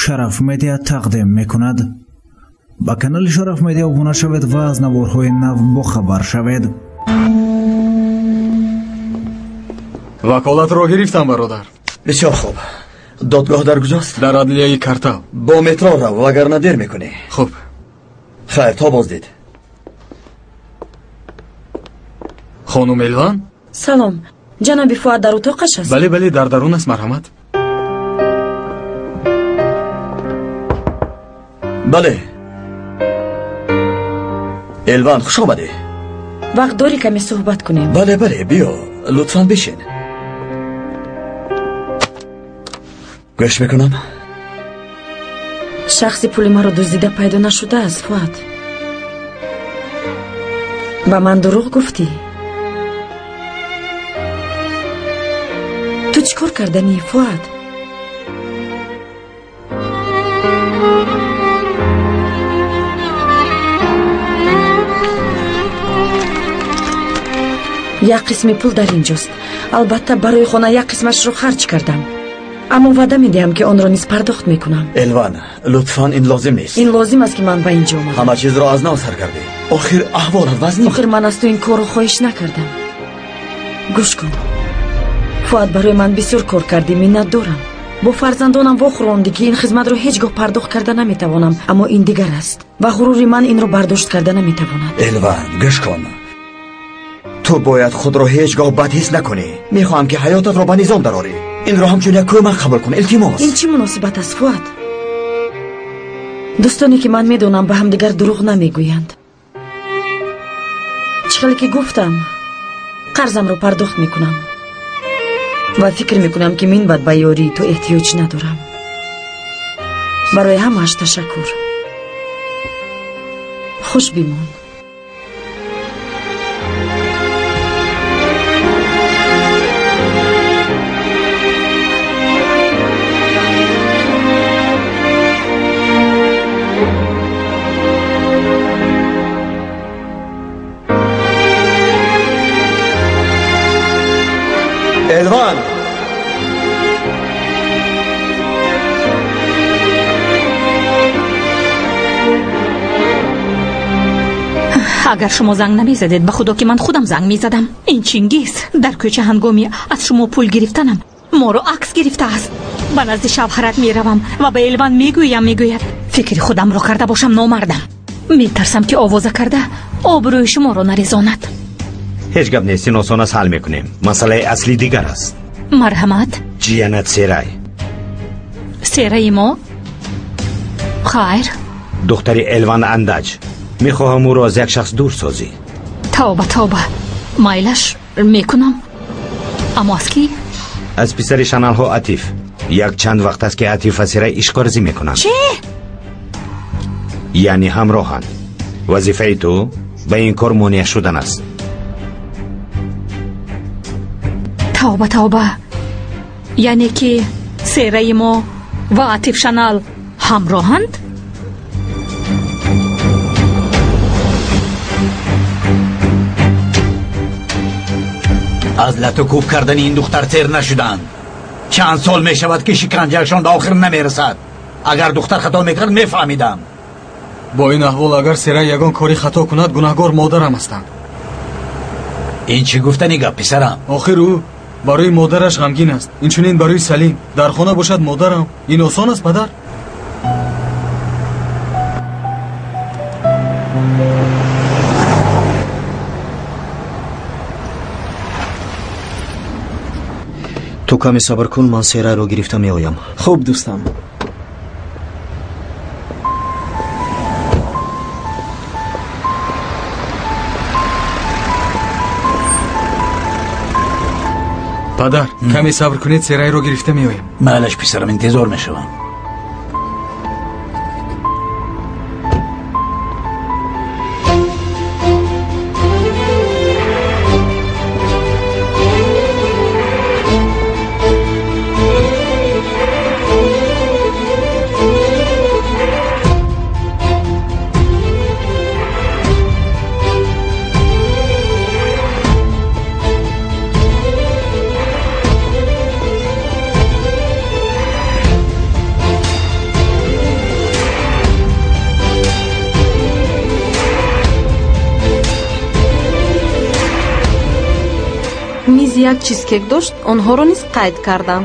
Шараф Медиа тақдим мекунад. Ба канали Шараф Медиа обуна шавед ва аз наворҳои нав бохабар шавед. Ваколатро гирифтам, бародар. Бисёр хуб. Додгоҳ дар куҷост? Дар адлияи Картал. Бо метро рав, вагарна дер мекунӣ. Хуб. Хайр, то боздид. Хонум Элван? Салом. Ҷаноби Фуад дар утоқаш аст? Бале, бале, дар дарун аст, марҳамат. Бале. Элван, хуш омадӣ. Вақт дорӣ каме суҳбат кунем? Бале, бале, биё, лутфан бишин. Гӯш мекунам. Шахси пули маро дуздида пайдо нашудааст, Фуад. Ба ман дурӯғ гуфтӣ. Ту чӣ кор карданӣ, Фуад? Як қисми пул дар инҷост. Албатта, барои хона як қисмашро харҷ кардам. Аммо ваъда медиҳам, ки онро низ пардохт мекунам. Элван, лутфан, ин лозим нест. Ин лозим аст, ки ман ба инҷо омадам. Ҳама чизро аз нав сар кардӣ. Охир аҳволат вазнин. Охир ман аз ту ин корро хоҳиш накардам. Гӯш кун. Фуад, барои ман бисёр кор кардӣ, миннат дорам. Бо фарзандонам вохӯрондӣ, ки ин хизматро ҳеҷ гоҳ пардохт карда наметавонам, аммо ин дигар аст ва ғурури ман инро бардошт карда наметавонад. Элван, гӯш кун. Ту бояд худро ҳеҷ гоҳ бад ҳис накунӣ. Мехоҳам, ки ҳаётатро ба низом дарорӣ. Инро ҳамчун як кӯмак қабул кун, илтимос. Ин чӣ муносибат аст, Фуад? Дӯстоне, ки ман медонам, ба ҳамдигар дурӯғ намегӯянд. Чӣ хеле ки гуфтам, қарзамро пардохт мекунам ва фикр мекунам, ки минбаъд ба ёрии ту эҳтиёҷ надорам. Барои ҳамааш ташаккур. Хуш бимон. Элван! Агар шумо занг намезадед, ба худо ки ман худам занг мезадам. Ин Чингиз дар кӯча ҳангоми аз шумо пул гирифтанам моро акс гирифтааст. Ба назди шавҳарат меравам ва ба Элван мегӯям, мегӯяд фикри худамро карда бошам, номардам. Метарсам, ки овоза карда обрӯи шуморо нарезонад. Ҳеҷ гап нест, ин осон аст, ҳал мекунем. Масъалаи аслӣ дигар аст. Марҳамат. Ҷиянат Серай. Сераи мо? Хайр. Духтари Элван Андаҷ. Мехоҳам ӯро аз як шахс дур созӣ. Тавба, тавба. Майлаш мекунам. Аммо аз кӣ? Аз писари Шаналҳо Атиф. Як чанд вақт аст, ки Атиф ва Серай ишқорзӣ мекунанд. Чӣ? Яъне ҳамроҳанд. Вазифаи ту ба ин кор монеа шудан аст. Тавба, тавба. Яъне ки Сераи мо ва Атиф Шанал ҳамроҳанд? Аз лату кӯб кардани ин духтар сер нашуданд. Чанд сол мешавад, ки шиканҷаашон ба охир намерасад. Агар духтар хато мекард, мефаҳмидам. Бо ин аҳвол агар Серай ягон кори хато кунад, гунаҳгор модарам ҳастанд. Ин чӣ гуфтани гап, писарам? Охир ӯ барои модараш ғамгин аст, инчунин барои Салим. Дар хона бошад модарам. Ин осон аст, падар? Ту каме сабр кун, ман Серайро гирифта меоям. Хуб, дӯстам. Падар, каме сабр кунед, Серайро гирифта меоям. Майлаш, писарам, интизор мешавам. як чизкек дошт, онҳоро низ қайд кардам.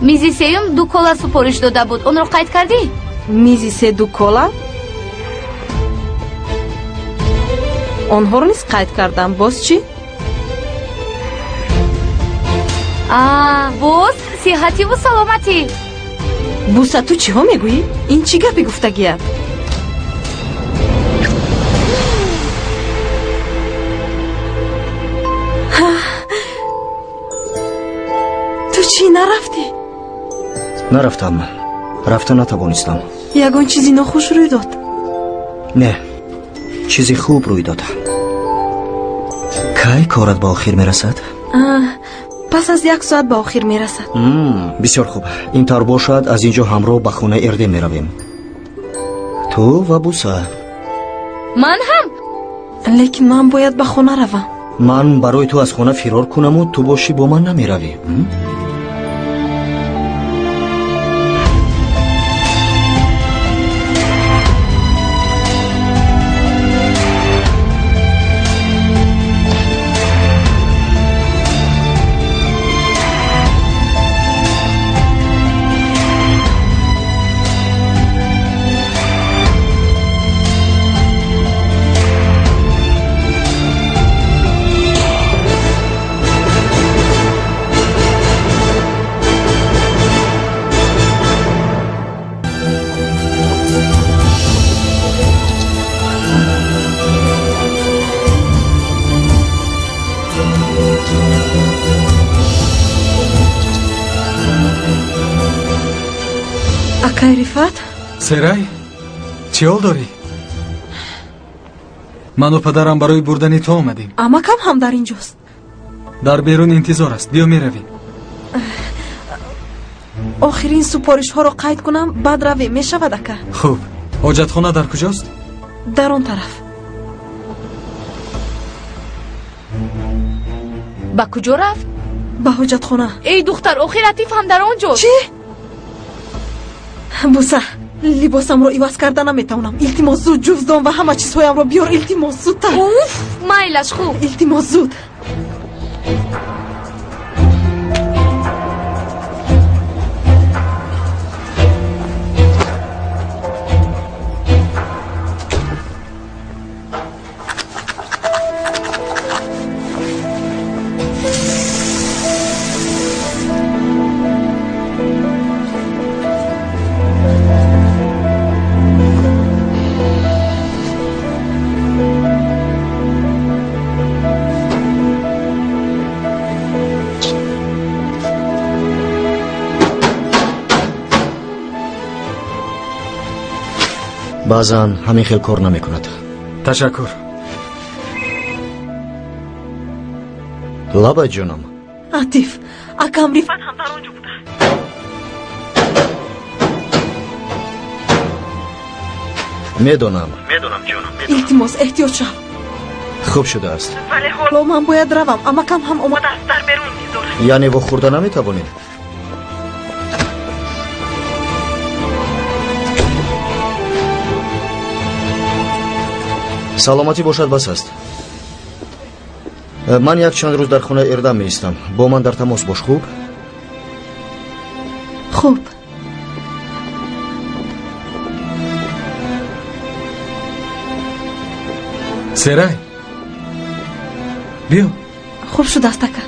Мизи сеюм 2 кола супориш дода буд, онро қайд кардӣ? Мизи се 2 кола? Онҳоро низ қайд кардам. Боз чӣ? Боз сиҳативу саломатӣ. Буса, ту чиҳо мегӯӣ? Ин чӣ гапи гуфтагият? Ту чӣ нарафтӣ? Нарафтам. Рафта натавонистам. Ягон чизи нохуш рӯй дод? Не, чизи хуб рӯй дод. Кай корат ба охир мерасад? Пас аз 1 соат ба охир мерасад. Бисёр хуб. Ин тавр бошад, аз ин ҷо ҳамроҳ ба хонаи Эрдем меравем. Ту ва Буса. Ман ҳам? Лекин ман бояд ба хона равам. Ман барои ту аз хона фирор кунаму ту бошӣ бо ман намеравӣ. Акай Рифат? Серай, чӣ ҳол дорӣ? Ману падарам барои бурдани ту омадем. Амакам ҳам дар ин ҷост. Дар берун интизор аст. Биё меравем. Охирин супоришҳоро қайд кунам, баъд равем. Мешавад, ака? Хуб. Ҳоҷатхона дар куҷост? Дар он тараф. Ба куҷо рафт? Ба ҳоҷатхона. Эй духтар, охир Атиф ҳам дар он ҷост. Чӣ? Буса, либосамро иваз карда наметавонам. Илтимос, зуд ҷуздон ва ҳама чизҳоямро биёр. Илтимос, зудтар. Уф, майлаш, хуб. Илтимос, зуд. Баъзан ҳамин хел кор намекунад. Ташаккур. Лаба ҷонам. Атиф, акам Рифат ҳам дар он ҷо буда. Медонам. Медонам ҷонам. Илтимос, эҳтиёт шав. Хуб шудааст. Вале ҳоло ман бояд равам. Амакам ҳам омадааст, дар берун интизор аст. Яъне вохӯрда наметавонем? Саломатӣ бошад, бас аст. Ман якчанд рӯз дар хонаи Эрдам меистам. Бо ман дар тамос бош, хуб? Хуб. Серай, биё. Хуб шудааст, ака.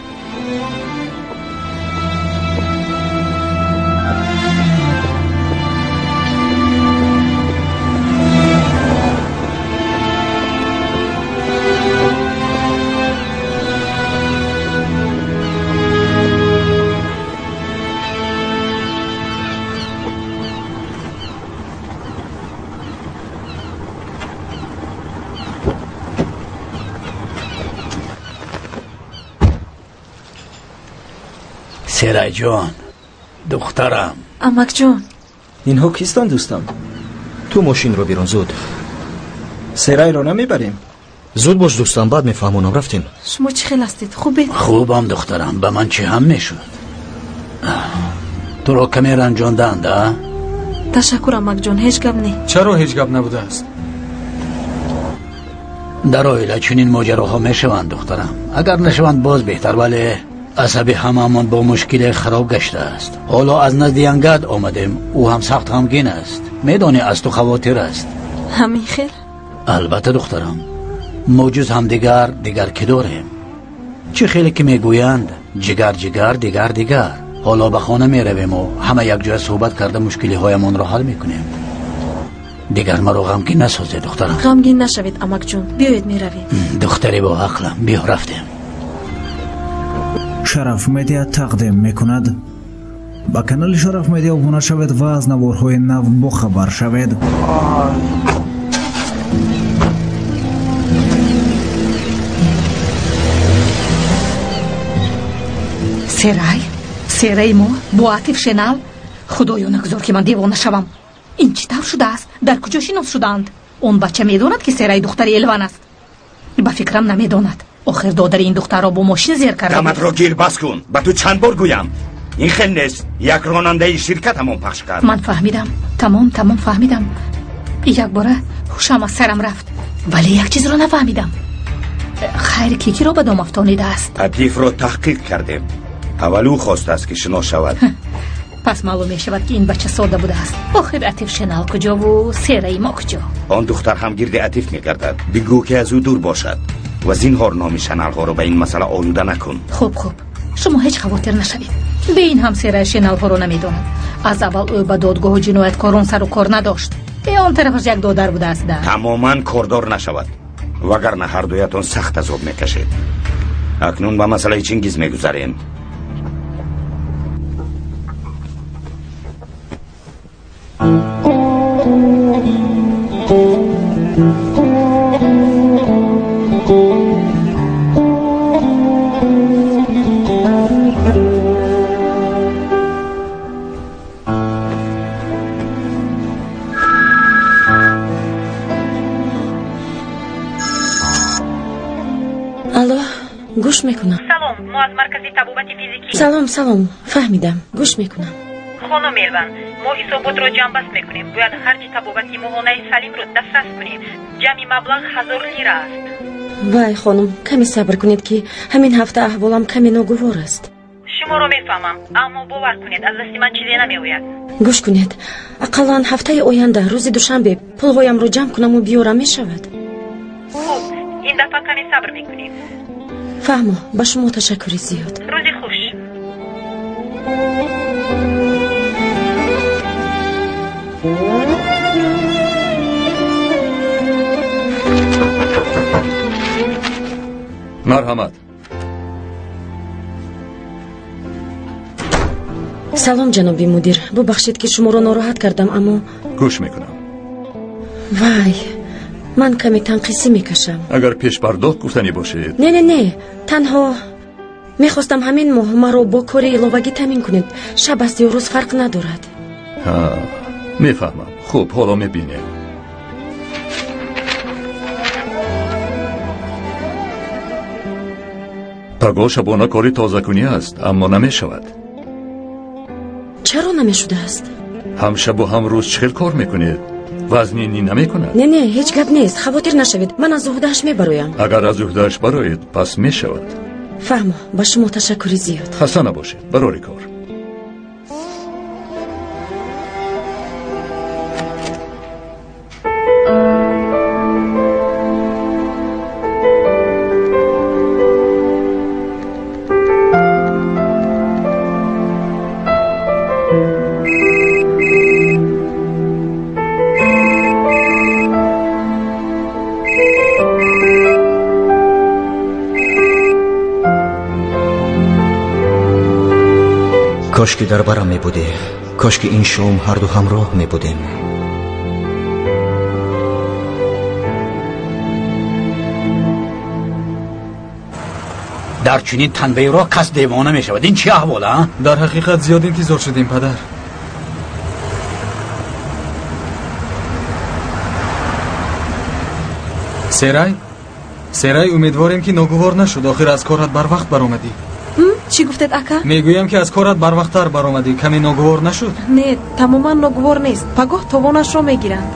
Серайҷон, духтарам. Амакҷон. Инҳо кистанд, дӯстам? Ту мошинро бирон, зуд. Серайро намебарем? Зуд бош, дӯстам, баъд мефаҳмонам. Рафтем. Шумо чӣ хел ҳастед? Хубед? Хубам, духтарам. Ба ман чӣ ҳам мешуд? Туро каме ранҷонданд, а? Ташаккур, амакҷон, ҳеҷ гап не. Чаро ҳеҷ гап набудааст? Дар оила чунин моҷароҳо мешаванд, духтарам. Агар нашаванд, боз беҳтар, вале Асаби ҳамаамон бо мушкиле хароб гаштааст. Ҳоло аз назди янгат омадем. Ӯ ҳам сахт ғамгин аст. Медонӣ, аз ту хавотир аст. Ҳамин хел? Албатта, духтарам. Мо ҷуз ҳамдигар дигар кӣ дорем? Чӣ хеле ки мегӯянд, ҷигар ҷигар, дигар дигар. Ҳоло ба хона меравему ҳама якҷоя суҳбат карда мушкилиҳоямонро ҳал мекунем. Дигар маро ғамгин насозед, духтарам. Ғамгин нашавед, амакҷон. Биёед, меравем. Духтаре бо ақлам, биё, рафтем. Шараф Медиа тақдим мекунад. Ба канали Шараф Медиа обуна шавед ва аз наворҳои нав бохабар шавед. Серай, Сераи мо бо Атиф Шенал. Худоё, нагузор ки ман девона шавам. Ин чӣ тавр шудааст? Дар куҷо шинос шудаанд? Он бача медонад, ки Сераи духтари Элван аст? Ба фикрам, намедонад. Охир додари ин духтарро бо мошин зер карда. Даматро гир, бас кун. Ба ту чанд бор гӯям? Ин хел нест. Як ронандаи ширкат ҳамон пахш кард. Ман фаҳмидам. Тамом, тамом фаҳмидам. Якбора ҳушам аз сарам рафт. Вале як чизро нафаҳмидам. Хайр, ки киро ба дом афтонидааст? Атифро таҳқиқ кардем. Аввал ӯ хостааст, ки шинос шавад. Пас маълум мешавад, ки ин бача сода будааст. Охир Атиф Шенал куҷову Сераи мо куҷо? Он духтар ҳам гирди Атиф мегардад. Бигӯ, ки аз ӯ дур бошад ва зинҳор номи Шеналҳоро ба ин масъала олуда накун. Хуб, хуб, шумо ҳеҷ хавотир нашавед. Бе ин ҳам Сераи Шеналҳоро намедонад. Аз аввал ӯ ба додгоҳу ҷинояткорон сару кор надошт. Бе он тарафаш як додар будааст да. Тамоман кордор нашавад, вагарна ҳардуятон сахт азоб мекашед. Акнун ба масъалаи Чингиз мегузарем. Алло, гӯш мекунам. Салом, мо аз маркази табобати физикӣ. Салом, салом, фаҳмидам, гӯш мекунам. Хонум Элван, мо ҳисоботро ҷамъбаст мекунем. Бояд харҷи табобати моҳонаи Салимро дастрас кунем. Ҷамъи маблағ 1000 лира аст. Вай, хонум, каме сабр кунед, ки ҳамин ҳафта аҳволам каме ногувор аст. Шуморо мефаҳмам, аммо бовар кунед, аз дасти ман чизе намеояд. Гӯш кунед, ақаллан ҳафтаи оянда рӯзи душанбе пулҳоямро ҷамъ кунаму биёрам, мешавад? Хуб, ин дафъа каме сабр мекунем. Фаҳмо, ба шумо ташаккури зиёд. Рӯзи хуш. Марҳамат. Салом, ҷаноби мудир. Бубахшед, ки шуморо нороҳат кардам, аммо гӯш мекунам. Вай, ман каме танқисӣ мекашам. Агар пешпардохт гуфтанӣ бошед. Не, не, не, танҳо мехостам ҳамин моҳ маро бо кори иловагӣ таъмин кунед. Шаб аст ё рӯз, фарқ надорад. Ҳа, мефаҳмам. Хуб, ҳоло мебинем. Пагоҳ шабона кори тозакунӣ аст, аммо намешавад. Чаро намешудааст? Ҳам шабу ҳам рӯз чӣ хел кор мекунед? Вазнинӣ намекунад? Не, не, ҳеҷ гап нест, хавотир нашавед. Ман аз уҳдааш мебароям. Агар аз уҳдааш бароед, пас мешавад. Фаҳмо, ба шумо ташаккури зиёд. Хаста набошед, барори кор. Кош ки дар барам мебудӣ, кош ки ин шом ҳарду ҳамроҳ мебудем. Дар чунин танбеҳро кас девона мешавад. Ин чӣ аҳвол, а? Дар ҳақиқат зиёд интизор шудем, падар. Серай, Серай, умедворем, ки ногувор нашуд. Охир аз корат барвақт баромадӣ. Чӣ гуфтед, ака? Мегӯям, ки аз корат барвақттар баромадӣ. Каме ногувор нашуд? Не, тамоман ногувор нест. Пагоҳ товонашро мегиранд.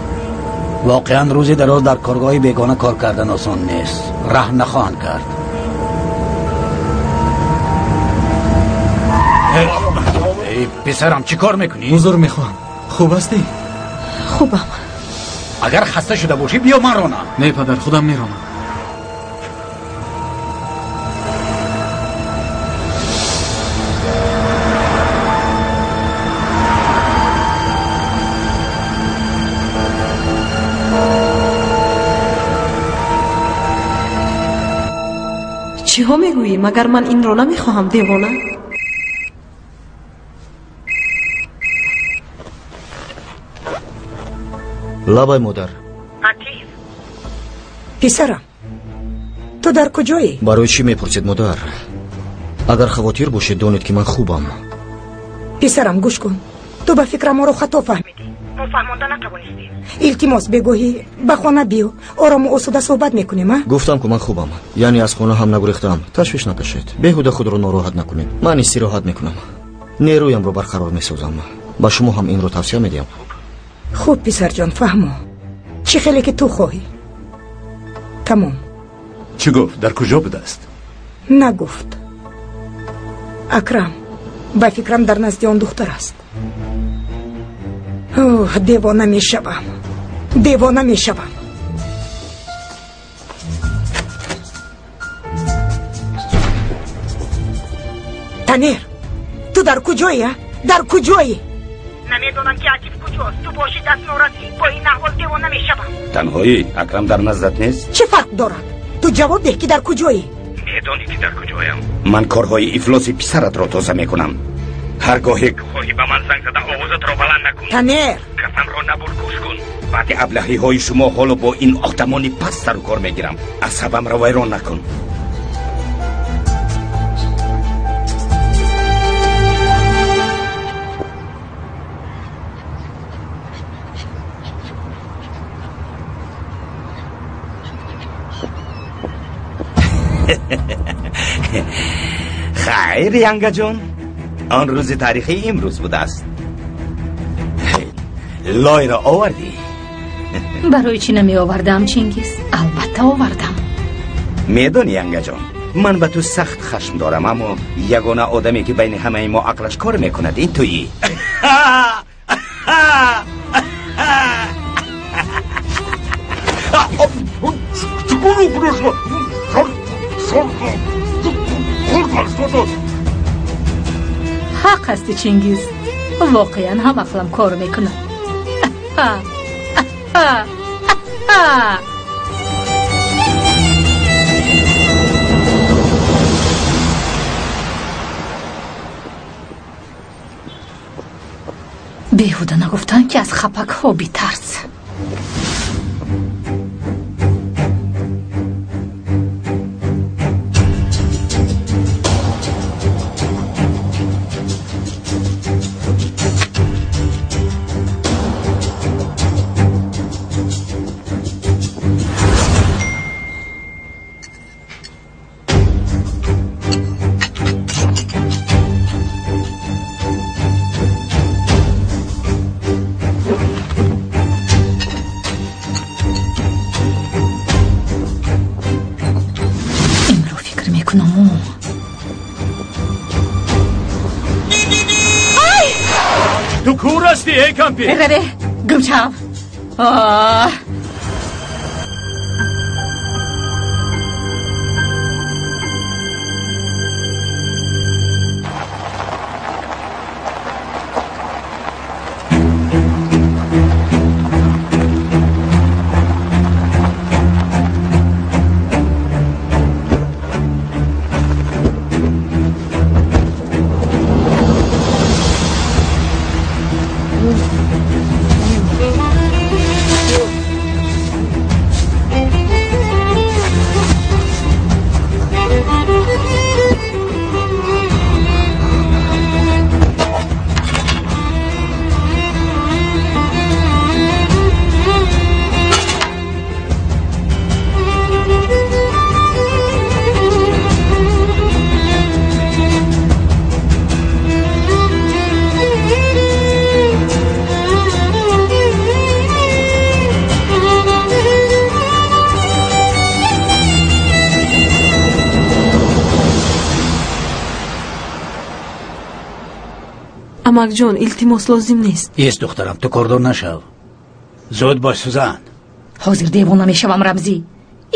Воқеан рӯзи дароз дар коргоҳи бегона кор кардан осон нест. Раҳм нахоҳанд кард. Атиф, писарам, чӣ кор мекунӣ? Узр мехоҳам. Хуб ҳастӣ? Хубам. Агар хаста шуда бошӣ, биё ман ронам. Не падар, худам меронам. Чиҳо мегӯӣ? Магар ман инро намехоҳам, девона? Лабай модар. Атиф. Писарам, ту дар куҷоӣ? Барои чӣ мепурсед, модар? Агар хавотир бошед, донед ки ман хубам. Писарам, гӯш кун. Ту ба фикрам моро хато фаҳмидӣ. Мо фаҳмонда натавонистем. Илтимос, бегоҳӣ ба хона биё. Орому осуда суҳбат мекунем, а? Гуфтам ку ман хубам. Яъне аз хона ҳам нагурехтам. Ташвиш накашед. Беҳуда худро нороҳат накунед. Ман истироҳат мекунам. Нерӯямро барқарор месозам. Ба шумо ҳам инро тавсия медиҳам. Хуб, писарҷон, фаҳмо. Чӣ хеле ки ту хоҳӣ. Тамом. Чӣ гуфт? Дар куҷо будааст? Нагуфт. Акрам, ба фикрам дар назди он духтар аст. Оҳ, девона мешавам. Девона мешавам. Танер, ту дар куҷоӣ, а? Дар куҷоӣ? Намедонам ки Атиф куҷост. Ту бошӣ даст норасӣ. Бо ин аҳвол девона мешавам. Танҳоӣ? Акрам дар наздат нест? Чӣ фарқ дорад? Ту ҷавоб деҳ ки дар куҷоӣ. Медонӣ ки дар куҷоям. Ман корҳои ифлоси писаратро тоза мекунам. Ҳар гоҳе хоҳӣ ба ман занг зада овозатро баланд накун. Танер! Гапамро набур, гӯш кун. Баъди аблаҳиҳои шумо ҳоло бо ин одамони паст сару кор мегирам. Асабамро вайрон накун. Хайр, янгаҷон, он рӯзи таърихӣ имрӯз будааст. Лойро овардӣ? Барои чӣ намеовардам, Чингиз? Албатта овардам. Медонӣ, янгаҷон, ман ба ту сахт хашм дорам, аммо ягона одаме ки байни ҳамаи мо ақлаш кор мекунад ин туӣ. Ҳақ ҳасти, Чингиз. Воқеан ҳам ақлам кор мекунад. Беҳуда нагуфтанд ки аз хапакҳо битарс. Ту кур ҳастӣ, эй кампир? Раве, гум шав. Амакҷон, илтимос, лозим нест. Ест, духтарам, ту кордор нашав. Зуд бош, Сузан. Ҳозир девона мешавам, Рамзӣ.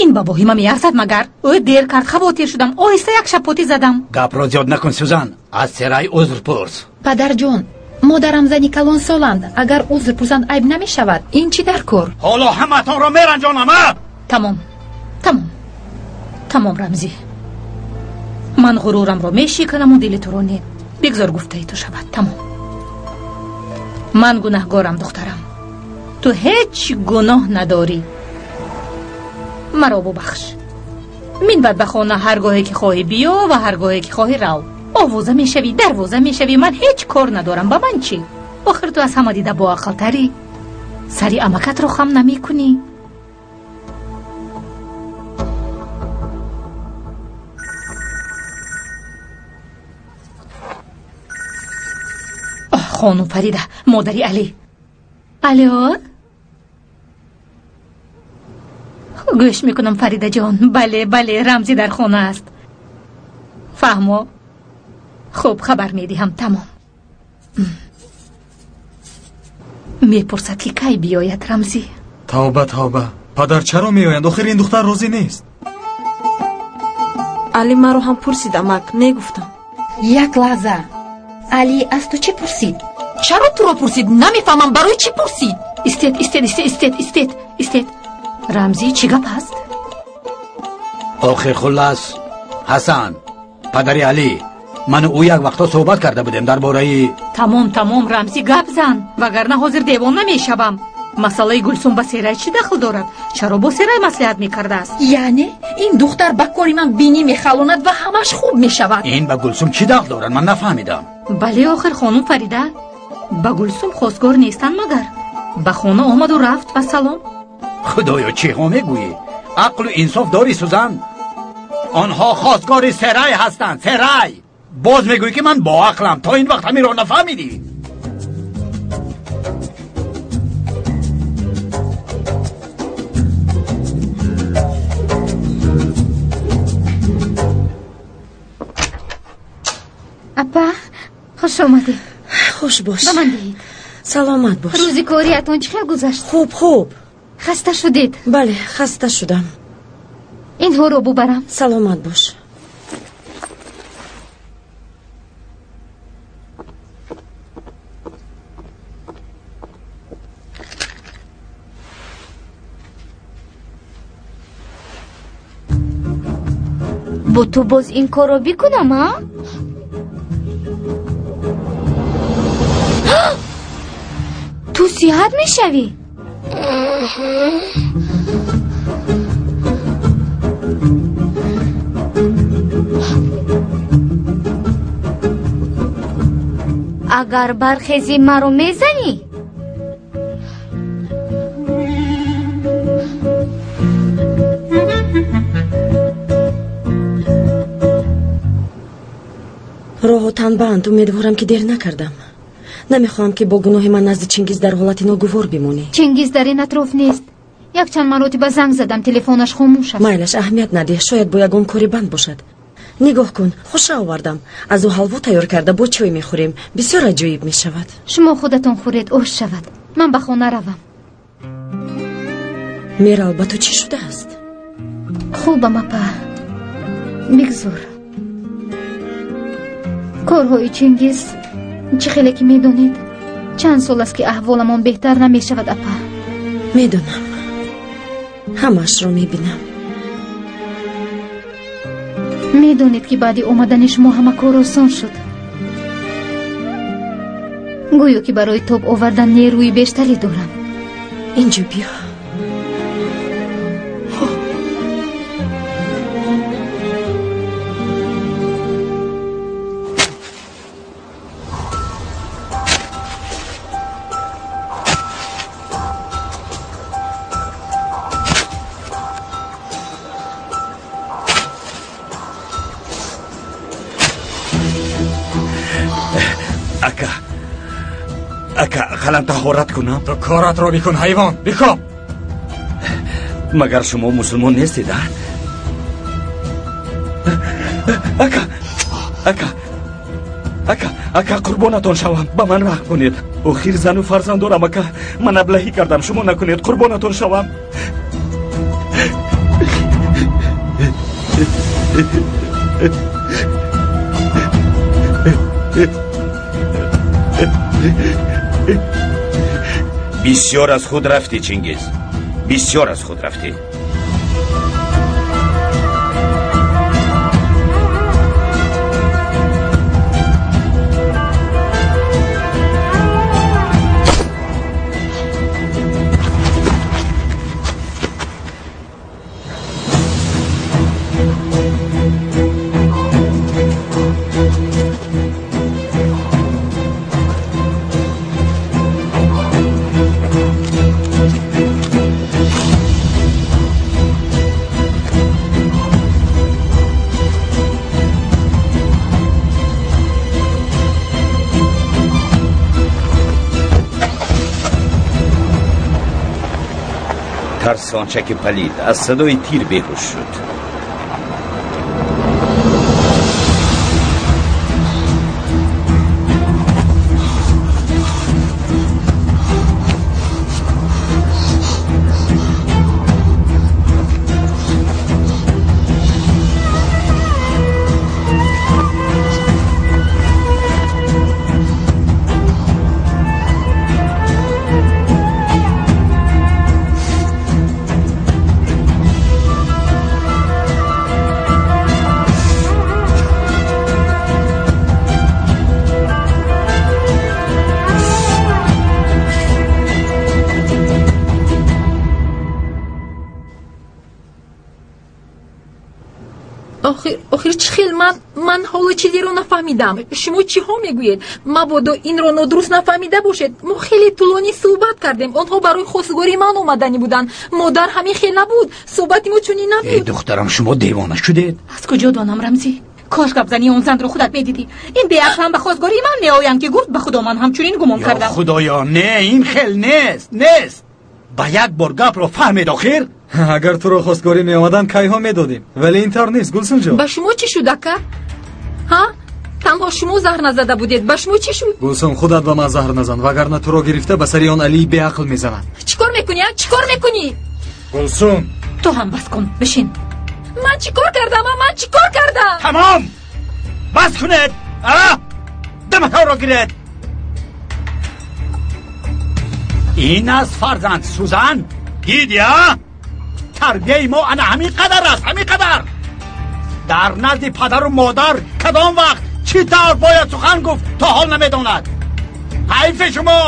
Ин ба воҳима меарзад магар? Ӯ дер кард, хавотир шудам, оҳиста як шапотӣ задам. Гапро зиёд накун, Сузан. Аз Серай узр пурс. Падарҷон, модарам зани калонсоланд. Агар узр пурсанд, айб намешавад. Ин чӣ дар кор? Ҳоло ҳамаатонро меранҷонам, а? Тамом, тамом, тамом, Рамзӣ. Ман ғурурамро мешиканаму дили туро не. Бигзор гуфтаи ту шавад. Тамом. Ман гунаҳгорам, духтарам. Ту ҳеҷ гуноҳ надорӣ. Маро бубахш. Минбаъд ба хона ҳар гоҳе ки хоҳӣ биё ва ҳар гоҳе ки хоҳӣ рав. Овоза мешавӣ, дарвоза мешавӣ, ман ҳеҷ кор надорам. Ба ман чӣ? Охир ту аз ҳама дида боақлтарӣ. Сари амакатро хам намекунӣ. Оҳ, хонум Фарида, модари Алӣ. Алло? Гӯш мекунам, Фаридаҷон. Бале, бале, Рамзӣ дар хона аст. Фаҳмо. Хуб, хабар медиҳам. Тамом. Мепурсад, ки кай биёяд Рамзӣ. Тавба, тавба. Падар, чаро меоянд? Охир ин духтар розӣ нест. Алӣ маро ҳам пурсид, амак. Не гуфтам. Як лаҳза. Алӣ аз ту чӣ пурсид? Чаро туро пурсид? Намефаҳмам, барои чӣ пурсид? Истед, истед, истед, истед, истед, истед. Рамзӣ, чӣ гап аст? Охир хуллас, Ҳасан, падари Алӣ, ману ӯ як вақто суҳбат карда будем дар бораи. Тамом, тамом, Рамзӣ, гап зан, вагарна ҳозир девона мешавам. Масъалаи Гулсум ба Серай чӣ дахл дорад? Чаро бо Серай маслиҳат мекардааст? Яъне ин духтар ба кори ман бинӣ мехалонад ва ҳамаш хуб мешавад. Ин ба Гулсум чӣ дахл дорад? Ман нафаҳмидам. Бале, охир хонум Фарида, ба Гулсум хостгор нестанд магар? Ба хона омаду рафт ва салом. Худоё, чиҳо мегӯӣ? Ақлу инсоф дорӣ, Сузан? Онҳо хостгори Серай ҳастанд. Серай. Боз мегӯӣ, ки ман боақлам. То ин вақт ҳаминро нафаҳмидӣ. Апа, хуш омадед. Хуш бош. Ба ман диҳед. Саломат бош. Рӯзи кориятон чӣ хел гузашт? Хуб, хуб. Хаста шудед? Бале, хаста шудам. Инҳоро бубарам. Саломат бош. Бо ту боз ин корро бикунам, а? Ту сиҳат мешавӣ? Агар бархезӣ, маро мезанӣ? Роҳотан банд. Умедворам, ки дер накардам. Намехоҳам, ки бо гуноҳи ман назди Чингиз дар ҳолати ногувор бимонӣ. Чингиз дар ин атроф нест. Якчанд маротиба занг задам, телефонаш хомӯш аст. Майлаш, аҳамият надиҳ. Шояд бо ягон кори банд бошад. Нигоҳ кун, хуша овардам. Аз ӯ ҳалво тайёр карда бо чой мехӯрем. Бисёр аҷоиб мешавад. Шумо худатон хӯред, ош шавад. Ман ба хона равам. Мерал, ба ту чӣ шудааст? Хубам, апа. Бигзор. Корҳои Чингиз чӣ хеле ки медонед, чанд сол аст, ки аҳволамон беҳтар намешавад, апа. Медонам, ҳамаашро мебинам. Медонед, ки баъди омадани шумо ҳама кор осон шуд. Гӯё ки барои тоб овардан нерӯи бештаре дорам. Инҷо биё. Ака, ака, ақаллан таҳорат кунам. Ту коратро бикун, ҳайвон, бихоб. Магар шумо мусулмон нестед, а? Ака, ака. Ака, ака, қурбонатон шавам, ба ман раҳм кунед. Охир зану фарзанд дорам, ака. Ман аблаҳӣ кардам, шумо накунед, қурбонатон шавам. Бисёр аз худ рафтӣ, Чингиз. Бисёр аз худ рафтӣ. Тарсончаки палид аз садои тир беҳуш шуд. Охир чӣ хел ман ҳоло чизеро нафаҳмидам. Шумо чиҳо мегӯед? Мабодо инро нодуруст нафаҳмида бошед. Мо хеле тӯлонӣ суҳбат кардем. Онҳо барои хостгории ман омаданӣ буданд. Модар ҳамин хел набуд. Суҳбати мо чунин набуд. Э духтарам, шумо девона шудед? Аз куҷо донам, Рамзӣ? Кош гапзании он занро худат медидӣ. Ин беақлам ба хостгории ман меоянд, ки гуфт ба худо ман ҳамчунин гумон кардам. Ё худоё, не, ин хел нест, нест. Ба як бор гапро фаҳмед охир. Агар туро хостгорӣ меомаданд, кайҳо медодем. Вале ин тавр нест, Гулсумҷон. Ба шумо чӣ шуд, ака? Ҳа? Танҳо шумо заҳр назада будед. Ба шумо чӣ шуд? Гулсум, худат ба ман заҳр назан, вагарна туро гирифта ба сари он Алии беақл мезананд. Чӣ кор мекунӣ, а? Чӣ кор мекунӣ? Гулсум! Ту ҳам бас кун, бишин. Ман чӣ кор кардам, а? Ман чӣ кор кардам? Тамом! Бас кунед! А? Даматонро гиред! Ин аст фарзанд, Сузан. Дидӣ, а? Тарбияи мо ана ҳамин қадар аст, ҳамин қадар. Дар назди падару модар кадом вақт чӣ тавр бояд сухан гуфт, то ҳол намедонад. Ҳайфи шумо,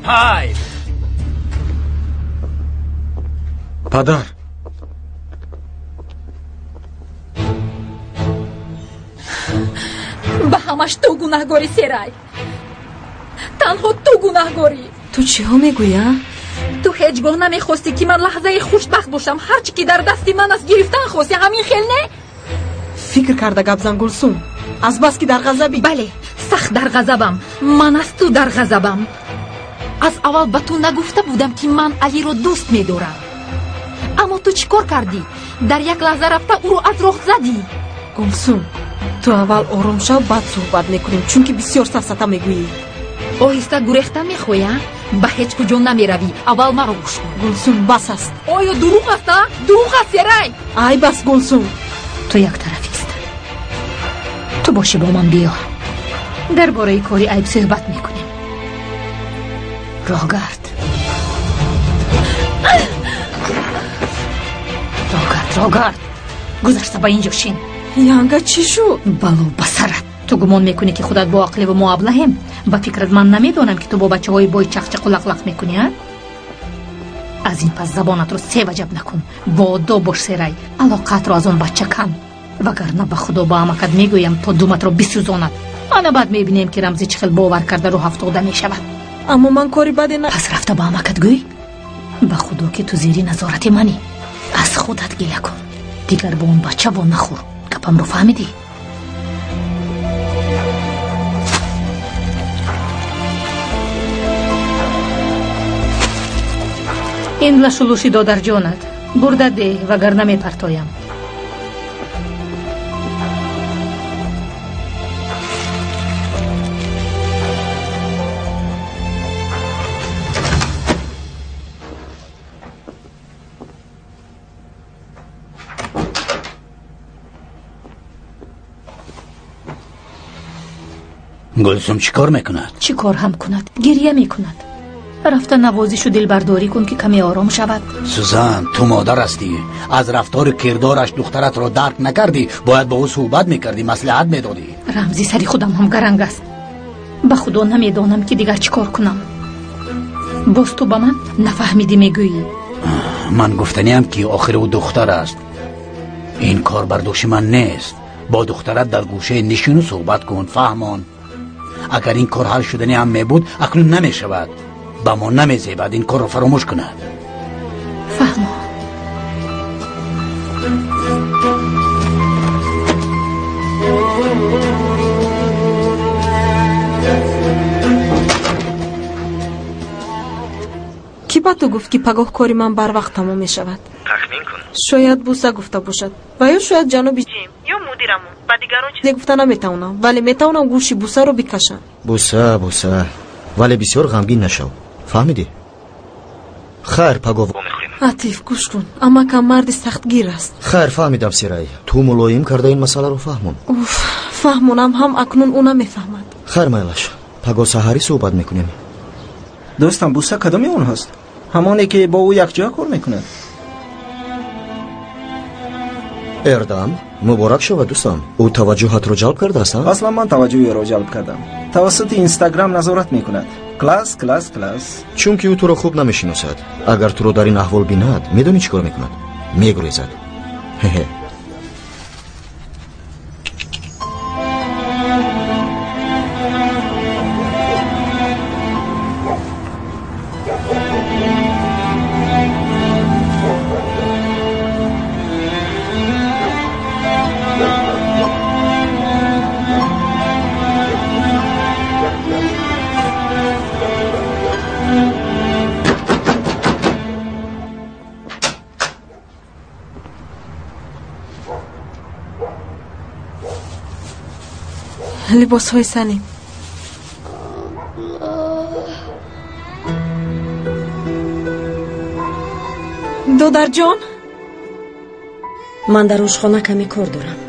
ҳайф. Падар, ба ҳамаш ту гунаҳгорӣ, Серай. Танҳо ту гунаҳгорӣ. Ту чиҳо мегӯӣ, а? Ту ҳеҷ гоҳ намехостӣ, ки ман лаҳзаи хушбахт бошам. Ҳарчи ки дар дасти ман аст, гирифтан хостӣ. Ҳамин хел не? Фикр карда гап зан, Гулсум. Аз бас ки дар ғазабӣ. Бале, сахт дар ғазабам. Ман аз ту дар ғазабам. Аз аввал ба ту нагуфта будам, ки ман Алиро дӯст медорам. Аммо ту чӣ кор кардӣ? Дар як лаҳза рафта ӯро аз роҳ задӣ. Гулсум, ту аввал ором шав, баъд суҳбат мекунем, чунки бисёр сафсата мегӯӣ. Оҳиста гурехта мехоҳӣ, а? Ба ҳеҷ куҷо намеравӣ. Аввал маро гӯш кун. Гулсум, бас аст. Оё дурӯғ аст, а? Дурӯғ аст, Серай. Ай бас, Гулсум. Ту яктарафист. Ту бошӣ бо ман биё. Дар бораи кори айб суҳбат мекунем. Роҳгард. Роҳгард, роҳгард. Гузашта ба инҷо шин. Янга, чӣ шуд? Бало ба сарат. Ту гумон мекунӣ, ки худат бо ақливу мо аблаҳем? Ба фикрат ман намедонам, ки ту бо бачаҳои бой чақчақу лақлақ мекунӣ, а? Аз ин пас забонатро севаҷаб накун. Боодоб бош, Серай. Алоқаатро аз он бача кан, вагарна ба худо ба амакат мегӯям, то думатро бисӯзонад. Ана баъд мебинем, ки Рамзӣ чӣ хел бовар карда рӯҳ афтода мешавад. Аммо ман кори баде на. Пас рафта ба амакат гӯй, ба худо ки ту зери назорати манӣ. Аз худат гила кун. Дигар бо он бача во нахӯр. Гапамро фаҳмидӣ? Ин лашулуши додарҷонат бурда деҳ, вагарна мепартоям. Гулсум чӣ кор мекунад? Чӣ кор ҳам кунад? Гирья мекунад. Рафта навозишу дилбардорӣ кун, ки каме ором шавад. Сузан, ту модар ҳастӣ. Аз рафтору кирдораш духтаратро дарк накардӣ, бояд бо ӯ суҳбат мекардӣ, маслиҳат медодӣ. Рамзи, сари худам ҳам гаранг аст. Ба худо намедонам, ки дигар чӣ кор кунам. Боз ту ба ман нафаҳмидӣ мегӯӣ. Ман гуфтаниам, ки охир ӯ духтар аст. Ин кор бар дӯши ман нест. Бо духтарат дар гӯшаи нишину суҳбат кун, фаҳмон. Агар ин кор ҳал шудани ҳам мебуд, акнун намешавад. Ба мо намезебад ин корро фаромӯш кунад. Фаҳмо. Кӣ ба ту гуфт, ки пагоҳ кори ман барвақт тамом мешавад? Тахмин кун. Шояд Буса гуфта бошад ва ё шояд ҷаноби Ҷим ё мудирамон. Ба дигарон чизе гуфта наметавонам, вале метавонам гӯши Бусаро бикашам. Буса, Буса, вале бисёр ғамгин нашав, фаҳмидӣ? Хайр, пагоҳ вомехӯрем. Атиф, гӯш кун, амакам марди сахтгир аст. Хайр, фаҳмидам, Сирай. Ту мулоим карда ин масъаларо фаҳмон. Уф, фаҳмонам ҳам акнун ӯ намефаҳмад. Хайр, майлаш, пагоҳ саҳарӣ суҳбат мекунем. Дӯстам, Буса кадоми онҳост? Ҳамоне, ки бо ӯ якҷоя кор мекунад. Эрдам, муборак шавад, дӯстам. Ӯ таваҷҷӯҳатро ҷалб кардааст? Аслан ман таваҷҷӯҳи ӯро ҷалб кардам. Тавассути Инстаграм назорат мекунад. Класс, класс, класс. Чунки ӯ туро хуб намешиносад. Агар туро дар ин аҳвол бинад, медонӣ чӣ кор мекунад? Мегурезад. Хе-хе. Либосҳои Салим. Додарҷон, ман дар ошхона каме кор дорам.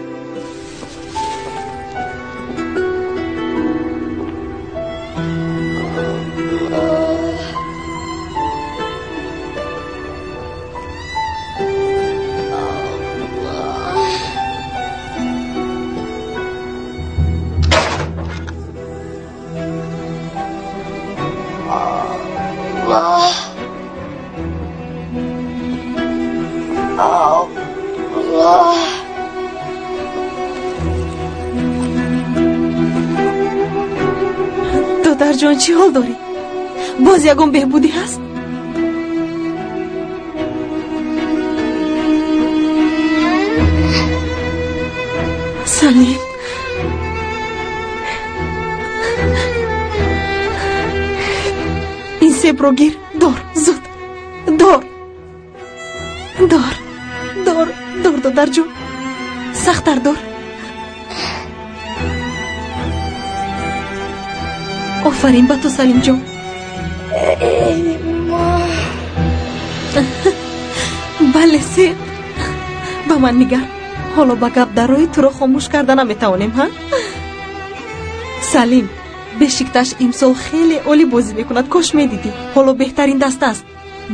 Додарҷон, чӣ ҳол дорӣ? Боз ягон беҳбудӣ ҳаст? Салим, ин себро гир, дор, зуд, дор, дор, дор, дор, додарҷон, сахттар дор. Офарин ба ту, Салимҷон. Бале, себ. Ба ман нигар. Ҳоло ба гап дарои туро хомӯш карда наметавонем, ҳа? Салим, Бешикташ имсол хеле олӣ бозӣ мекунад, кош медидӣ. Ҳоло беҳтарин даста аст.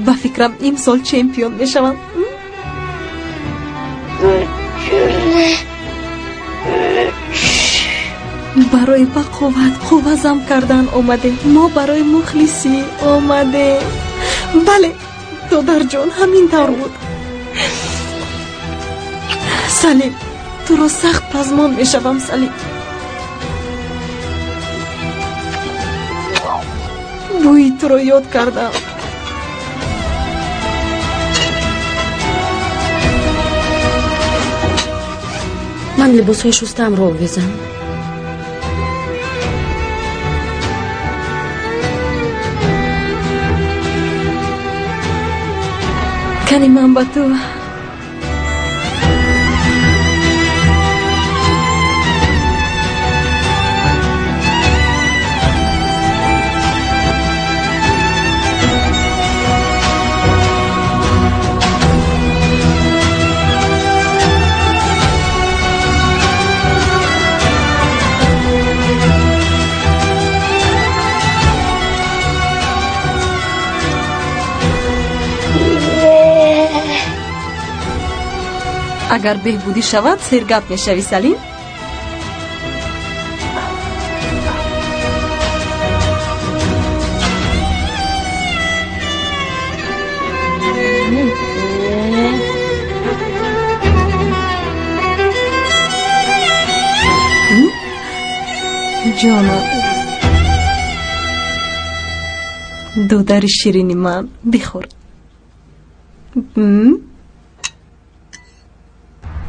Ба фикрам, имсол чемпион мешавам. Барои ба қувват қувва зам кардан омадем. Мо барои мухлисӣ омадем. Бале, додарҷон, ҳамин тавр буд. Салим, туро сахт пазмон мешавам, Салим. Бӯи туро ёд кардам. Ман либосҳои шустаамро овезам. Кани ман ба ту Агар беҳбудӣ шавад, сергап мешавӣ, Салим. Ҷонам, додари ширини ман, бихӯр.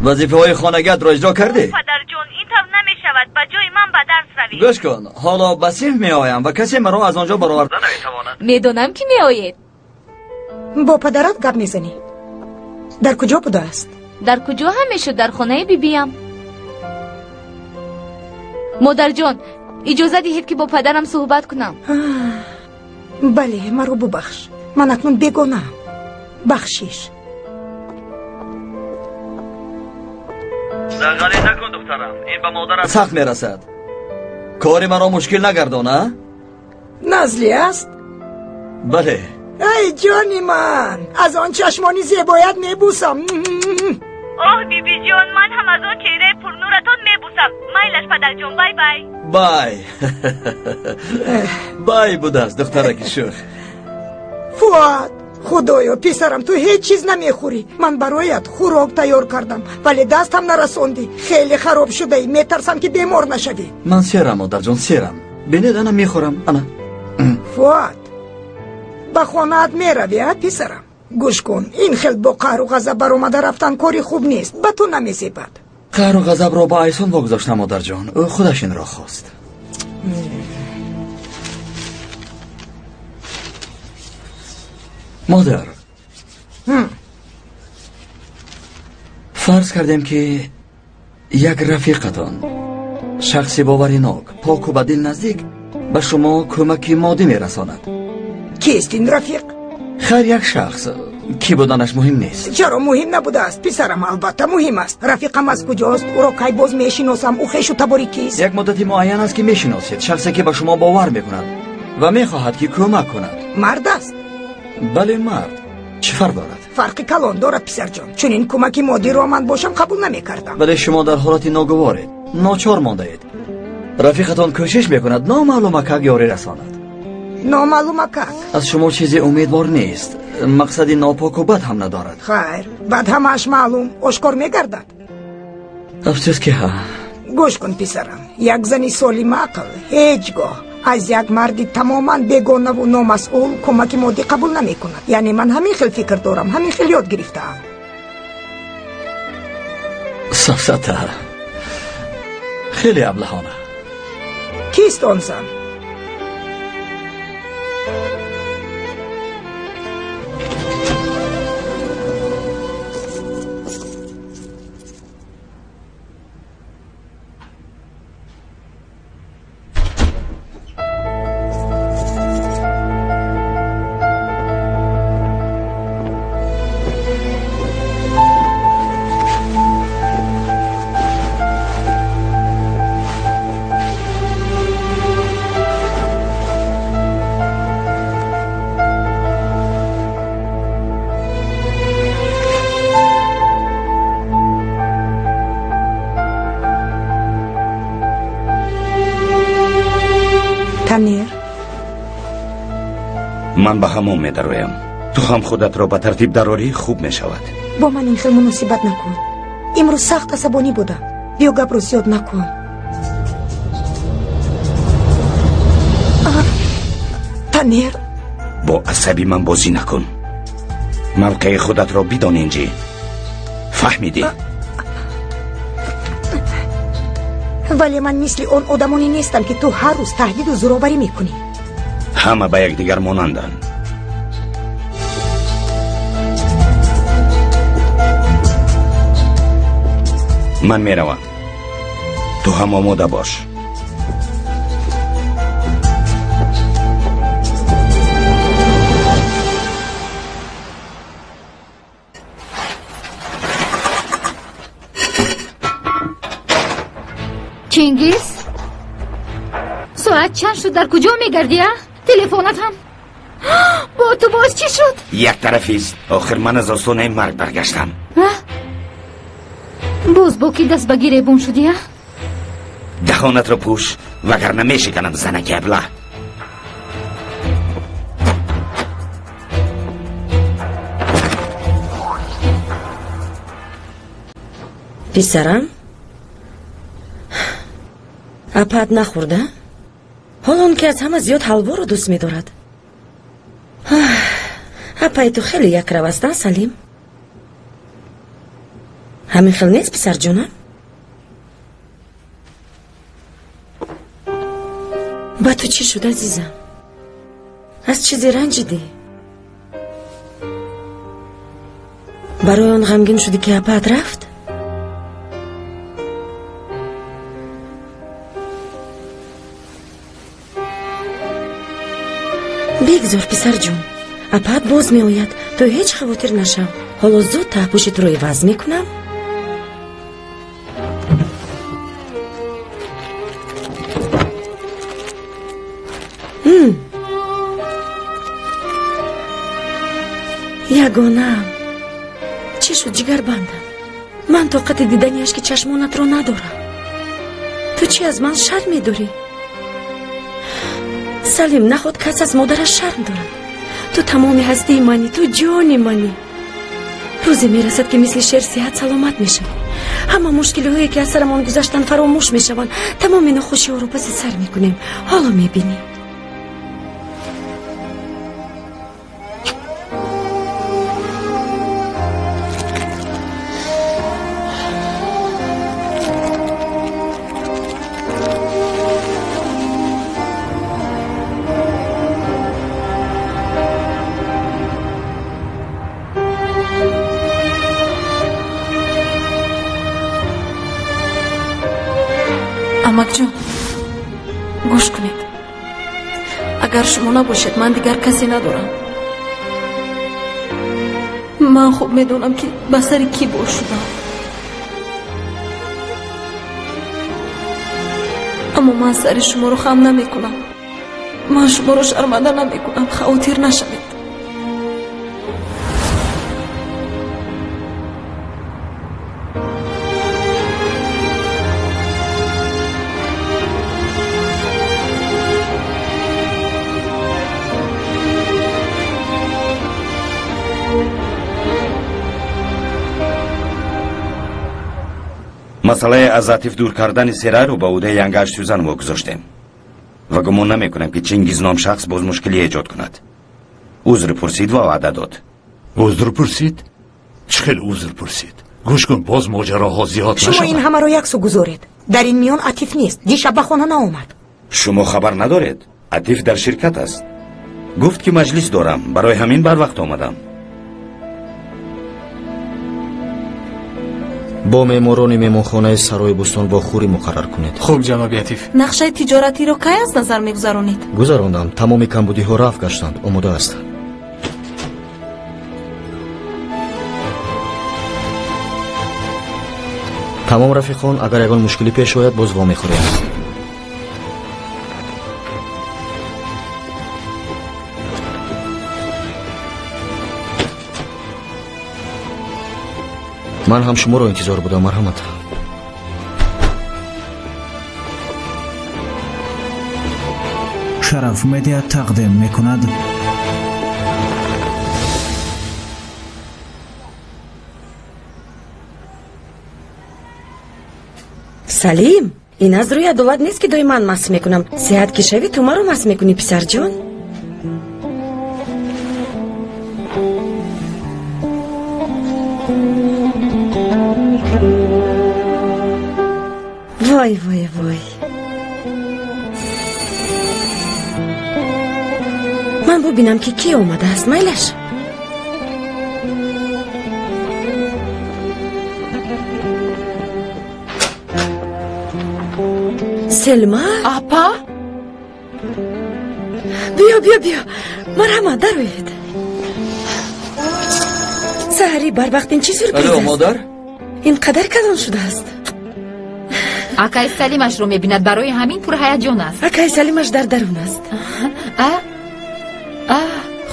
Вазифаҳои хонагиатро иҷро кардӣ? Падарҷон, ин тавр намешавад. Ба ҷои ман ба дарс равӣ. Гӯш кун, ҳоло ба синф меоям ва касе маро аз он ҷо бароварда наметавонад. Медонам, ки меоед. Бо падарат гап мезанӣ. Дар куҷо будааст? Дар куҷо ҳам мешуд? Дар хонаи бибиям. Модарҷон, иҷоза диҳед, ки бо падарам суҳбат кунам. Бале, маро бубахш. Ман акнун бегонаам. Бахшиш. Дағалӣ накун, духтарам. Ин ба модарат сахт мерасад. Кори маро мушкил нагардон, а? Назлӣ аст? Бале. Ай, ҷони ман, аз он чашмони зебоят мебусам. Оҳ, бибиҷон, ман ҳам аз он чеҳраи пурнуратон мебусам. Майлаш, падарҷон, бай бай. Бай. Бай будааст, духтараки шӯх. Фуад, худоё, писарам, ту ҳеҷ чиз намехӯрӣ. Ман бароят хӯрок тайёр кардам, вале дастам нарасондӣ. Хеле хароб шудаӣ, метарсам, ки бемор нашавӣ. Ман серам, модарҷон, серам. Бинед, ана мехӯрам, ана. Фуад, ба хонаат меравӣ, а, писарам? Гӯш кун, ин хел бо қаҳру ғазаб баромада рафтан кори хуб нест, ба ту намезебад. Қаҳру ғазабро ба Айсон вогузоштам, модарҷон. Ӯ худаш инро хост. Модар, фарз кардем, ки як рафиқатон, шахси боваринок, поку ба дил наздик, ба шумо кӯмаки моддӣ мерасонад. Кист ин рафиқ? Хайр, як шахс. Кӣ буданаш муҳим нест. Чаро муҳим набудааст, писарам? Албатта муҳим аст. Рафиқам аз куҷост? Ӯро кай боз мешиносам? Ӯ хешу табори кист? Як муддати муайян аст, ки мешиносед. Шахсе, ки ба шумо бовар мекунад ва мехоҳад, ки кӯмак кунад. Мард аст? Бале, мард. Чӣ фарқ дорад? Фарқи калон дорад, писарҷон. Чунин кӯмаки моддиро ман бошам қабул намекардам. Вале шумо дар ҳолати ногуворед, ночор мондаед. Рафиқатон кӯшиш мекунад номаълумакак ёрӣ расонад. Номаълумакак? Аз шумо чизе умедвор нест. Мақсади нопоку бад ҳам надорад. Хайр, баъд ҳамааш маълум, ошкор мегардад. Афсӯс, ки ҳа. Гӯш кун, писарам, як зани солими ақл ҳеҷ гоҳ аз як марди тамоман бегонаву номасъул кӯмаки моддӣ қабул намекунад. Яъне ман ҳамин хел фикр дорам, ҳамин хел ёд гирифтаам. Сафсата, хеле аблаҳона. Кист он зан? Танер, Ман ба ҳамом медароям. Ту ҳам худатро ба тартиб дарорӣ, хуб мешавад. Бо ман ин хел муносибат накун. Имрӯз сахт асабонӣ будам. Биё, гапро зиёд накун. Танер, Бо асаби ман бозӣ накун. Мавқеи худатро бидон, Инҷӣ. Фаҳмидӣ? Вале ман мисли он одамоне нестам, ки ту ҳар рӯз таҳдиду зӯроварӣ мекунӣ. Ҳама ба якдигар монанданд. Ман меравам, ту ҳам омода бош. Чингиз, соат чанд шуд? Дар куҷо мегардӣ, а? Телефонат ҳам бо ту. Боз чӣ шуд? Як тарафист. Охир ман аз остонаи марг баргаштам. Боз бо ки даст ба гиребон шудӣ, а? Даҳонатро пӯш, вагарна мешиканам, занаки абла. Писарам, апаат нахӯрда? Ҳол он ки аз ҳама зиёд ҳалворо дӯст медорад. Апаи ту хеле якрав аст, а, Салим? Ҳамин хел нест, писарҷонам? Ба ту чӣ шуд, азизам? Аз чизе ранҷидӣ? Барои он ғамгин шудӣ, ки апаат рафт? Бигзор, писарҷон, апаат боз меояд, ту ҳеҷ хавотир нашав. Ҳоло зуд таҳпӯши туро иваз мекунам. Ягонаам, чӣ шуд, ҷигарбандам? Ман тоқати дидани ашки чашмонатро надорам. Ту чӣ аз ман шарм медорӣ? Салим, наход кас аз модараш шарм дорад? Ту тамоми ҳастии манӣ, ту ҷони манӣ. Рӯзе мерасад, ки мисли шер сиҳат саломат мешавӣ. Ҳама мушкилиҳое, ки аз сарамон гузаштанд, фаромӯш мешаванд. Тамоми нохушиҳоро паси сар мекунем. Ҳоло мебинӣ. Амакҷон, гӯш кунед. Агар шумо набошед, ман дигар касе надорам. Ман хуб медонам, ки ба сари кӣ бор шудам. Аммо ман сари шуморо хам намекунам. Ман шуморо шарманда намекунам, хавотир нашавед. Масъалаи аз Атиф дур кардани Серайро ба ӯҳдаи янгаш Сюзан вогузоштем ва гумон намекунам, ки Чингиз ном шахс боз мушкилӣ эҷод кунад. Узр пурсид ва ваъда дод. Узр пурсид? Чӣ хел узр пурсид? Гӯш кун, боз моҷароҳо зиёд Шумо ин нашавад. ҳамаро як су гузоред. Дар ин миён Атиф нест, дишаб ба хона наомад. Шумо хабар надоред? Атиф дар ширкат аст. Гуфт, ки маҷлис дорам, барои ҳамин барвақт омадам. Бо меъморони меҳмонхонаи Сарои Бӯстон вохӯрӣ муқаррар кунед. Хуб, ҷаноби Атиф. Нақшаи тиҷоратиро кай аз назар мегузаронед? Гузарондам, тамоми камбудиҳо рафт гаштанд, омода аст. Тамом, рафиқон, агар ягон мушкилӣ пеш ояд, боз вомехӯрем. Ман ҳам шуморо интизор будам, марҳамат. Шараф Медиа тақдим мекунад. Салим, ин аз рӯи адолат нест, ки доим ман мас мекунам. Сиҳат ки шавӣ, ту маро мас мекунӣ, писарҷон. Вой, вой, вой, ман бубинам, ки кӣ омадааст. Майлаш. Селма. Апа. Биё, биё, биё, марҳамат, дароед. Саҳари барвақт ин чӣ сюрприз Алло, аст? Модар. Ин қадар калон шудааст. Акаи Салимашро мебинад, барои ҳамин пурҳаяҷон аст. Акаи Салимаш дар дарун аст. А а,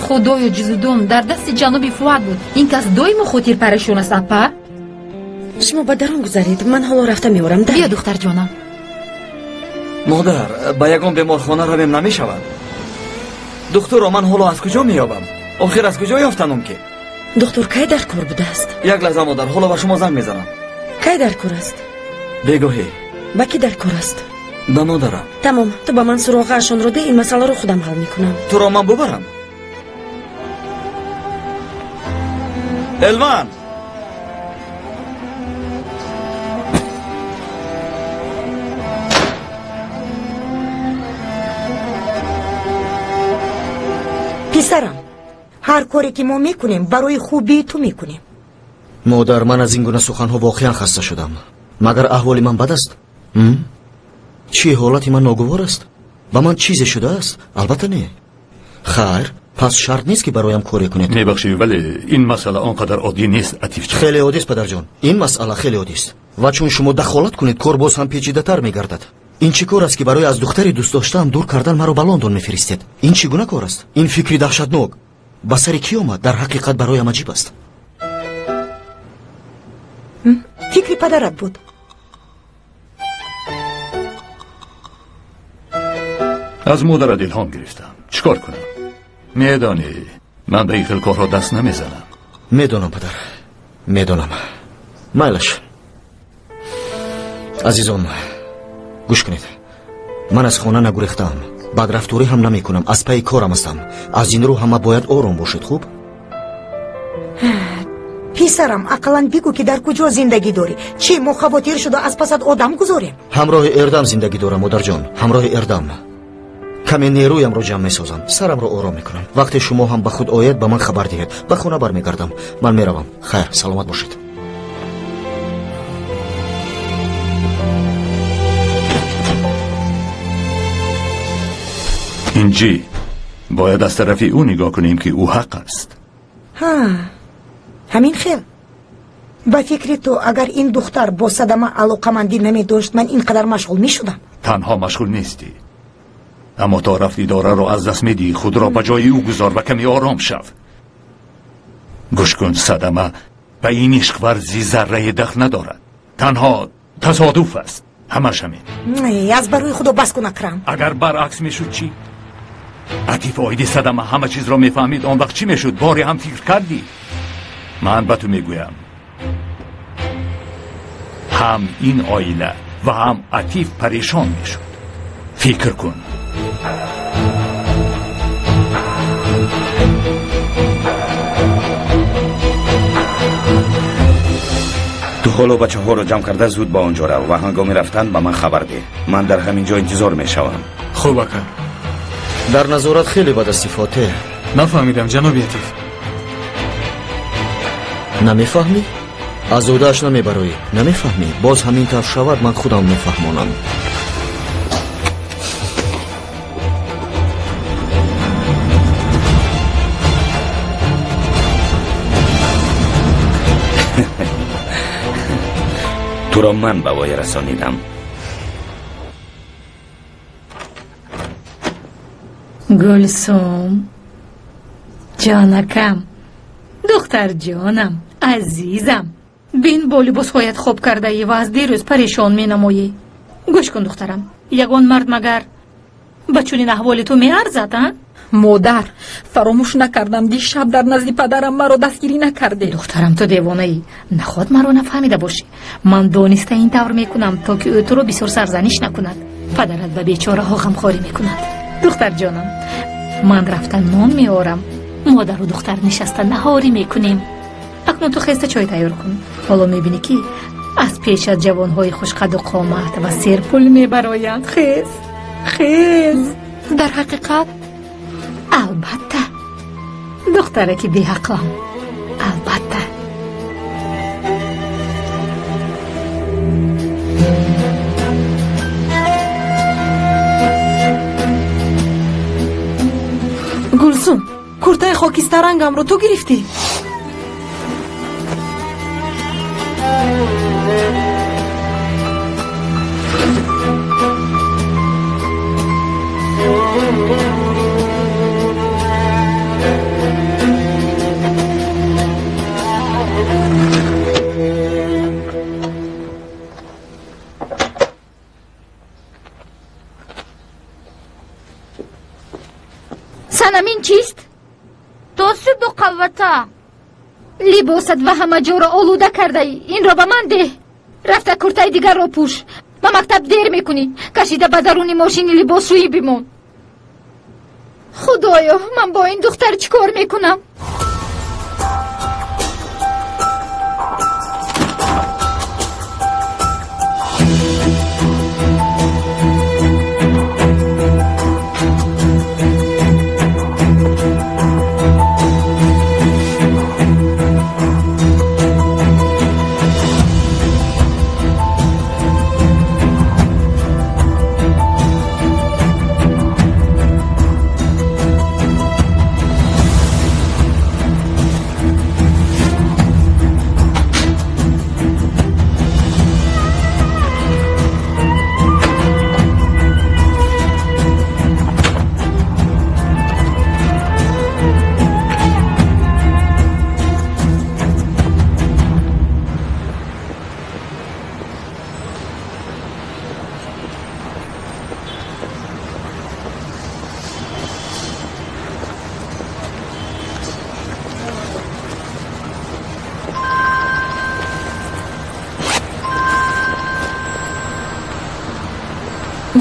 худоё, ҷизудон дар дасти ҷаноби Фуат буд. Ин кас доимо хотирпарешон аст, апа. Шумо ба дарун гузаред, ман ҳоло рафта меорам. Биё, духтарҷонам. Модар, ба ягон беморхона равем намешавад? Духтурро ман ҳоло аз куҷо меёбам? Охир аз куҷо ёфтанам ки? Духтур кай дар кор будааст? Як лаҳза, модар, ҳоло ба шумо занг мезанам. Кай дар кор аст? Бегоҳӣ. Ба кӣ дар кор аст? Ба модарам. Тамом, ту ба ман суроғаашонро деҳ, ин масъаларо худам ҳал мекунам. Туро ман бубарам? Элван! Писарам, ҳар коре ки мо мекунем, барои хубии ту мекунем. Модар, ман аз ин гуна суханҳо воқеан хаста шудам. Магар аҳволи ман бад аст? Чӣ, ҳолати ман ногувор аст? Ба ман чизе шудааст? Албатта не. Хайр, пас шарт нест ки бароям коре кунед. Мебахшӣ, вале ин масъала он қадар оддӣ нест, Атифҷон. Хеле оддист, падарҷон. Ин масъала хеле оддист. Ва чун шумо дахолат кунед, кор боз ҳам печидатар мегардад. Ин чӣ кор аст ки барои аз духтари дӯстдоштаам дур кардан маро ба Лондон мефиристед? Ин чӣ гуна кор аст? Ин фикри даҳшатнок ба сари кӣ омад? Дар ҳақиқат бароям аҷиб аст. Фикри падарат буд. Аз модарат илҳом гирифтам. Чӣ кор кунам? Медонӣ, ман ба ин хел корҳо даст намезанам. Медонам, падар, медонам. Майлаш. Азизон, гӯш кунед. Ман аз хона нагурехтаам, бадрафторӣ ҳам намекунам, аз пайи корам ҳастам. Аз ин рӯ ҳама бояд ором бошед, хуб? Писарам, ақаллан бигӯ ки дар куҷо зиндагӣ дорӣ. Чӣ, мо хавотир шуда аз пасат одам гузорем? Ҳамроҳи Эрдам зиндагӣ дорам, модарҷон, ҳамроҳи Эрдам. Каме нерӯямро ҷамъ месозам, сарамро ором мекунам. Вақте шумо ҳам ба худ ояд, ба ман хабар диҳед. Ба хона бармегардам. Ман меравам. Хайр, саломат бошед. Инҷи, бояд аз тарафи ӯ нигоҳ кунем ки ӯ ҳақ аст. Ҳа, ҳамин хел. Ба фикри ту, агар ин духтар бо садама алоқамандӣ намедошт, ман ин қадар машғул мешудам? Танҳо машғул нестӣ. Аммо то рафт идораро аз даст медиҳӣ, худро ба ҷои ӯ гузор ва каме ором шав. Гӯш кун, садама ба ин ишқварзӣ заррае дахл надорад. Танҳо тасодуф аст. Ҳамаш ҳамин. Аз барои худо бас кун, Акрам. Агар баръакс мешуд чӣ? Атиф оиди садама ҳама чизро мефаҳмид, он вақт чӣ мешуд? Боре ҳам фикр кардӣ? Ман ба ту мегӯям, ҳам ин оила ва ҳам Атиф парешон мешуд. Фикр кун. Ту ҳоло бачаҳоро ҷамъ карда зуд ба он ҷо рав ва ҳангоми рафтан ба ман хабар деҳ. Ман дар ҳамин ҷо интизор мешавам. Хуб, ака. Дар назорат хеле бад асти, Фотеҳ. Нафаҳмидам, ҷаноби Атиф. Намефаҳмӣ? Аз ӯдааш намебароӣ. Намефаҳмӣ? Боз ҳамин тавр шавад, ман худам мефаҳмонам. Туро ман ба воя расонидам. Гулсум, ҷонакам, духтарҷонам, азизам, бин бо либосҳоят хоб кардаӣ ва аз дирӯз парешон менамоӣ. Гӯш кун, духтарам, ягон мард магар ба чунин аҳволи ту меарзад, а? Модар, фаромӯш накардам, дишаб дар назди падарам маро дастгирӣ накардед. Духтарам, ту девонаӣ. Наход маро нафаҳмида бошӣ. Ман дониста ин тавр мекунам, то ки ӯ туро бисёр сарзаниш накунад. Падарат ба бечораҳо ғамхорӣ мекунад. Духтарҷонам, ман рафта нон меорам. Модару духтар нишаста наҳорӣ мекунем. Акнун ту хеста чой тайёр кун. Ҳоло мебинӣ ки аз пешат ҷавонҳои хушқаду қомат ва серпул мебароянд. Хез, хез. Дар ҳақиқат? Албатта, духтараки беақлам, албатта. Гулсум, куртаи хокистарангамро ту гирифтӣ? Санам ин чист? То суду қаввата. Либосат ва ҳама ҷоро олуда кардаӣ. Инро ба ман деҳ. Рафта куртаи дигарро пӯш. Ба мактаб дер мекунӣ. Кашида ба даруни мошини либосшӯӣ бимон. Худоё, ман бо ин духтар чӣ кор мекунам?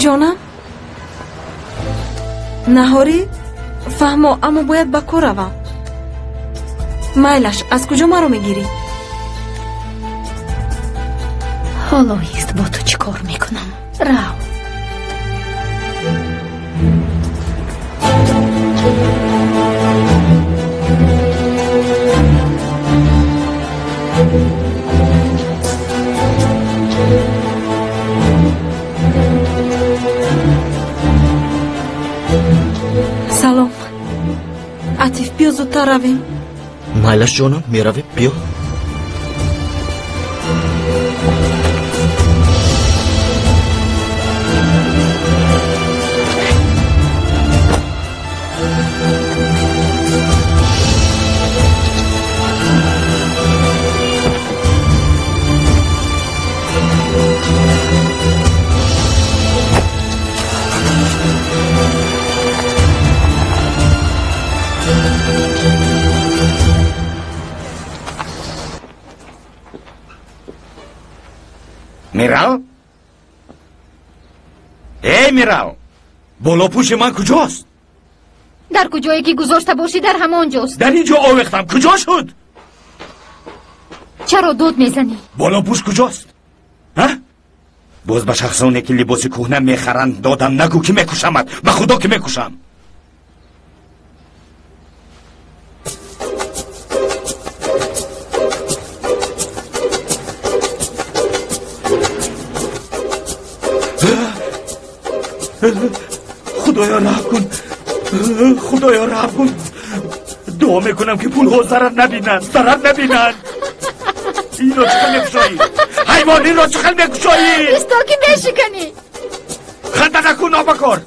Ҷонам, наҳорӣ? Фаҳмо, аммо бояд ба кор равам. Майлаш, аз куҷо маро мегирӣ? Ҳоло ист бо ту чӣ кор мекунам. Рав. Салом. Атиф, биё зудтар равем. Майлаш ҷонам, меравем, биё. Мирал? Эй, Мирал! Болопӯши ман куҷост? Дар куҷое ки гузошта бошӣ, дар ҳамон ҷост. Дар ин ҷо овехтам, куҷо шуд? Чаро дод мезанӣ? Болопӯш куҷост? Ҳа? Боз ба шахсоне ки либоси кӯҳна мехаранд додам, нагӯ ки мекушамат. Ба худо ки мекушам. Худоё раҳм кун, худоё раҳм кун. Дуо мекунам ки пулҳо зарар набинанд, зарар набинанд. Инро чӣ хел мекушоӣ? Ҳайвон, инро чӣ хел мекушоӣ? Исто ки мешиканӣ. Ханда накун, нобакор.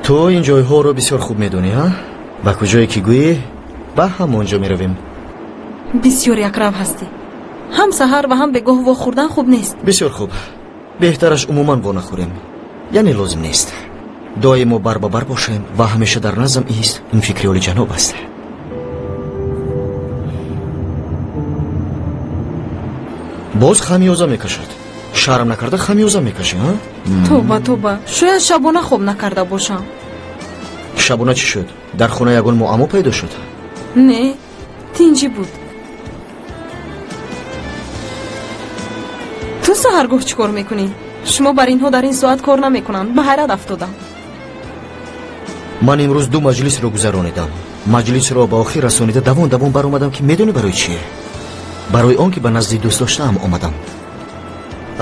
Ту ин ҷойҳоро бисёр хуб медонӣ, ҳа? Ба куҷое ки гӯӣ, ба ҳамон ҷо меравем. Бисёр якрав ҳастӣ. Ҳам саҳар ва ҳам бегоҳ вохӯрдан хуб нест. Бисёр хуб. Беҳтараш умуман во нахӯрем. Яъне лозим нест. Доимо бар ба бар бошем ва ҳамеша дар назм ист. Ин фикри олиҷаноб аст. Боз хамиёза мекашад. Шарм накарда хамиёза мекашӣ, ҳа? Тоба, тоба. Шояд шабона хоб накарда бошам. Шабона чӣ шуд? Дар хона ягон муаммо пайдо шуд? Не, тинҷӣ буд. Ту саҳаргоҳ чӣ кор мекунӣ? Шумо бар инҳо дар ин соат кор намекунанд. Ба ҳайрат афтодам. Ман имрӯз ду маҷлисро гузаронидам. Маҷлисро ба охир расонида давон давон баромадам, ки медонӣ барои чӣ? Барои он ки ба назди дӯстдоштаам омадам.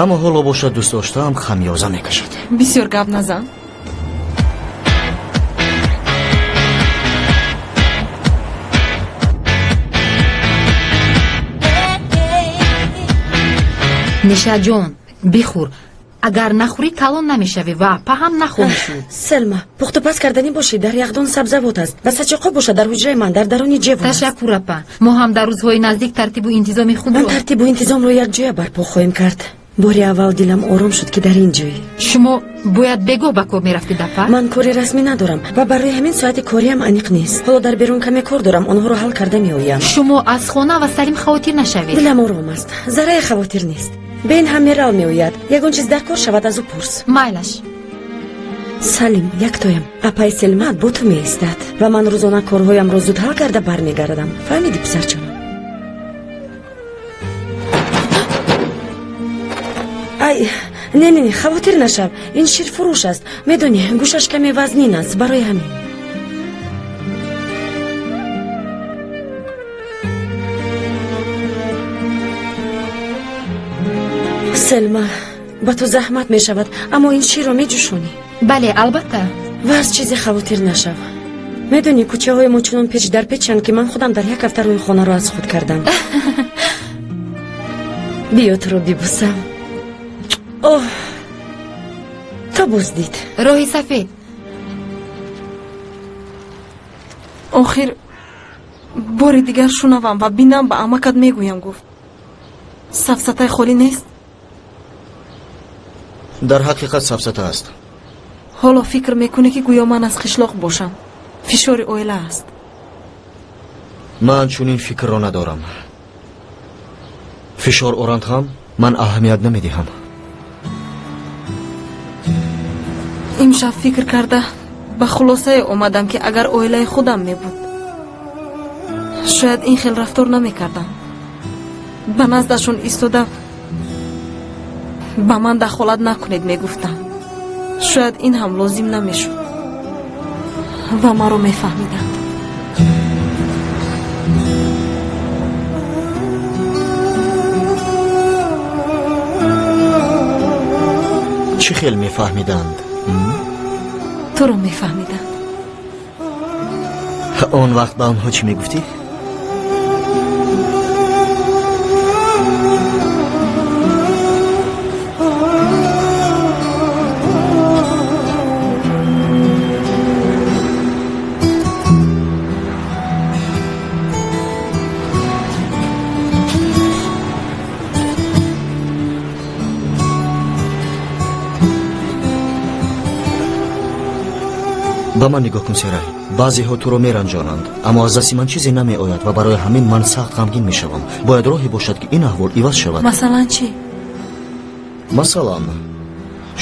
Аммо ҳоло бошад дӯстдоштаам хамёза мекашад. Бисёр гап назан. Нишаҷон, бихӯр. Агар нахӯрӣ калон намешавӣ ва апа ҳам нахоҳӣ шуд. Селма, пухтупаз карданӣ бошӣ, дар яхдон сабзавот аст ва сачоқҳо бошад дар ҳуҷраи ман дар даруни ҷевон аст. Ташаккур, апа. Мо ҳам дар рӯзҳои наздик тартибу интизоми худро Ман тартибу интизомро якҷоя барпо хоҳем кард. Бори аввал дилам ором шуд, ки дар ин ҷой. Шумо бояд бегоҳ ба кор мерафтед, апа? Ман кори расмӣ надорам ва барои ҳамин соати кориам аниқ нест. Ҳоло дар берун каме кор дорам, онҳоро ҳал карда меоям. Шумо аз хона ва Салим хавотир нашавед. Дилам ором аст, заррае хавотир нест. Бен ҳам Мерал меояд. Ягон чиз дар кор шавад, аз ӯ пурс. Майлаш. Салим, яктоям. Апаи Селмат бо ту меистад ва ман рӯзона корҳоямро зуд ҳал карда бармегардам. Фаҳмидӣ, писарҷонам? Ай, не, не, не, хавотир нашав. Ин ширфурӯш аст. Медонӣ, гӯшаш каме вазнин аст, барои ҳамин. Селма, ба ту заҳмат мешавад, аммо ин ширро меҷӯшонӣ. Бале, албатта. Ва аз чизе хавотир нашав. Медонӣ, кӯчаҳои мо чунон печ дар печанд, ки ман худам дар як ҳафта рӯи хонаро аз худ кардам. Биё туро бибусам. Оҳ, то боз дид. Роҳи сафед. Охир бори дигар шунавам ва бинам ба амакат мегӯям, гуфт. Сафсатаи холӣ нест? Дар ҳақиқат сафсата аст. Ҳоло фикр мекунӣ, ки гӯё ман аз қишлоқ бошам. Фишори оила аст. Ман чунин фикрро надорам. Фишор оранд ҳам ман аҳамият намедиҳам. Имшаб фикр карда ба хулосае омадам, ки агар оилаи худам мебуд, шояд ин хел рафтор намекардам. Ба наздашон истода ба ман дахолат накунед мегуфтам. Шояд ин ҳам лозим намешуд ва маро мефаҳмиданд. Чӣ хел мефаҳмиданд? Туро мефаҳмиданд. Он вақт ба онҳо чӣ мегуфтӣ? Ба ман нигоҳ кун, Серай. Баъзеҳо туро меранҷонанд, аммо аз дасти ман чизе намеояд ва барои ҳамин ман сахт ғамгин мешавам. Бояд роҳе бошад, ки ин аҳвол иваз шавад. Масалан чӣ? Масалан,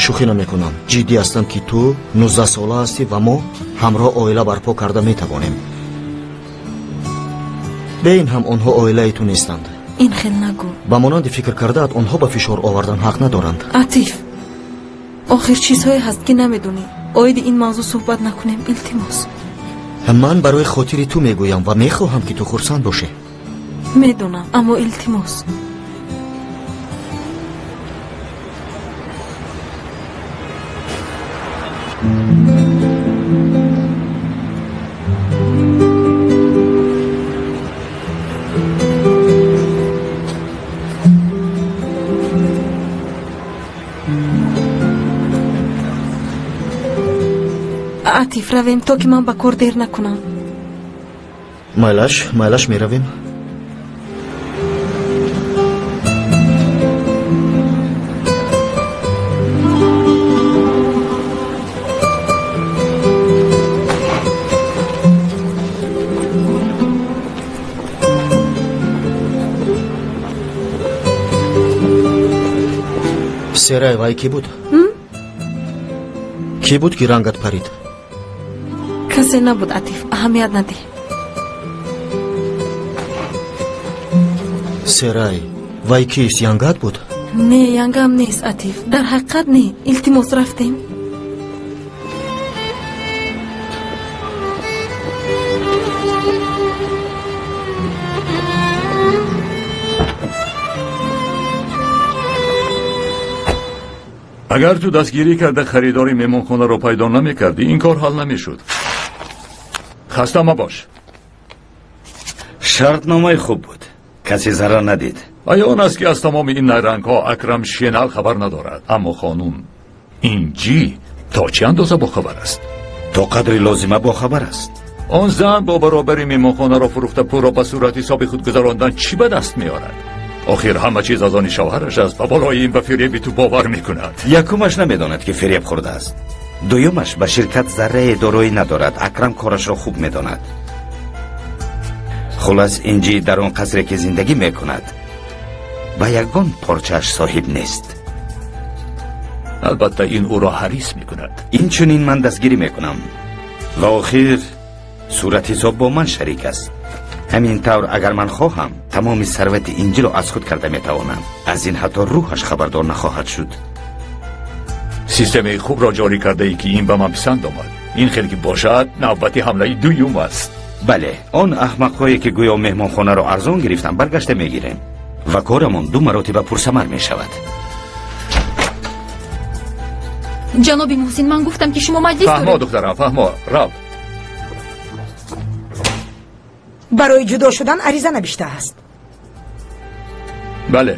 шӯхӣ намекунам. Ҷиддӣ ҳастам, ки ту 19 сола ҳастӣ ва мо ҳамроҳ оила барпо карда метавонем. Бе ин ҳам онҳо оилаи ту нестанд. Ин хел нагӯ. Ба монанди фикр кардаат, онҳо ба фишор овардан ҳақ надоранд. Атиф, охир чизҳое ҳаст, ки намедонӣ. Оиди ин мавзӯъ суҳбат накунем, илтимос. Ман барои хотири ту мегӯям ва мехоҳам, ки ту хурсанд бошӣ. Медонам, аммо илтимос. Атиф, равем, то ки ман ба кор дер накунам. Майлаш, майлаш, меравем. Серай, вай кӣ буд? Кӣ буд, ки рангат парид? Касе набуд, Атиф, аҳамият надиҳ. Серай, вай кист? Янгат буд? Не, янгам нест, Атиф. Дар ҳақиқат не. Илтимос, рафтем. Агар ту дастгирӣ карда харидори меҳмонхонаро пайдо намекардӣ, ин кор ҳал намешуд. Хаста мабош. Шартномаи хуб буд. Касе зарар надид. Аён аст, ки аз тамоми ин найрангҳо Акрам Шенал хабар надорад. Аммо хонум Инҷӣ то чӣ андоза бохабар аст? То қадри лозима бохабар аст. Он зан бо баробари меҳмонхонаро фурӯхта пулро ба сурати ҳисоби худ гузарондан чӣ ба даст меорад? Охир ҳама чиз аз они шавҳараш аст ва болои ин ба фиреби ту бовар мекунад. Якумаш намедонад ки фиреб хӯрдааст. Дуюмаш ба ширкат заррае дороӣ надорад. Акрам корашро хуб медонад. Хулас Инҷи дар он қасре ки зиндагӣ мекунад ба ягон порчааш соҳиб нест. Албатта ин ӯро ҳарис мекунад. Инчунин ман дастгирӣ мекунам ва охир суратҳисоб бо ман шарик аст. Ҳамин тавр агар ман хоҳам тамоми сарвати Инҷиро аз худ карда метавонам. Аз ин ҳатто рӯҳаш хабардор нахоҳад шуд. Системаи хубро ҷорӣ кардаӣ ки ин ба ман писанд омад. Ин хел ки бошад навбати ҳамлаи дуюм аст. Бале, он аҳмақҳое ки гӯё меҳмонхонаро арзон гирифтанд баргашта мегирем ва корамон ду маротиба пурсамар мешавад. Ҷаноби Муҳсин, ман гуфтам ки шумо маҷлис доред. Фаҳмо духтарам, фаҳмо, рав. Барои ҷудо шудан ариза навиштааст. Бале,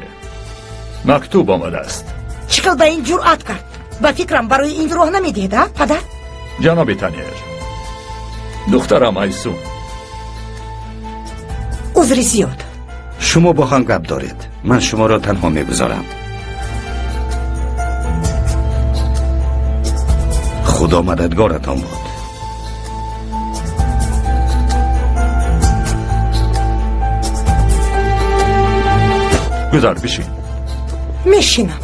мактуб омадааст. Чӣ хел ба ин ҷуръат кард? Ба фикрам барои ин роҳ намедиҳед, а падар? Ҷаноби Танер, духтарам Айсун. Узри зиёд. Шумо бо ҳам гап доред. Ман шуморо танҳо мегузорам. Худо мададгоратон буд. Гузар, бишин. Мешинам.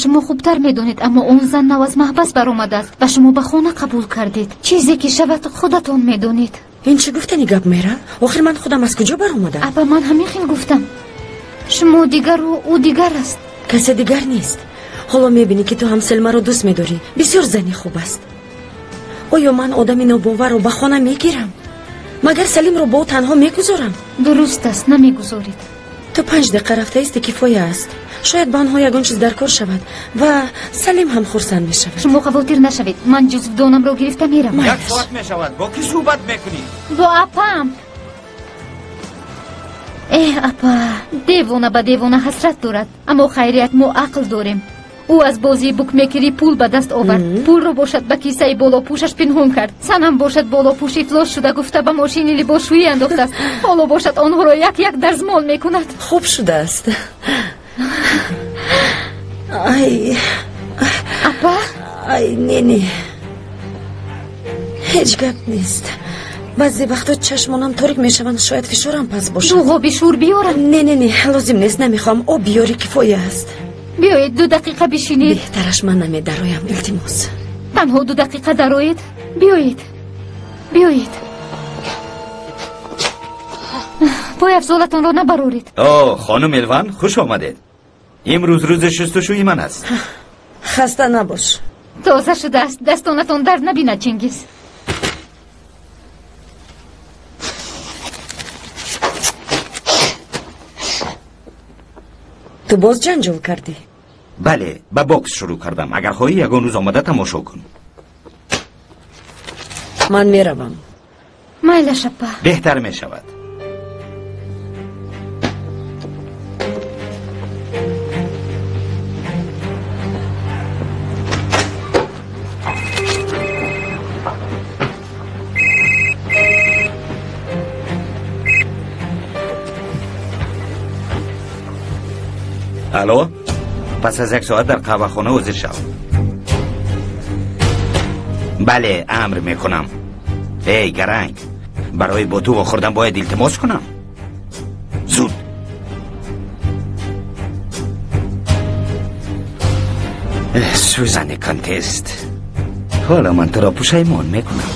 Шумо хубтар медонед, аммо он зан нав аз маҳбас баромадааст ва шумо ба хона қабул кардед. Чизе ки шавад худатон медонед. Ин чӣ гуфтани гап, Мера? Охир ман худам аз куҷо баромадам? Апа, ман ҳамин хел гуфтам. Шумо дигару ӯ дигар аст. Касе дигар нест. Ҳоло мебинӣ ки ту ҳам Селмаро дӯст медорӣ. Бисёр зани хуб аст. Оё ман одами нобоварро ба хона мегирам? Магар Салимро бо ӯ танҳо мегузорам? Дуруст аст, намегузоред. Ту 5 дақиқа рафтаисти кифоя аст. Шояд ба онҳо ягон чиз дар кор шавад ва Салим ҳам хурсанд мешавад. Шумо хавотир нашавед, ман ҷузвдонамро гирифта меравам. Як соат мешавад. Бо кӣ суҳбат мекунӣ? Бо апам. Эҳ, апа, девона ба девона ҳасрат дорад, аммо хайрият мо ақл дорем. Ӯ аз бозии букмекерӣ пул ба даст овард. Пулро бошад ба кисаи болопӯшаш пинҳон кард. Санам бошад болопӯш ифлос шуда гуфта ба мошини либосшӯӣ андохтааст. Ҳоло бошад онҳоро як-як дарзмол мекунад. Хуб шудааст. Ай, апа? Ай, не, не, ҳеҷ гап нест. Баъзе вақтҳо чашмонам торик мешаванд, шояд фишорам паст бошад. Ду ғоби шӯр биёрам? Не, не, не, лозим нест, намехоҳам. Об биёрӣ кифоя аст. Биёед 2 дақиқа бишинед. Беҳтараш ман намедароям, илтимос. Танҳо 2 дақиқа дароед. Биёед, биёед. Пойафзолатонро набароред. О, хонум Элван, хуш омадед. Имрӯз рӯзи шустушӯи ман аст. Хаста набош. Тоза шудааст, дастонатон дард набинад, Чингиз. Ту боз ҷанҷол кардӣ? Бале, ба бокс шурӯъ кардам. Агар хоҳӣ ягон рӯз омада тамошо кун. Ман меравам. Майлаш, апа. Беҳтар мешавад. Алло, пас аз 1 соат дар қаҳвахона ҳозир шав. Бале, амр мекунам. Эй, гаранг, барои бо ту вохӯрдан бояд илтимос кунам? Зуд. Сӯзани контест, ҳоло ман туро пушаймон мекунам.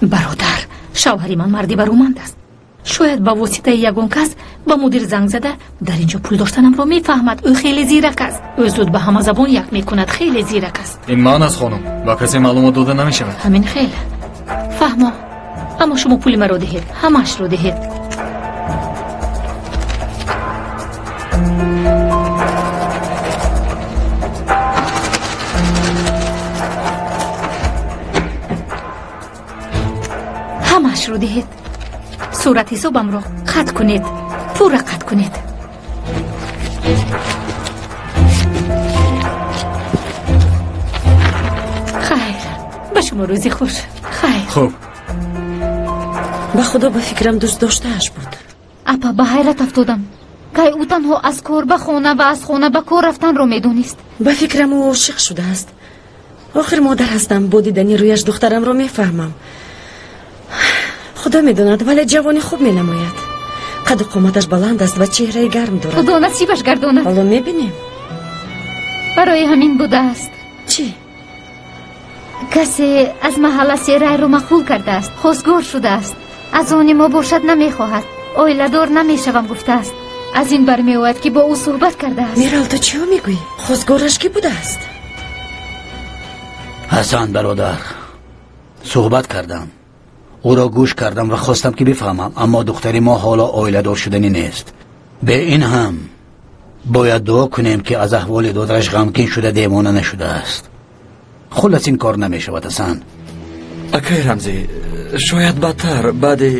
Бародар, шавҳари ман марди бароманд аст. Шояд ба воситаи ягон кас ба мудир занг зада дар инҷо пул доштанамро мефаҳмад. Ӯ хеле зирак аст. Ӯ зуд ба ҳама забон як мекунад. Хеле зирак аст. Ин ман аст, хонум. Ба касе маълумот дода намешавад. Ҳамин хел. Фаҳмо. Аммо шумо пули маро диҳед, ҳамаашро диҳед. Бахшишро диҳед. Сурат ҳисобамро қатъ кунед, пурра қатъ кунед. Хайр, ба шумо рӯзи хуш. Хайр. Хуб. Ба худо, ба фикрам дӯст доштааш буд. Апа, ба ҳайрат афтодам. Кай ӯ танҳо аз кор ба хона ва аз хона ба кор рафтанро медонист. Ба фикрам ӯ ошиқ шудааст. Охир модар ҳастам, бо дидани рӯяш духтарамро мефаҳмам. Худо медонад, вале ҷавони хуб менамояд. Қаду қоматаш баланд аст ва чеҳраи гарм дорад. Худо насибаш гардонад. Ҳоло мебинем. Барои ҳамин будааст. Чӣ? Касе аз маҳалла Серайро мақбул кардааст, хостгор шудааст. Аз они мо бошад намехоҳад, оиладор намешавам гуфтааст. Аз ин бармеояд, ки бо ӯ суҳбат кардааст. Мирал, ту чиҳо мегӯӣ? Хостгораш кӣ будааст? Ҳасан бародар, суҳбат кардам, ӯро гӯш кардам ва хостам ки бифаҳмам, аммо духтари мо ҳоло оиладор шуданӣ нест. Бе ин ҳам бояд дуо кунем, ки аз аҳволи додараш ғамгин шуда девона нашудааст. Хуллас, ин кор намешавад, Ҳасан. Акай Рамзӣ, шояд бадтар баъди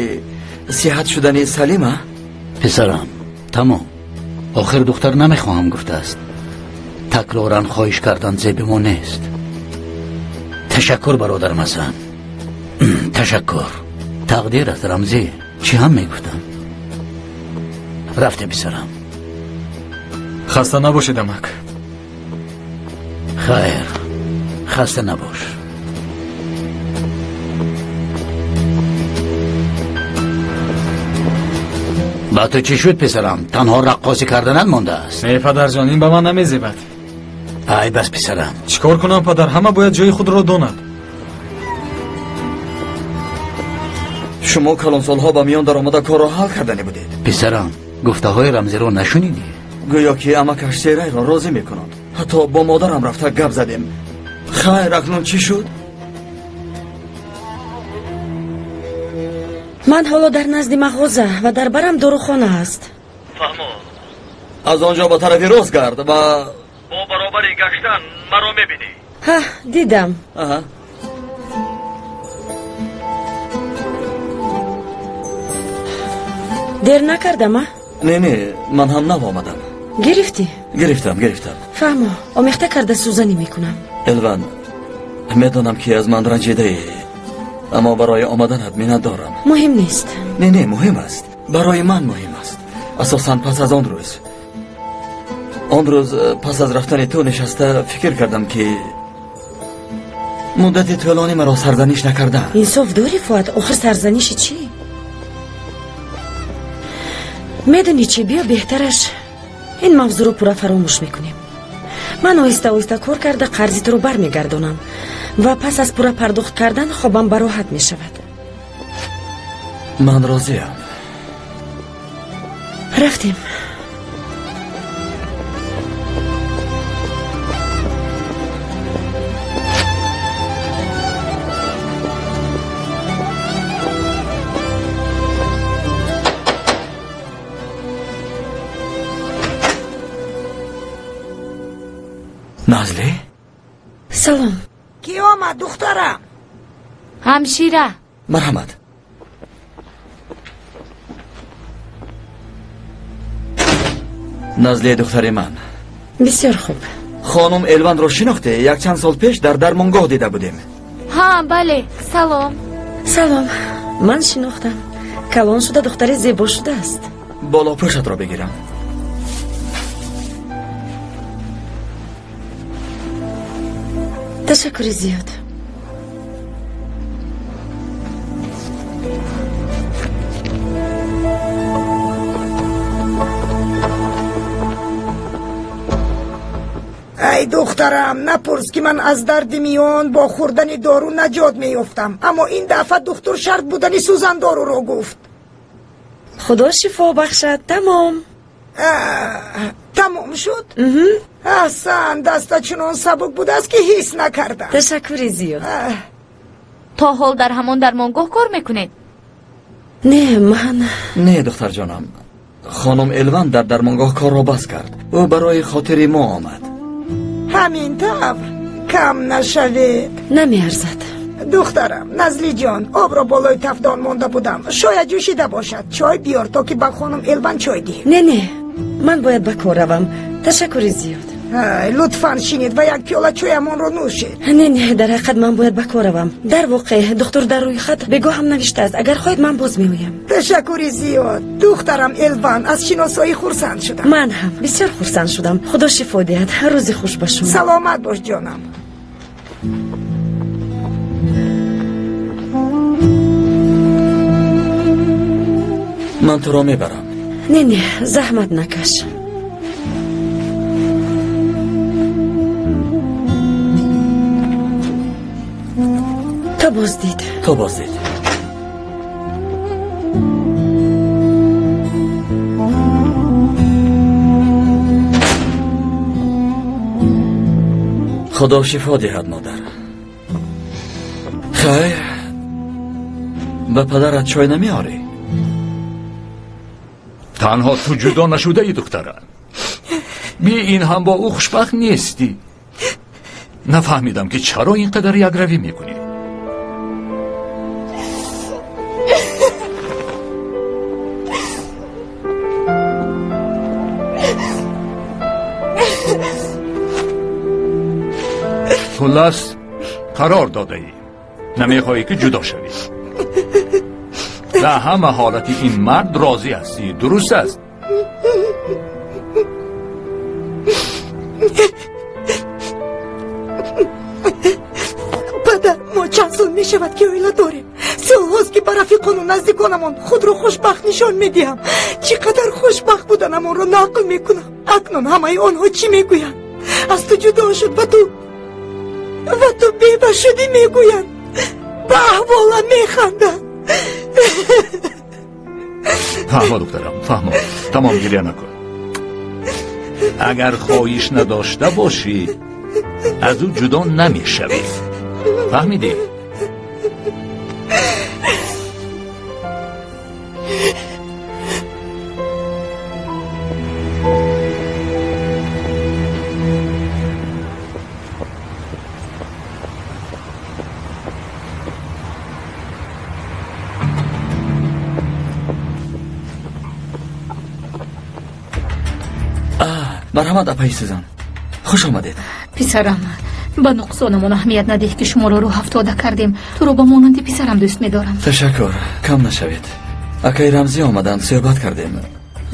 сиҳат шудани Салима? Писарам, тамом. Охир духтар намехоҳам гуфтааст. Такроран хоҳиш кардан зеби мо нест. Ташаккур, бародарам Ҳасан, ташаккур. Тақдир аст, Рамзӣ. Чӣ ҳам мегуфтам? Рафтем, писарам. Хаста набошед, амак. Хайр, хаста набош. Ба ту чӣ шуд, писарам? Танҳо раққосӣ карданат мондааст. Не, падарҷон, ин ба ман намезебад. Ай бас, писарам. Чӣ кор кунам, падар? Ҳама бояд ҷои худро донад. Шумо калонсолҳо ба миён даромада корро ҳал карданӣ будед. Писарам, гуфтаҳои Рамзиро нашунидӣ? Гӯё ки амакаш Серайро розӣ мекунад. Ҳатто бо модарам рафта гап задем. Хайр, акнун чӣ шуд? Ман ҳоло дар назди мағоза ва дар барам дорухона аст. Фаҳмо, аз он ҷо ба тарафи рост гард ва бо баробари гаштан маро мебинӣ. Ҳа, дидам. Аҳа. Дер накардам, а? Не, не, ман ҳам нав омадам. Гирифтӣ? Гирифтам, гирифтам. Фаҳмо, омехта карда сӯзанӣ мекунам. Элван, медонам, ки аз ман ранҷидаӣ, аммо барои омаданат миннатдорам. Муҳим нест. Не, не, муҳим аст. Барои ман муҳим аст. Асосан пас аз он рӯз. Он рӯз пас аз рафтани ту нишаста фикр кардам, ки муддати тӯлонӣ маро сарзаниш накардаанд. Инсоф дорӣ, Фуад, охир сарзаниши чӣ? Медонӣ чӣ, биё беҳтараш ин мавзӯъро пурра фаромӯш мекунем. Ман оҳиста оҳиста кор карда қарзи туро бармегардонам ва пас аз пурра пардохт кардан хобам бароҳат мешавад. Ман розиям. Рафтем. Назлӣ? Салом. Кӣ омад, духтарам? Ҳамшира. Марҳамат. Назлӣ, духтари ман. Бисёр хуб. Хонум Элванро шинохте? Якчанд сол пеш дар дармонгоҳ дида будем. Ҳа, бале. Салом. Салом. Ман шинохтам. Калон шуда духтари зебо шудааст. Болопӯшатро бигирам. Ташаккури зиёд. Ай духтарам, напурс, ки ман аз дарди миён бо хӯрдани дору наҷот меёфтам, аммо ин дафъа духтур шарт будани сӯзандоруро гуфт. Худо шифо бахшад. Тамом. Тамом шуд? Аҳсан, даста чунон сабук будааст, ки ҳис накардам. Ташаккури зиёд. То ҳол дар ҳамон дармонгоҳ кор мекунед? Не, ман Не, духтарҷонам, хонум Элван дар дармонгоҳ корро бас кард. Ӯ барои хотири мо омад. Ҳамин тавр, кам нашавед. Намеарзад. Духтарам, Назлиҷон, обро болои тафдон монда будам. Шояд ҷӯшида бошад. Чой биёр, то ки ба хонум Элван чой диҳем. Не, не, ман бояд ба кор равам. Ташаккури зиёд. Лутфан шинед ва як пиёла чойамонро нӯшед. Не, не, дар ҳақиқат ман бояд ба кор равам. Дар воқеъ духтур дар рӯи хат бегоҳ ҳам навиштааст. Агар хоҳед, ман боз меоям. Ташаккури зиёд. Духтарам Элван, аз шиносоӣ хурсанд шудам. Ман ҳам бисёр хурсанд шудам. Худо шифо диҳад. Рӯзи хуш ба шумо. Саломат бош, ҷонам. Ман туро мебарам. Не, не, заҳмат накаш. То боздид. То боздид. Худо шифо диҳад, модар. Хайр, ба падарат чой намеорӣ? Танҳо ту ҷудо нашудаи, духтарам. Би ин ҳам бо ӯ хушбахт нестӣ. Нафаҳмидам, ки чаро ин қадар якравӣ мекунӣ. Хулас, қарор додаӣ. Намехоҳӣ, ки ҷудо шавӣ. Дар ҳама ҳолати ин мард розӣ ҳастӣ, дуруст аст? Падар, мо чанд сол мешавад, ки оила дорем. Солҳост, ки ба рафиқону наздиконамон худро хушбахт нишон медиҳам. Чӣ қадар хушбахт буданамонро нақл мекунам. Акнун ҳамаи онҳо чӣ мегӯянд? Аз ту ҷудо шуд ва ту бева шудӣ мегӯянд. Ба аҳвола механданд. Фаҳмо, духтарам, фаҳмо. Тамом, гиря накун. Агар хоҳиш надошта бошӣ, аз ӯ ҷудо намешавӣ. Фаҳмидӣ? Марҳамат, апаи Сузан, хуш омадед. Писарам, ба нуқсонамон аҳамият надиҳ, ки шуморо рӯҳафтода кардем. Туро ба монанди писарам дӯст медорам. Ташаккур, кам нашавед. Акаи Рамзӣ омаданд, суҳбат кардем.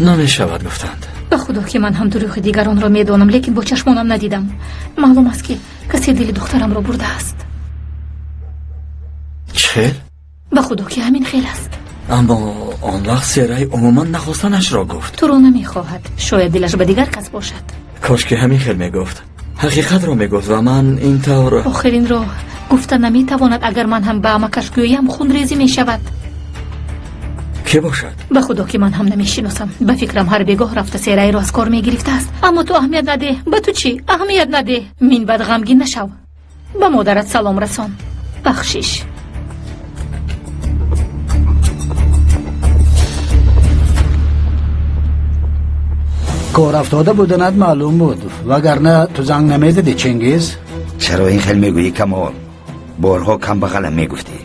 Намешавад, гуфтанд. Ба худо, ки ман ҳам дурӯғи дигаронро медонам, лекин бо чашмонам надидам. Маълум аст, ки касе дили духтарамро бурдааст. Чӣ хел? Ба худо, ки ҳамин хел аст. Аммо он вақт Серай умуман нахостанашро гуфт. Туро намехоҳад. Шояд дилаш ба дигар кас бошад. Кош ки ҳамин хел мегуфт. Ҳақиқатро мегуфт ва ман ин тавр. Охир инро гуфта наметавонад. Агар ман ҳам ба амакаш гӯям, хунрезӣ мешавад. Ке бошад? Ба худо, ки ман ҳам намешиносам. Ба фикрам, ҳар бегоҳ рафта Серайро аз кор мегирифтааст. Аммо ту аҳамият надеҳ. Ба ту чӣ? Аҳамият надеҳ. Минбаъд ғамгин нашав. Ба модарат салом расон. Бахшиш. Кор афтода буданат маълум буд, вагарна ту занг намезадӣ, Чингиз. Чаро ин хел мегӯӣ, Камол? Борҳо камбағалам мегуфтӣ.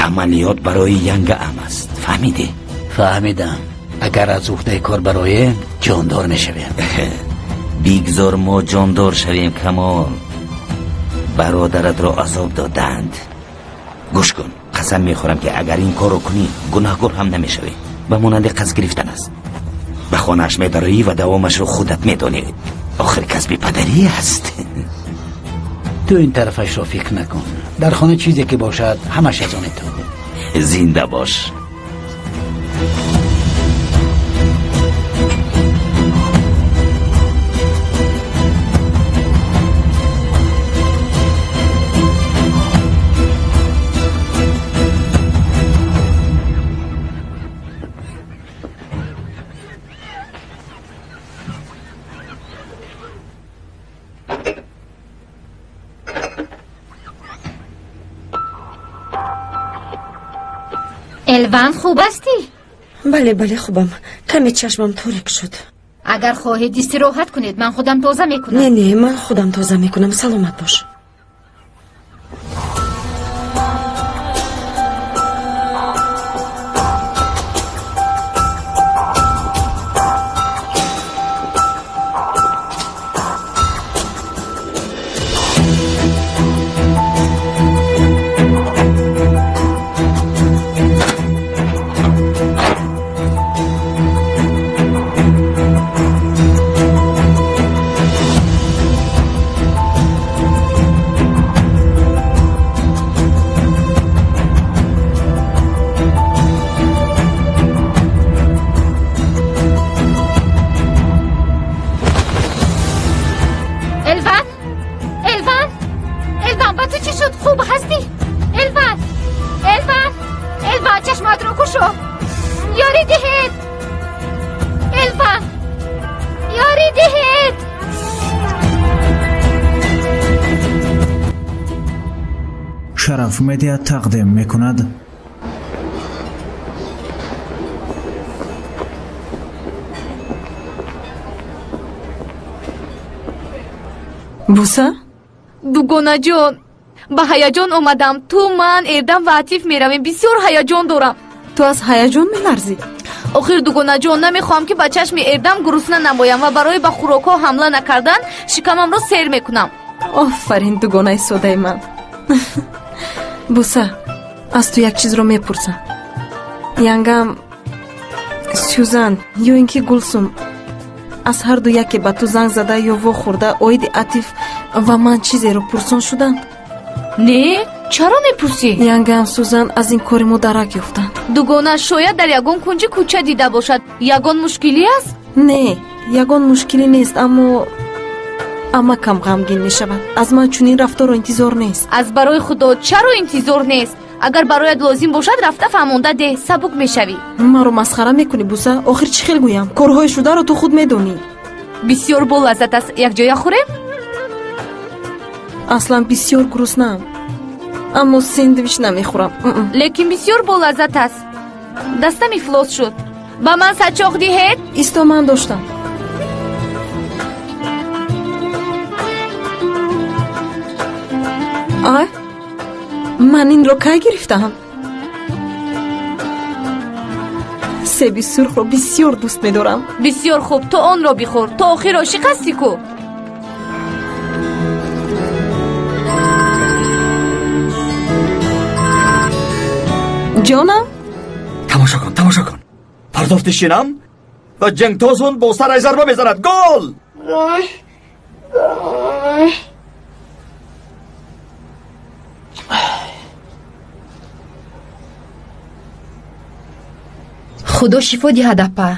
Амалиёт барои янгаам аст, фаҳмидӣ? Фаҳмидам. Агар аз уҳдаи кор бароем, ҷондор мешавем. Бигзор мо ҷондор шавем, Камол. Бародаратро азоб доданд. Гӯш кун, қасам мехӯрам, ки агар ин корро кунӣ, гунаҳгор ҳам намешавӣ. Ба монанди қасд гирифтан аст. Ба хонааш медароӣ ва давомашро худат медонӣ. Охир касби падарӣ аст. Ту ин тарафашро фикр накун. Дар хона чизе ки бошад, ҳамаш аз они ту. Зинда бош. Элван, хуб ҳастӣ? Бале, бале, хубам. Каме чашмам торик шуд. Агар хоҳед истироҳат кунед, ман худам тоза мекунам. Не, не, ман худам тоза мекунам. Саломат бош. Шараф Медиа тақдим мекунад. Буса? Дугонаҷон, ба ҳаяҷон омадам. Ту, ман, Эрдам ва Атиф меравем. Бисёр ҳаяҷон дорам. Ту аз ҳаяҷон меларзӣ? Охир дугонаҷон, намехоҳам ки ба чашми Эрдам гурусна намоям ва барои ба хӯрокҳо ҳамла накардан шикамамро сер мекунам. Офарин, дугонаи содаи ман. Буса, аз ту як чизро мепурсам. Янгам Сюзан ё ин ки Гулсум аз ҳар ду яке ба ту занг зада ё вохӯрда оиди Атиф ва ман чизеро пурсон шуданд? Не, чаро мепурсӣ? Янгам Сюзан аз ин кори мо дарак ёфтанд. Дугона, шояд дар ягон кунҷи кӯча дида бошад. Ягон мушкилӣ аст? Не, ягон мушкилӣ нест, аммо амакам ғамгин мешавад. Аз ман чунин рафторо интизор нест. Аз барои Худо чаро интизор нест? Агар бароят лозим бошад, рафта фаҳмонда деҳ, сабук мешавӣ. Маро масхара мекунӣ, Буса? Охир чӣ хел гӯям? Корҳои шударо ту худ медонӣ. Бисёр болаззат аст. Якҷоя хӯрем? Аслан бисёр гуруснаам, аммо сендвич намехӯрам. Лекин бисёр болаззат аст. Дастам ифлос шуд. Ба ман сачоқ диҳед? Исто, ман доштам. Ай, ман инро кай гирифтаам? Себи сурхро бисёр дӯст медорам. Бисёр хуб, ту онро бихӯр. То охир ошиқ ҳастӣ ку? Ҷонам? Тамошо кун, тамошо кун. Пардохти шинам ва ҷангтозун бо сараш зарба мезанад. Гол! Худо шифо диҳад, апа.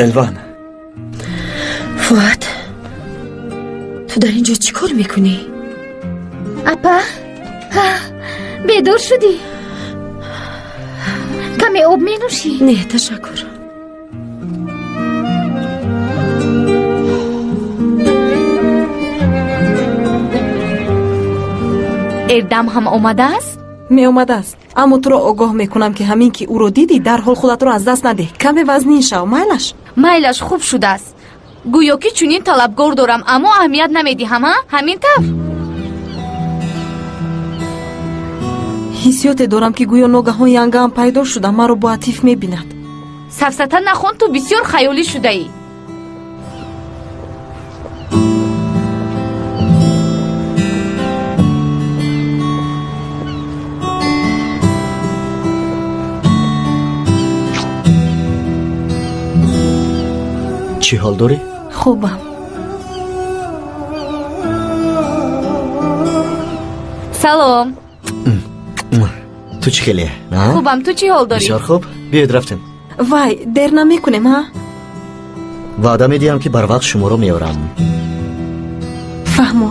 Элван. Фуат, ту дар ин ҷо чӣ кор мекунӣ? Апа, бедор шудӣ? Каме об менӯшӣ? Не, ташаккур. Эрдам ҳам омадааст? Меомадааст, аммо туро огоҳ мекунам ки ҳамин ки ӯро дидӣ, дарҳол худатро аз даст надеҳ. Каме вазнин шав, майлаш? Майлаш, хуб шудааст. Гӯё ки чунин талабгор дорам, аммо аҳамият намедиҳам, а? Ҳамин тавр? Ҳиссиёте дорам ки гӯё ногаҳон янгаам пайдо шуда, маро бо Атиф мебинад. Сафсата нахон, ту бисёр хаёлӣ шудаӣ. Чӣ ҳол дорӣ? Хубам. Салом. Ту чӣ хеле? Хубам, ту чӣ ҳол дорӣ? Бисёр хуб. Биёед рафтем. Вай, дер намекунем, ҳа? Ваъда медиҳам ки барвақт шуморо меорам. Фаҳмо.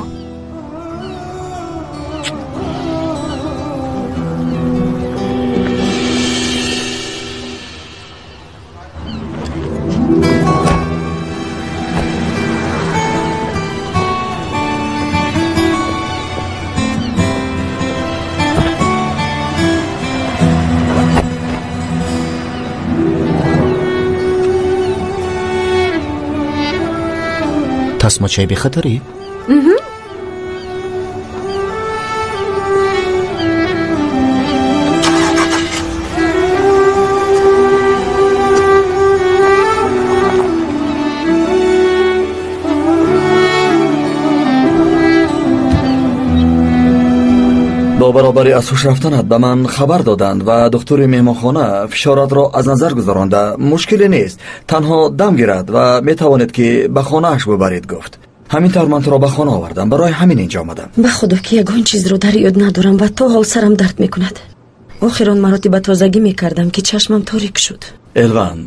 Тасмачаи бехатарӣ? Бо баробари аз ҳуш рафтанат ба ман хабар доданд ва духтури меҳмонхона фишоратро аз назар гузаронда. Мушкиле нест, танҳо дам гирад ва метавонед ки ба хонааш бубаред, гуфт. Ҳамин тавр ман туро ба хона овардам, барои ҳамин инҷо омадам. Ба худо ки ягон чизро дар ёд надорам ва то ҳол сарам дард мекунад. Охир он маротиба тозагӣ мекардам ки чашмам торик шуд. Элван,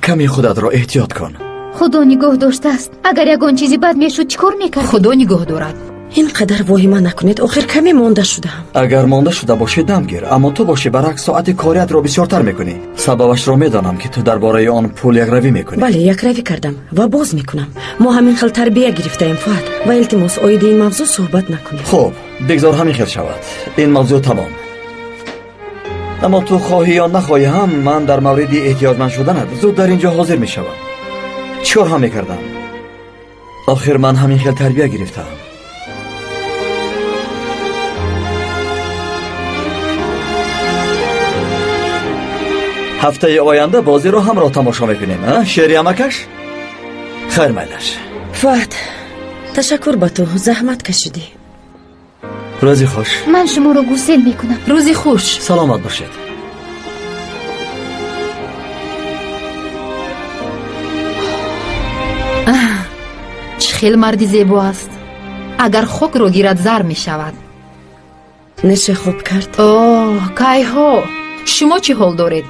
каме худатро эҳтиёт кун. Худо нигоҳ доштааст. Агар ягон чизи бад мешуд, чӣ кор мекардӣ? Худо нигоҳ дорад. Ин қадар воҳима накунед, охир каме монда шудаам. Агар монда шуда бошӣ, дам гир, аммо ту бошӣ баръакс соати кориятро бисёртар мекунӣ. Сабабашро медонам ки ту дар бораи он пул якравӣ мекунӣ. Бале, якравӣ кардам ва боз мекунам. Мо ҳамин хел тарбия гирифтаем, Фуат, ва илтимос оиди ин мавзӯъ суҳбат накунем. Хуб, бигзор ҳамин хел шавад. Ин мавзӯъ тамом. Аммо ту хоҳӣ ё нахоҳӣ ҳам ман дар мавриди эҳтиёҷманд шуданат зуд дар ин ҷо ҳозир мешавам. Чӣ кор ҳам мекардам? Охир ман ҳамин хел тарбия гирифтаам. Ҳафтаи оянда бозиро ҳамроҳ тамошо мекунем, шери амакаш? Хайр майлаш. Фуат, ташаккур ба ту, заҳмат кашидӣ. Рӯзи хуш. Ман шуморо гусел мекунам. Рӯзи хуш. Саломат бошед. Чӣ хел марди зебо аст. Агар хокро гирад, зар мешавад. Неше хоб кард? Оҳ, кайҳо. Шумо чӣ ҳол доред?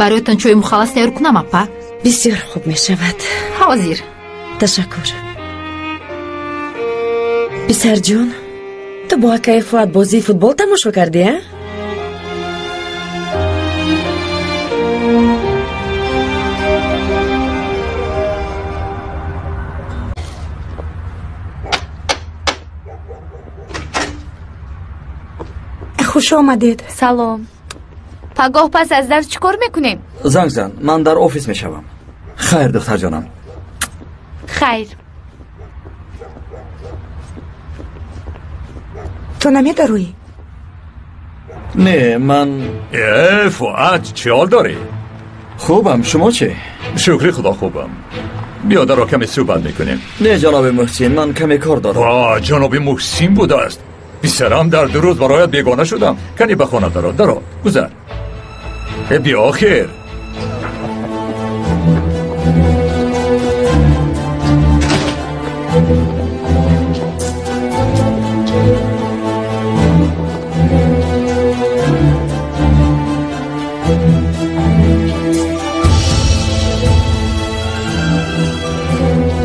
Бароятон чойи мухаллас тайёр кунам, апа? Бисёр хуб мешавад. Ҳозир. Ташаккур. Писарҷон, ту бо акаи Фуат бозии футбол тамошо кардӣ, а? Хуш омадед. Салом. Пагоҳ пас аз дарс чӣ кор мекунем? Занг зан, ман дар офис мешавам. Хайр, духтарҷонам. Хайр. Ту намедароӣ? Не, ман Фуат, чӣ ҳол дорӣ? Хубам, шумо чӣ? Шукри худо, хубам. Биё даро каме суҳбат мекунем. Не, ҷаноби Муҳсин, ман каме кор дорам. Ва ҷаноби Муҳсин будааст. Писарам, дар 2 рӯз бароят бегона шудам. Кани ба хона даро, даро, гузар. Биё охир.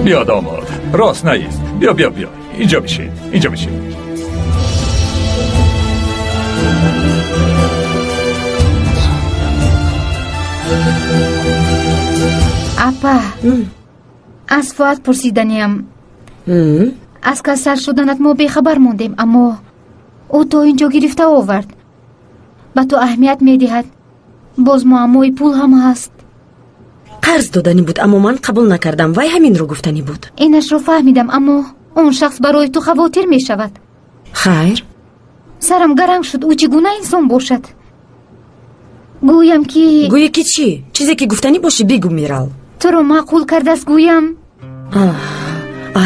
Биё домод, рост наист. Биё, биё, биё. Инҷо бишин, инҷо бишин. Апа, аз Фуат пурсиданиям. Аз касал шуданат мо бехабар мондем, аммо ӯ то ин ҷо гирифта овард. Ба ту аҳамият медиҳад. Боз муаммои пул ҳам ҳаст. Қарз доданӣ буд, аммо ман қабул накардам. Вай ҳаминро гуфтанӣ буд. Инашро фаҳмидам, аммо он шахс барои ту хавотир мешавад. Хайр. Сарам гаранг шуд, ӯ чӣ гуна инсон бошад? Гӯям ки... Гӯе ки чӣ? Чизе ки гуфтанӣ бошӣ, бигӯ, Мирал. Туро маъқул кардааст, гӯям?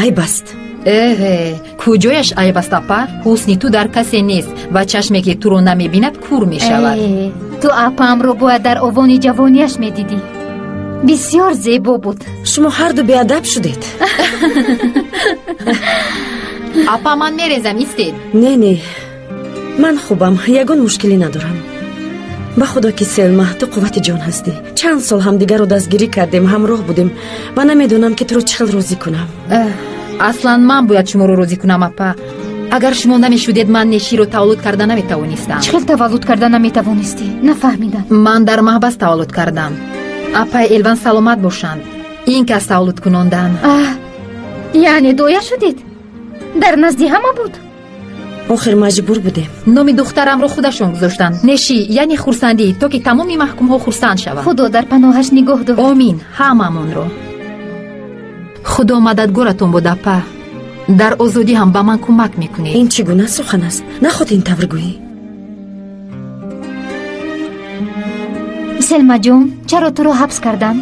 Айб аст. Эҳе, куҷояш айб аст, апа? Ҳусни ту дар касе нест ва чашме ки туро намебинад кур мешавад. Ту апаамро бояд дар овони ҷавонияш медидӣ. Бисёр зебо буд. Шумо ҳарду беадаб шудед. Апа, ман мерезам, истед. Не, не, ман хубам, ягон мушкилӣ надорам. Ба худо ки Селма, ту қуввати ҷон ҳастӣ. Чанд сол ҳамдигарро дастгирӣ кардем, ҳамроҳ будем ва намедонам ки туро чӣ хел розӣ кунам. Аслан ман бояд шуморо розӣ кунам, апа. Агар шумо намешудед, ман Неширо таваллуд карда наметавонистам. Чӣ хел таваллуд карда наметавонистӣ? Нафаҳмидам. Ман дар маҳбас таваллуд кардам. Апаи Элван саломат бошанд. Ин кас таваллуд кунондан. Яъне доя шудед? Дар назди ҳама буд? Охир маҷбур будем. Номи духтарамро худашон гузоштанд. Неши, яъне хурсандӣ, то ки тамоми маҳкумҳо хурсанд шаванд. Худо дар паноҳаш нигоҳ дорад. Омин, ҳамамонро. Худо мададгоратон бод, апа. Дар озодӣ ҳам ба ман кӯмак мекунед. Ин чӣ гуна сухан аст? Наход ин тавр гӯӣ. Селмаҷон, чаро туро ҳабс карданд?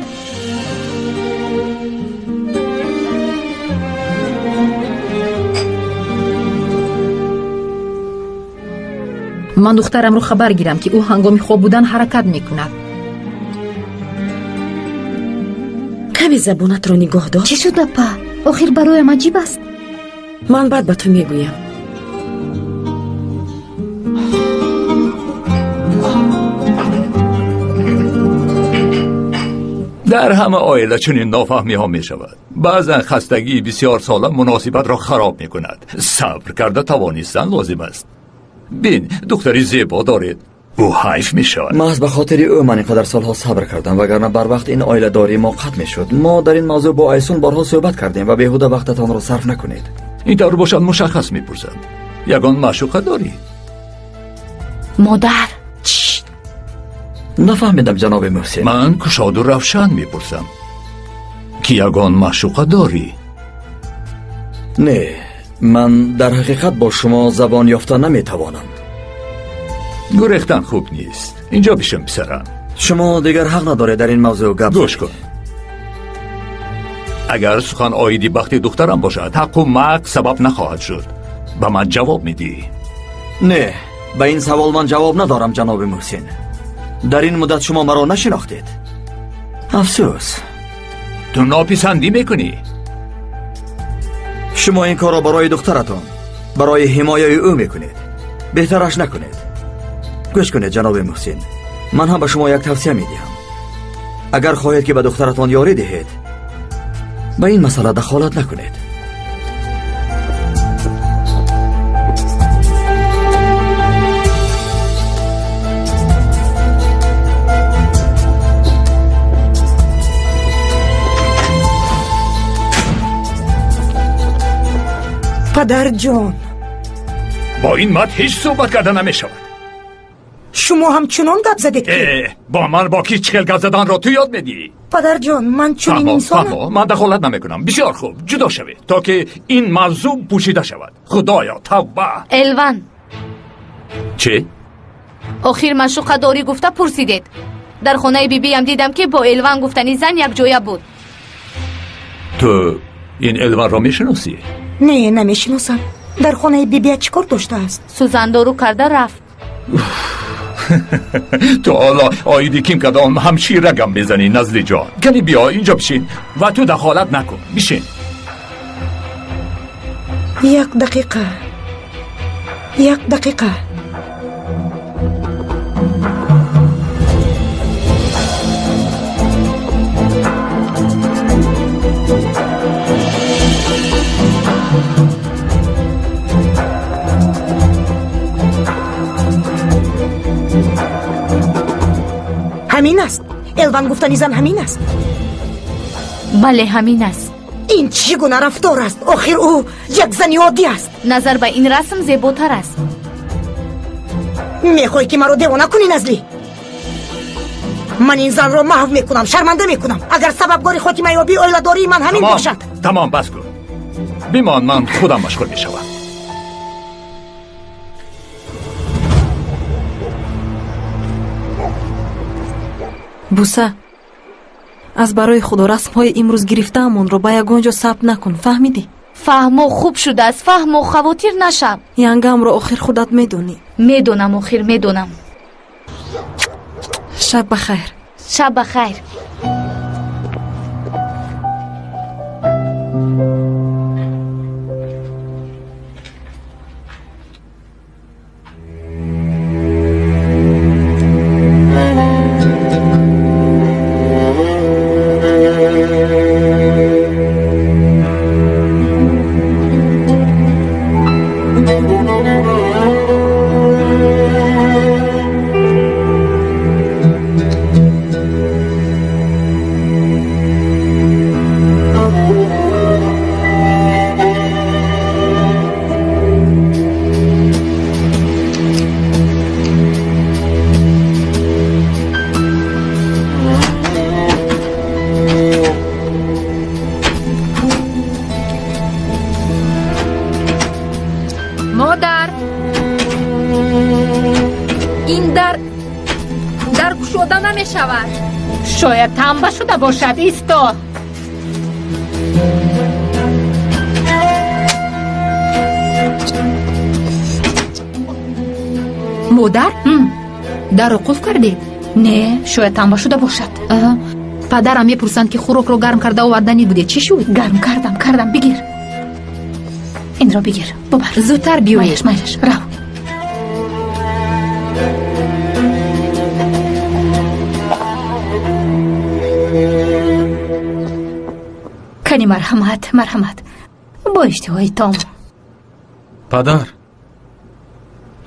Ман духтарамро хабар гирам, ки ӯ ҳангоми хоб будан ҳаракат мекунад. Каме забонатро нигоҳ дор. Чӣ шуд, апа? Охир бароям аҷиб аст. Ман баъд ба ту мегӯям. Дар ҳама оила чунин нофаҳмиҳо мешавад. Баъзан хастагии бисёрсола муносибатро хароб мекунад. Сабр карда тавонистан лозим аст. Бин, духтари зебо доред. Ӯ ҳайф мешавад. Маҳз ба хотири ӯ ман ин қадар солҳо сабр кардам, вагарна барвақт ин оиладории мо қатъ мешуд. Мо дар ин мавзӯъ бо Айсун борҳо суҳбат кардем ва беҳуда вақтатонро сарф накунед. Ин тавр бошад, мушаххас мепурсад. Ягон маъшуқа дорӣ? Модар. Нафаҳмидам, ҷаноби Муҳсин. Ман кушоду равшан мепурсам, ки ягон маъшуқа дорӣ? Не, ман дар ҳақиқат бо шумо забон ёфта наметавонам. Гурехтан хуб нест. Инҷо бишин, писарам. Шумо дигар ҳақ надоред дар ин мавзӯъ гап. Гӯш кун. Агар сухан оиди бахти духтарам бошад, ҳаққу мақ сабаб нахоҳад шуд. Ба ман ҷавоб медиҳӣ? Не, ба ин савол ман ҷавоб надорам, ҷаноби Муҳсин. Дар ин муддат шумо маро нашинохтед. Афсӯс. Ту нописандӣ мекунӣ. Шумо ин корро барои духтаратон, барои ҳимояи ӯ мекунед. Беҳтараш накунед. Гӯш кунед, ҷаноби Муҳсин. Ман ҳам ба шумо як тавсия медиҳам. Агар хоҳед, ки ба духтаратон ёрӣ диҳед, ба ин масъала дахолат накунед. Падарҷон, бо ин мард ҳеҷ суҳбат карда намешавад. Шумо ҳамчунон гап задед ки бо ман бо ки чӣ хел гап заданро ту ёд медиҳӣ? Падарҷон, ман чунин инсонам. Ман дахолат намекунам. Бисёр хуб, ҷудо шавед то ки ин мавзӯъ пӯшида шавад. Худоё, тавба. Элван. Чӣ? Охир маъшуқа дорӣ гуфта пурсидед. Дар хонаи бибиям дидам, ки бо Элван гуфтани зан якҷоя буд. Ту ин Элванро мешиносӣ? Не, намешиносам. Дар хонаи бибия чӣ кор доштааст? Сӯзандору карда рафт. Ту ҳоло оиди ким кадом ҳамшира гам мезанӣ, Назлиҷон. Кани биё инҷо бишин ва ту дахолат накун. Бишин. Як дақиқа, як дақиқа. Ҳамин аст. Элван гуфтани зан ҳамин аст. Бале, ҳамин аст. Ин чӣ гуна рафтор аст? Охир ӯ як зани оддӣ аст. Назар ба ин расм зеботар аст. Мехоҳӣ ки маро девона кунӣ, Назлӣ? Ман ин занро маҳв мекунам, шарманда мекунам. Агар сабабгори хотимаёбии оиладории ман ҳамин бошад. Тамом, бас кун. Бимон, ман худам машғул мешавам. Буса, аз барои худо расмҳои имрӯз гирифтаамонро ба ягон ҷо сабт накун, фаҳмидӣ? Фаҳмо, хуб шудааст, фаҳмо, хавотир нашав. Янгамро охир худат медонӣ. Медонам, охир медонам. Шаб ба хайр. Шаб ба хайр. Модар, ин дар кушода намешавад. Шояд тамба шуда бошад. Исто. Модар, дарро қулф кардед? Не, шояд тамба шуда бошад. Падарам мепурсанд, ки хӯрокро гарм карда оварданӣ будед. Чӣ шуд? Гарм кардам. Бигир. Инро бигир, бубар. Зудтар биёед. Майлаш, рав. Кани, марҳамат, марҳамат. Бо иштиҳои том. Падар,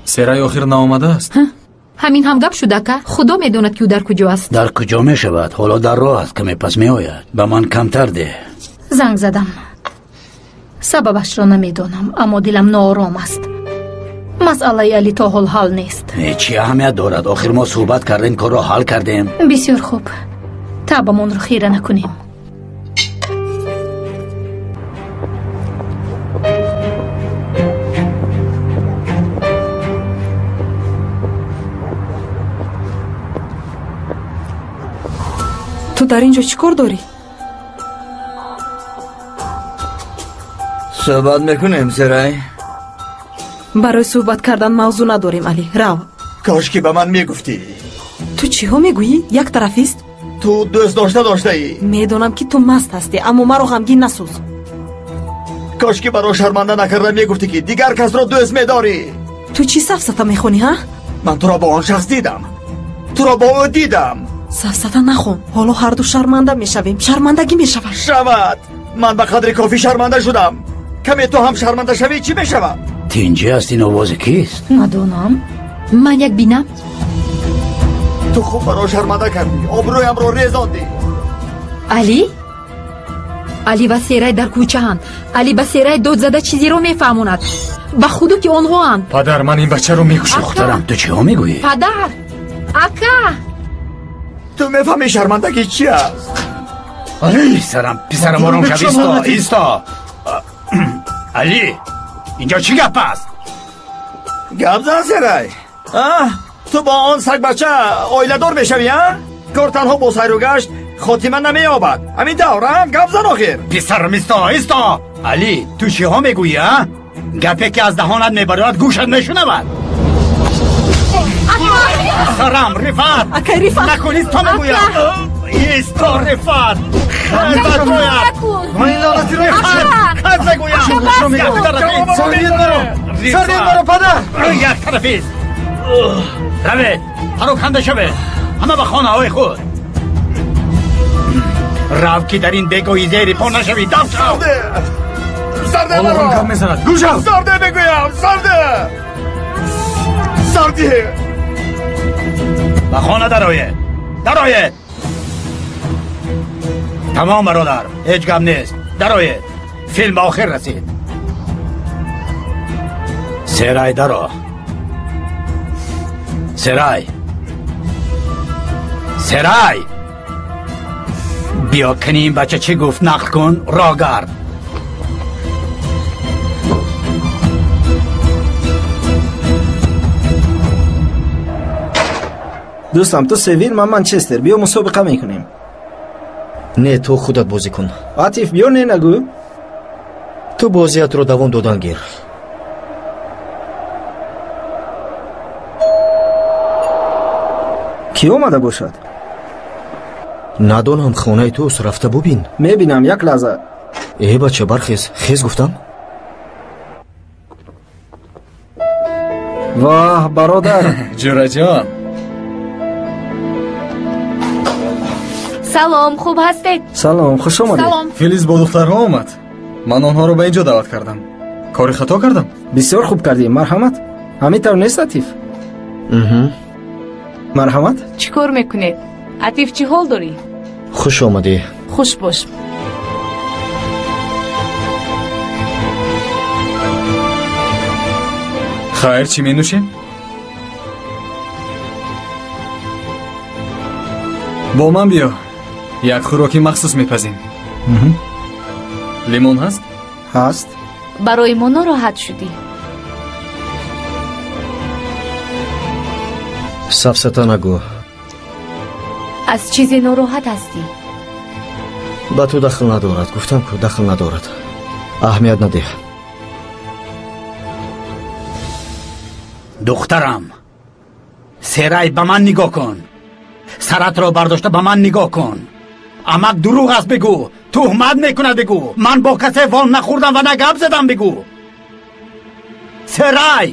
Серай охир наомадааст? Ҳамин ҳам гап шуд, ака. Худо медонад, ки ӯ дар куҷо аст. Дар куҷо мешавад? Ҳоло дар роҳ аст, каме пас меояд. Ба ман камтар деҳ. Занг задам. Сабабашро намедонам, аммо дилам ноором аст. Масъалаи Али то ҳол ҳал нест. Чӣ аҳамият дорад? Охир мо суҳбат кардем, корро ҳал кардем. Бисёр хуб. Таъбамонро хира накунем. Ту дар ин ҷо чӣ кор дорӣ? Суҳбат мекунем, Серай. Барои суҳбат кардан мавзӯъ надорем, Али. Рав. Кош ки ба ман мегуфтӣ. Ту чиҳо мегӯӣ? Як тарафист? Ту дӯст доштаӣ. Медонам, ки ту маст ҳастӣ, аммо маро ғамгин насоз. Кош ки маро шарманда накарда мегуфтӣ, ки дигар касро дӯст медорӣ. Ту чӣ сафсата мехонӣ, ҳа? Ман туро бо он шахс дидам. Туро бо ӯ дидам. Сафсата нахон. Ҳоло ҳарду шарманда мешавем. Шармандагӣ мешавад. Шавад. Ман ба қадри кофӣ шарманда шудам. Каме ту ҳам шарманда шавӣ, чӣ мешавад? Тинҷӣ аст. Ин овози кист? Надонам. Ман як бинам. Ту хуб маро шарманда кардӣ, обрӯямро резондӣ. Али? Али ва Серай дар кӯчаанд. Али ба Серай дод зада чизеро мефаҳмонад. Ба худо, ки онҳоанд. Падар, ман ин бачаро мекушам. Духтарам, ту чиҳо мегӯӣ? Падар, ака. Ту мефаҳмӣ шармандагӣ чи аст? Писарам, писарам, ором шав. Исто, исто. Али, инҷо чӣ гап аст? Гап зан, Серай. Ту бо он сагбача оиладор мешавӣ, а? Кор танҳо бо сайру гашт хотима намеёбад. Ҳамин тавр, а? Гап зан охир. Писарам, исто, исто. Али, ту чиҳо мегӯӣ, а? Гапе ки аз даҳонат мебарояд, гӯшат мешунавад. Писарам, Рифат! Акай, Рифат! Накун, исто мегӯям! Исто, Рифат! Рифат! Каз мегӯям! Сардед маро, падар! Як тарафист! Равед, пароканда шавед! Ҳама ба хонаҳои худ! Рав, ки дар ин бегоҳи зери по нашавӣ! Дав шав! Сарде маро! Гап мезанад. Гӯшав! Сарде мегӯям! Сарде! Сарде! Ба хона дароед! Дароед! Тамом, бародар, ҳеҷ гап нест. Дароед. Филм ба охир расид. Серай, даро. Серай. Серай! Биё, кани ин бача чӣ гуфт, нақл кун, роҳ гард. Дӯстам, ту Севил, ман Манчестер. Биё мусобиқа мекунем. Не, ту худат бозӣ кун. Атиф, биё, не нагӯ. Ту бозиатро давом додан гир. Кӣ омада бошад? Надонам, хонаи туст, рафта бубин. Мебинам, як лаҳза. Э, бача, бархез. Хез гуфтам. Воҳ, бародар. Ҷураҷон. Салом, хуб ҳастед? Салом, хуш омадед. Салом. Филиз бо духтарҳо омад. Ман онҳоро ба ин ҷо даъват кардам. Кори хато кардам? Бисёр хуб кардӣ, марҳамат. Ҳамин тавр нест, Атиф? Марҳамат. Чӣ кор мекунед? Атиф, чӣ ҳол дорӣ? Хуш омадӣ. Хуш бош. Хайр, чӣ менӯшем? Бо ман биё. Як хӯроки махсус мепазем. Лимон ҳаст? Ҳаст. Барои мо нороҳат шудӣ. Сафсата нагӯ. Аз чизе нороҳат ҳастӣ? Ба ту дахл надорад. Гуфтам ку дахл надорад. Аҳамият надиҳ. Духтарам, Серай, ба ман нигоҳ кун. Саратро бардошта ба ман нигоҳ кун. Амак дурӯғ аст бигӯ, туҳмат мекунад бигӯ. Ман бо касе вол нахӯрдам ва на гап задам бигӯ. Серай,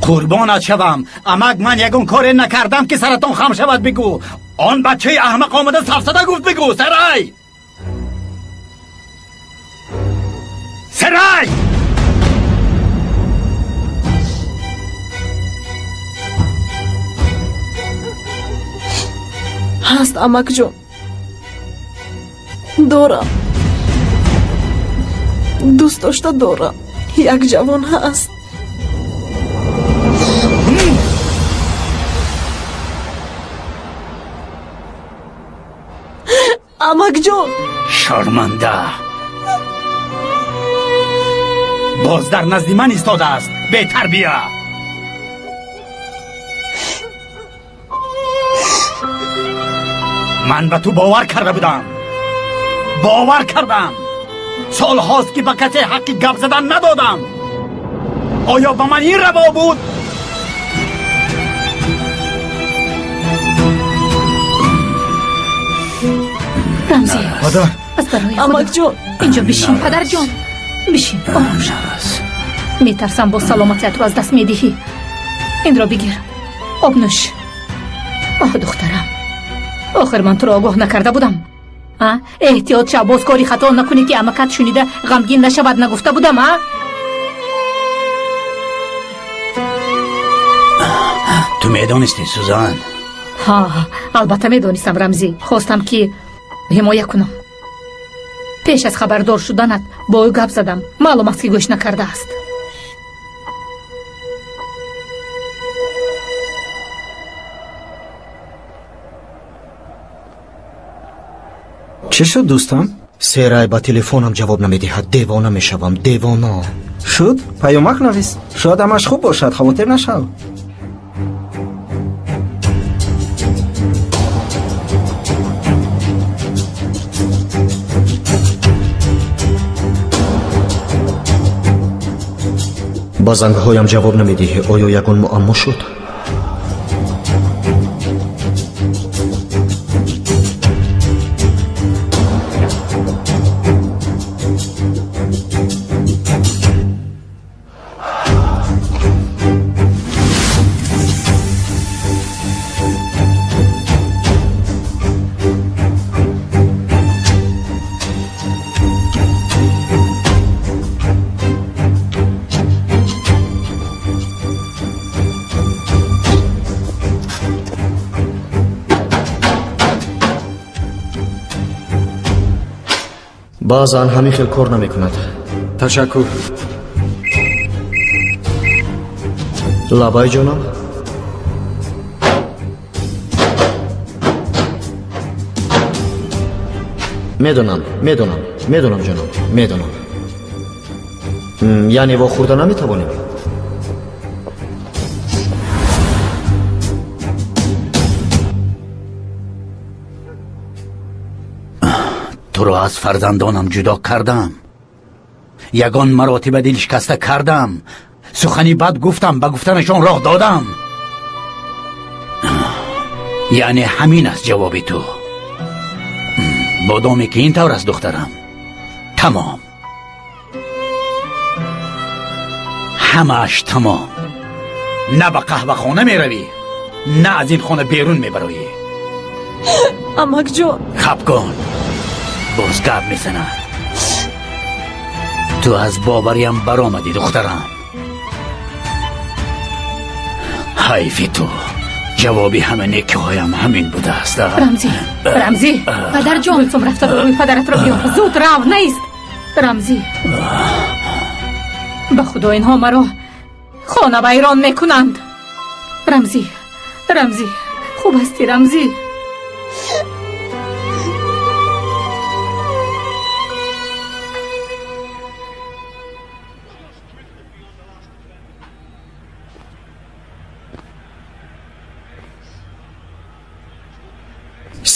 қурбонат шавам. Амак, ман ягон коре накардам ки саратон хам шавад бигӯ. Он бачаи аҳмақ омада сафсада гуфт бигӯ. Серай, Серай! Ҳаст, амакҷон, дорам, дӯст дошта дорам. Як ҷавон ҳаст. Амакҷон! Шарманда! Боз дар назди ман истодааст, бетарбия! Ман ба ту бовар карда будам. Бовар кардам. Солҳост ки ба касе ҳаққи гап задан надодам. Оё ба ман ин раво буд? Рамзӣ, падар, аз барои Худо. Амакҷон, инҷо бишин, падарҷон, бишин, ором шав. Метарсам боз саломатиятро аз даст медиҳӣ. Инро бигир, об нӯш. Оҳ, духтарам, охир ман туро огоҳ накарда будам. А? Эҳтиёт шав, боз кори хато накунӣ ки амакат шунида ғамгин нашавад, нагуфта будам, а? Ту медонистӣ, Сузан? Ҳа, албатта медонистам, Рамзӣ. Хостам ки ҳимоя кунам. Пеш аз хабардор шуданат бо ӯ гап задам. Маълум аст ки гӯш накардааст. Чӣ шуд, дӯстам? Серай ба телефонам ҷавоб намедиҳад. Девона мешавам, девона. Шуд? Паёмак навис. Шояд ҳамаш хуб бошад, хавотир нашав. Ба зангҳоям ҷавоб намедиҳӣ. Оё ягон муаммо шуд? Баъзан ҳамин хел кор намекунад. Ташаккур. Лабай, ҷонам. Медонам, медонам, медонам, ҷонам, медонам. Яъне вохӯрда наметавонем? Туро аз фарзандонам ҷудо кардам. Ягон маротиба дилшикаста кардам. Сухани бад гуфтам, ба гуфтанашон роҳ додам. Яъне ҳамин аст ҷавоби ту. Бодоме ки ин тавр аст, духтарам, тамом. Ҳамааш тамом. На ба қаҳвахона меравӣ, на аз ин хона берун мебароӣ. Амакҷон, хаб кун. Боз гап мезанад. Ту аз бовариам баромадӣ, духтарам. Ҳайфи ту. Ҷавоби ҳама некиҳоям ҳамин будааст. Рамзӣ, Рамзӣ, падарҷон, Гулсум рафта рӯи падаратро биёр. Зуд рав, наист. Рамзӣ, ба худо инҳо маро хона вайрон мекунанд. Рамзӣ, Рамзӣ, хуб ҳастӣ, Рамзӣ?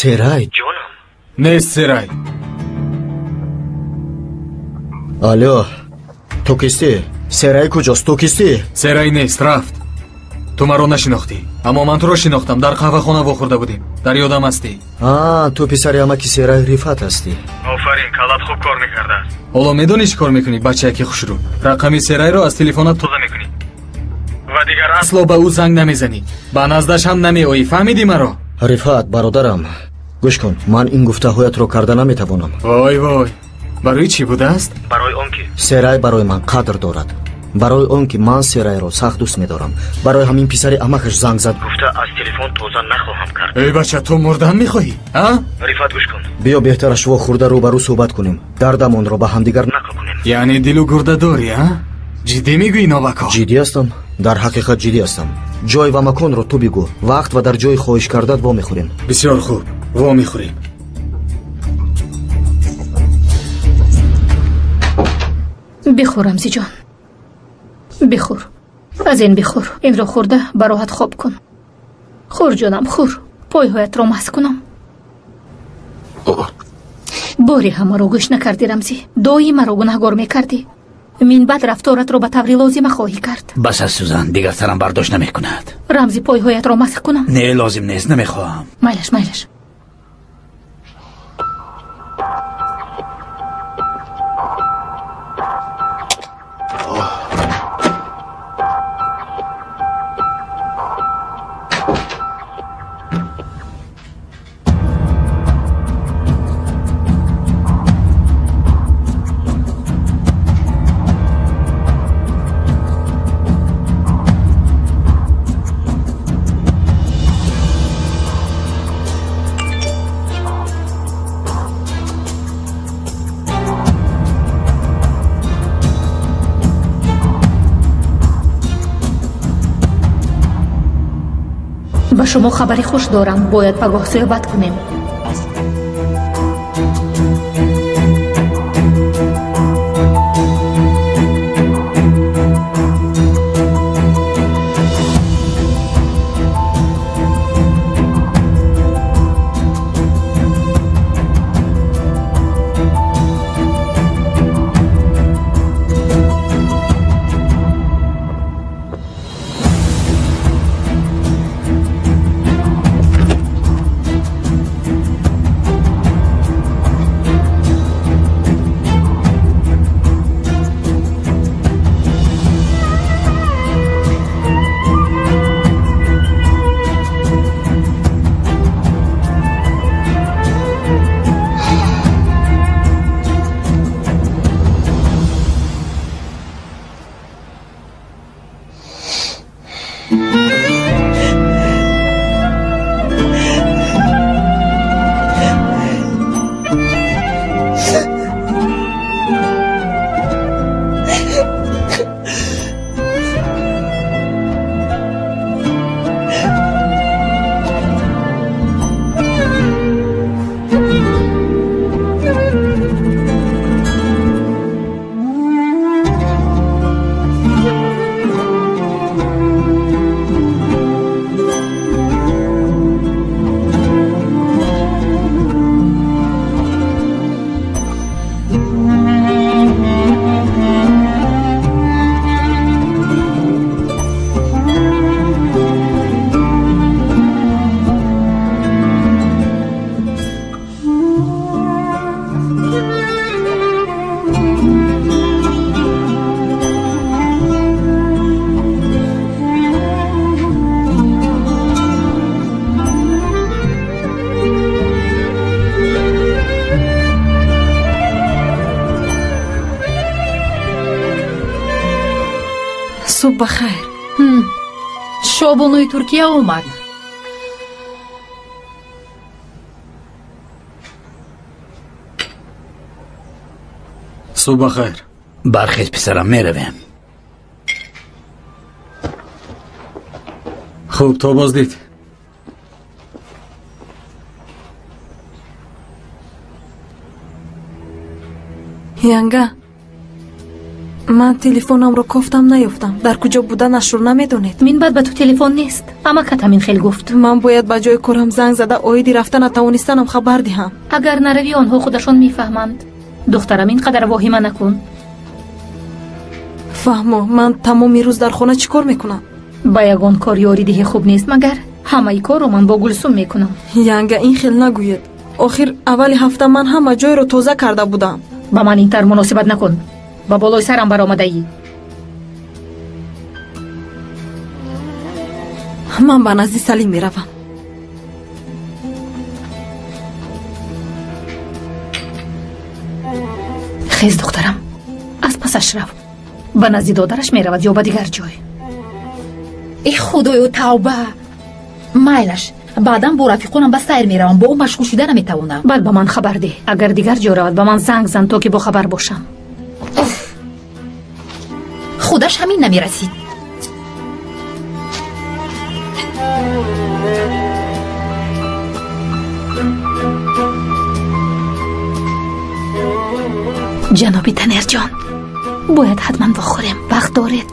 Серай? Ҷонам. Нест Серай. Алло, ту кистӣ? Серай куҷост? Ту кистӣ? Серай нест, рафт. Ту маро нашинохтӣ, аммо ман туро шинохтам. Дар қаҳвахона вохӯрда будем. Дар ёдам ҳастӣ. А, ту писари амаки Серай Рифат ҳастӣ. Офарин, калат хуб кор мекардааст. Ҳоло медонӣ чӣ кор мекунӣ, бачаяки хушрӯ? Рақами Серайро аз телефонат тоза мекунӣ ва дигар асло ба ӯ занг намезанӣ, ба наздаш ҳам намеоӣ. Фаҳмидӣ маро? Рифат, бародарам, гӯш кун, ман ин гуфтаҳоятро карда наметавонам. Вой вой, барои чӣ будааст? Барои он ки Серай барои ман қадр дорад, барои он ки ман Серайро сахт дӯст медорам. Барои ҳамин писари амакаш занг зад, гуфта аз телефон тоза нахоҳам кард. Эй бача, ту мурдан мехоҳӣ, а? Рифат, гӯш кун, биё беҳтараш вохӯрда рӯбарӯ суҳбат кунем, дардамонро ба ҳамдигар нақл кунем. Яъне дилу гурда дорӣ, а? Ҷиддӣ мегӯӣ, Новако? Ҷиддӣ ҳастам, дар ҳақиқат ҷиддӣ ҳастам. Ҷой ва маконро ту бигӯ, вақт ва дар ҷои хоҳиш кардат вомехӯрем. Бисёр хуб, вомехӯрем. Бихӯр, Рамзиҷон, бихӯр, аз ин бихӯр. Инро хӯрда ба роҳат хоб кун. Хӯр ҷонам, хӯр. Пойҳоятро мас кунам. Бори ҳамаро гӯш накардӣ, Рамзӣ. Доим маро гунаҳгор мекардӣ. Минбаъд рафторатро ба таври лозима хоҳӣ кард. Бас аст, Сюзан, дигар сарам бардошт намекунад. Рамзӣ, пойҳоятро масх кунам? Не, лозим нест, намехоҳам. Майлаш, майлаш. Ба шумо хабари хуш дорам. Бояд пагоҳ суҳбат кунем. Субҳ бахайр. Шобонуи Туркия омад. Субҳ бахайр. Бархез писарам, меравем. Хуб, то боздид. Янга, Ман телефонамро кофтам наёфтам. Дар куҷо буданашро намедонед. Минбаъд ба ту телефон нест. Амакат ҳамин хел гуфт. Ман бояд ба ҷои корам занг зада оиди рафта натавонистанам хабар диҳам. Агар наравӣ, онҳо худашон мефаҳманд. Духтарам, ин қадар воҳима накун. Фаҳмо, ман тамоми рӯз дар хона чӣ кор мекунам? Ба ягон кор ёридиҳӣ хуб нест, магар? Ҳамаи корро ман бо Гулсум мекунам. Янга, ин хел нагӯед. Охир аввали ҳафта ман ҳама ҷойро тоза карда будам. Ба ман ин тавр муносибат накун. Ба болои сарам баромадаӣ. Ман ба назди Салим меравам. Хез, духтарам, аз пасаш рав. Ба назди додараш меравад ё ба дигар ҷой. Э худоё, тавба! Майлаш, баъдан бо рафиқонам ба сайр меравам, бо ӯ машғул шуда наметавонам. Баъд ба ман хабар деҳ. Агар дигар ҷо равад, ба ман занг зан, то ки бохабар бошам. Худаш ҳамин намерасид. Ҷаноби Танерҷон, бояд ҳатман вохӯрем. Вақт доред?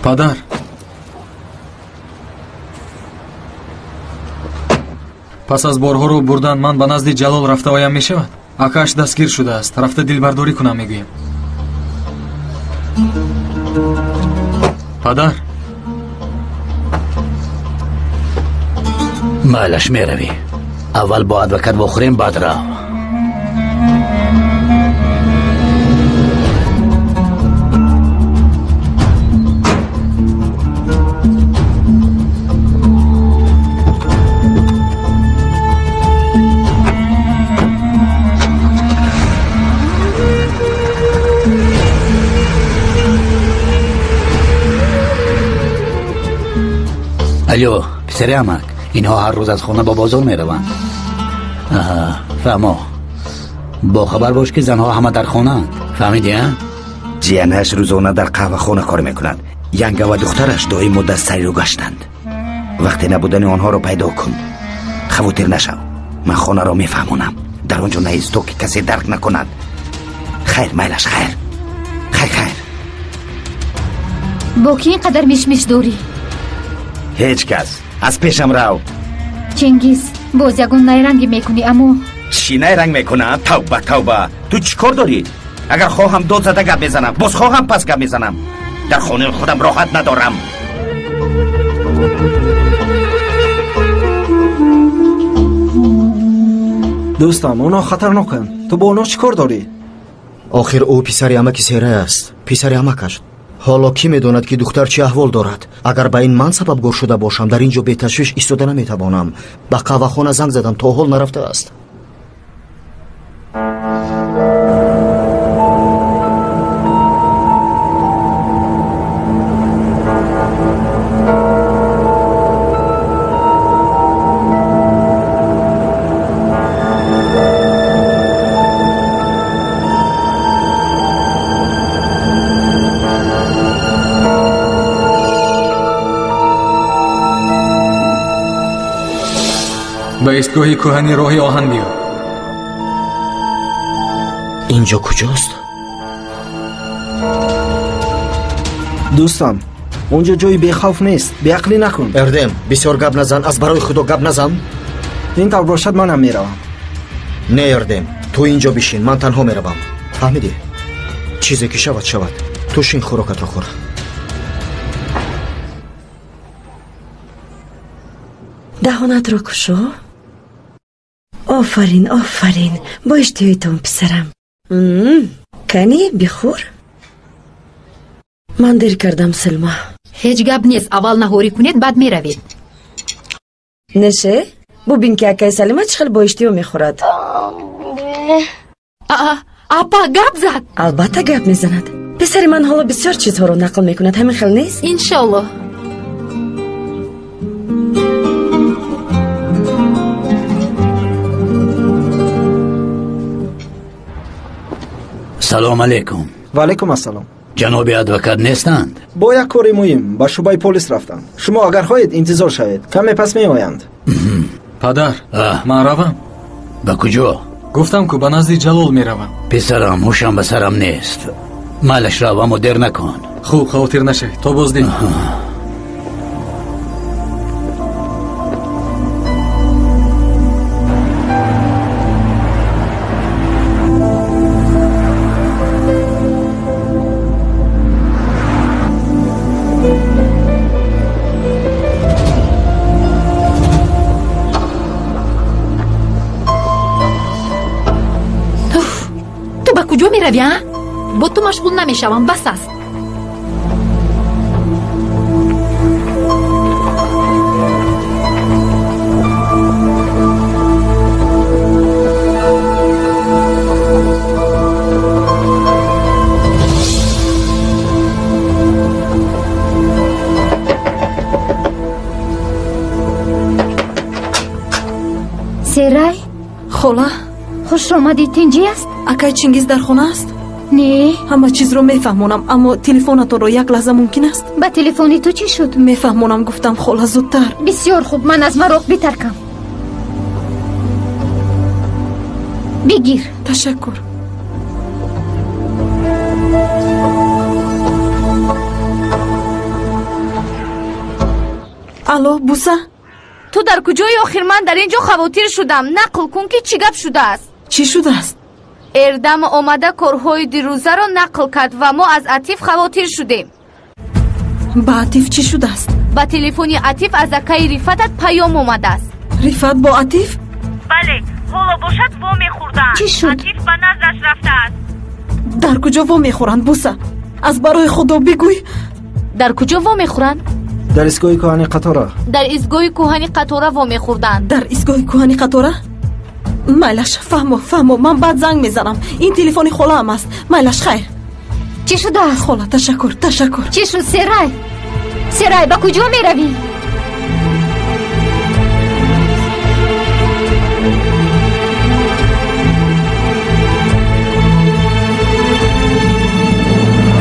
Падар, пас аз борҳоро бурдан ман ба назди Ҷалол рафта оям мешавад? Акааш дастгир шудааст. Рафта дилбардорӣ кунам мегӯем. Падар, майлаш, меравӣ. Аввал бо адвокат вохӯрем, баъд рав. Алло, писари амак, инҳо ҳар рӯз аз хона ба бозор мераванд. Аҳа, фаҳмо. Бохабар бош, ки занҳо ҳама дар хонаанд. Фаҳмидӣ, а? Ҷиянаш рӯзона дар қаҳвахона кор мекунад. Янга ва духтараш доимо дар сайру гаштанд. Вақте набудани онҳоро пайдо кун. Хавотир нашав, ман хонаро мефаҳмонам. Дар он ҷо наист, то ки касе дарк накунад. Хайр, майлаш, хайр. Хайр, хайр. Бо ки ин қадар мишмиш дорӣ? Ҳеҷ кас. Аз пешам рав. Чингиз, боз ягон найрангӣ мекунӣ, аммо чӣ найранг мекунам? Тавба, тавба! Ту чӣ кор дорӣ? Агар хоҳам дод зада гап мезанам, боз хоҳам пас гап мезанам. Дар хонаи худам роҳат надорам. Дӯстам, онҳо хатарноканд. Ту бо онҳо чӣ кор дорӣ? Охир ӯ писари амаки Серай аст. Писари амакаш. Ҳоло кӣ медонад, ки духтар чӣ аҳвол дорад? Агар ба ин ман сабабгор шуда бошам, дар ин ҷо беташвиш истода наметавонам. Ба қаҳвахона занг задам, то ҳол нарафтааст. Ба истгоҳи кӯҳани роҳи оҳан биё. Инҷо куҷост? Дӯстам, он ҷо ҷои бехавф нест. Беақлӣ накун. Эрдем, бисёр гап назан, аз барои худо гап назан. Ин тавр бошад, манам меравам. Не, Эрдем, ту инҷо бишин, ман танҳо меравам. Фаҳмидӣ? Чизе ки шавад, шавад. Ту шин, хӯрокатро хӯр. Даҳонатро кушо. Офарин, офарин. Бо иштиҳоитон, писарам. Кани, бихӯр. Ман дер кардам, Силма. Ҳеҷ гап нест, аввал наҳорӣ кунед, баъд меравед. Неше, бубин, ки акаи Салима чӣ хел бо иштиҳо мехӯрад. Апа гап зад? Албатта гап мезанад. Писари ман ҳоло бисёр чизҳоро нақл мекунад, ҳамин хел нест? Иншоллоҳ. Салом алейкум. Ва алейкум ассалом. Ҷаноби адвокат нестанд? Бо як кори муҳим ба шӯъбаи полис рафтанд. Шумо агар хоҳед интизор шавед, каме пас меоянд. Падар, ман равам. Ба куҷо? Гуфтам ку ба назди Ҷалол меравам. Писарам, ҳушам ба сарам нест. Майлаш рав, аммо дер накун. Хуб, хавотир нашавед. То боздид. Бо ту машғул намешавам, бас аст. Серай? Хола? Хуш омадӣ, тинҷӣ аст? Акай Чингиз дар хона аст? Не. Ҳама чизро мефаҳмонам, аммо телефонатонро як лаҳза мумкин аст? Ба телефони ту чӣ шуд? Мефаҳмонам, гуфтам хола, зудтар. Бисёр хуб, ман аз мароқ битаркам. Бигир. Ташаккур. Алло, Буса? Ту дар куҷои охир? Ман дар ин ҷо хавотир шудам. Нақл кун ки чӣ гап шудааст. Чӣ шудааст? Эрдам омада корҳои дирӯзаро нақл кард ва мо аз Атиф хавотир шудем. Ба Атиф чӣ шудааст? Ба телефони Атиф аз акаи Рифатат паём омадааст. Рифат бо Атиф? Бале, ҳоло бошад во мехӯрдаанд. Чӣ шуд? Атиф ба наздаш рафтааст. Дар куҷо во мехӯранд, Буса? Аз барои Худо бигӯй. Дар куҷо во мехӯранд? Дар истгоҳи кӯҳани қатора. Дар истгоҳи кӯҳани қатора во мехӯрданд. Дар истгоҳи кӯҳани қатора? Майлаш, фаҳмо, фаҳмо, ман баъд занг мезанам. Ин телефони холаам аст. Майлаш, хайр. Чӣ шудааст? Хола, ташаккур, ташаккур. Чӣ шуд, Серай? Серай, ба куҷо меравӣ?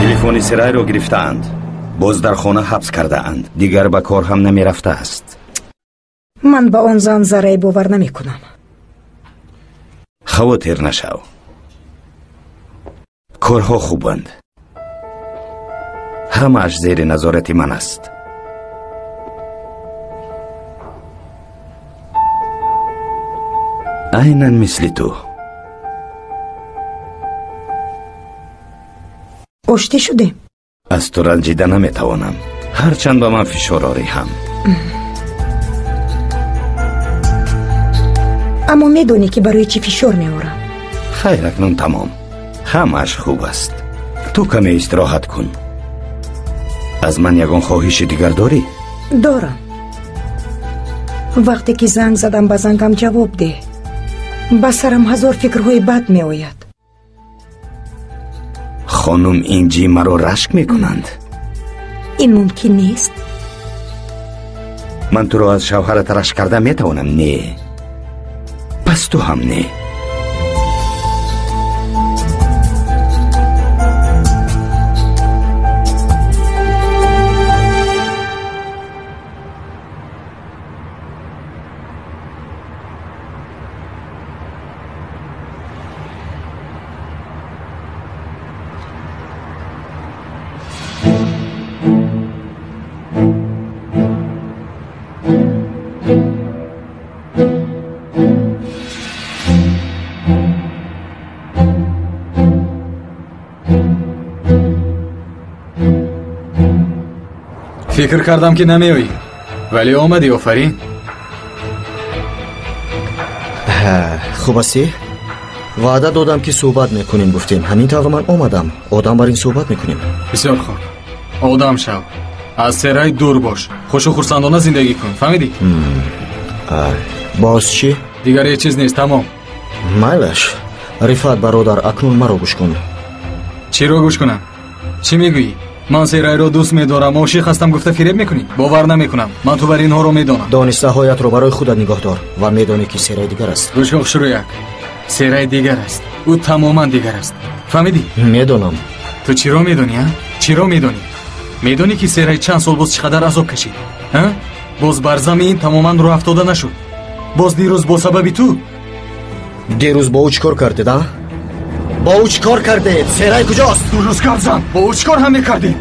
Телефони Серайро гирифтаанд. Боз дар хона ҳабс кардаанд. Дигар ба кор ҳам намерафтааст. Ман ба он зан заррае бовар намекунам. Хавотир нашав. Корҳо хубанд. Ҳамааш зери назорати ман аст. Айнан мисли ту. Оштӣ шудем? Аз ту ранҷида наметавонам. Ҳарчанд ба ман фишор орӣ ҳам. Аммо медонӣ ки барои чӣ фишор меорам? Хайр, акнун тамом. Ҳамааш хуб аст. Ту каме истироҳат кун. Аз ман ягон хоҳиши дигар дорӣ? Дорам. Вақте ки занг задам, ба зангам ҷавоб деҳ. Ба сарам ҳазор фикрҳои бад меояд. Хонум Инҷи маро рашк мекунанд. Ин мумкин нест. Ман туро аз шавҳарат рашк карда метавонам? Не. Пас ту ҳам не. Фикр кардам ки намеоӣ, вале омадӣ, офарин. Хуб астӣ? Ваъда додам ки суҳбат мекунем, гуфтем. Ҳамин тавр ман омадам. Одам бар ин суҳбат мекунем. Бисёр хуб. Одам шав. Аз Серай дур бош. Хушу хурсандона зиндагӣ кун. Фаҳмидӣ? Боз чӣ? Дигар ҳеҷ чиз нест, тамом. Майлаш. Рифат бародар, акнун маро гӯш кун. Чиро гӯш кунам? Чӣ мегӯӣ? Ман Серайро дӯст медорам, ошиқ ҳастам гуфта фиреб мекунӣ? Бовар намекунам. Ман ту бар инҳоро медонам. Донистаҳоятро барои худат нигоҳ дор ва медонӣ ки Серай дигар аст. Гӯш кун, Хушрӯяк. Серай дигар аст. Ӯ тамоман дигар аст. Фаҳмидӣ? Медонам. Ту чиро медонӣ, а? Чиро медонӣ? Медонӣ ки Серай чанд сол боз чӣ қадар азоб кашид? А? Боз бар замин тамоман рӯ афтода нашуд. Боз дирӯз бо сабаби ту. Дирӯз бо ӯ чӣ кор кардед, а? Бо ӯ чӣ кор кардед? Серай куҷост? Дурӯз гап зан. Бо ӯ чӣ кор ҳам мекардем?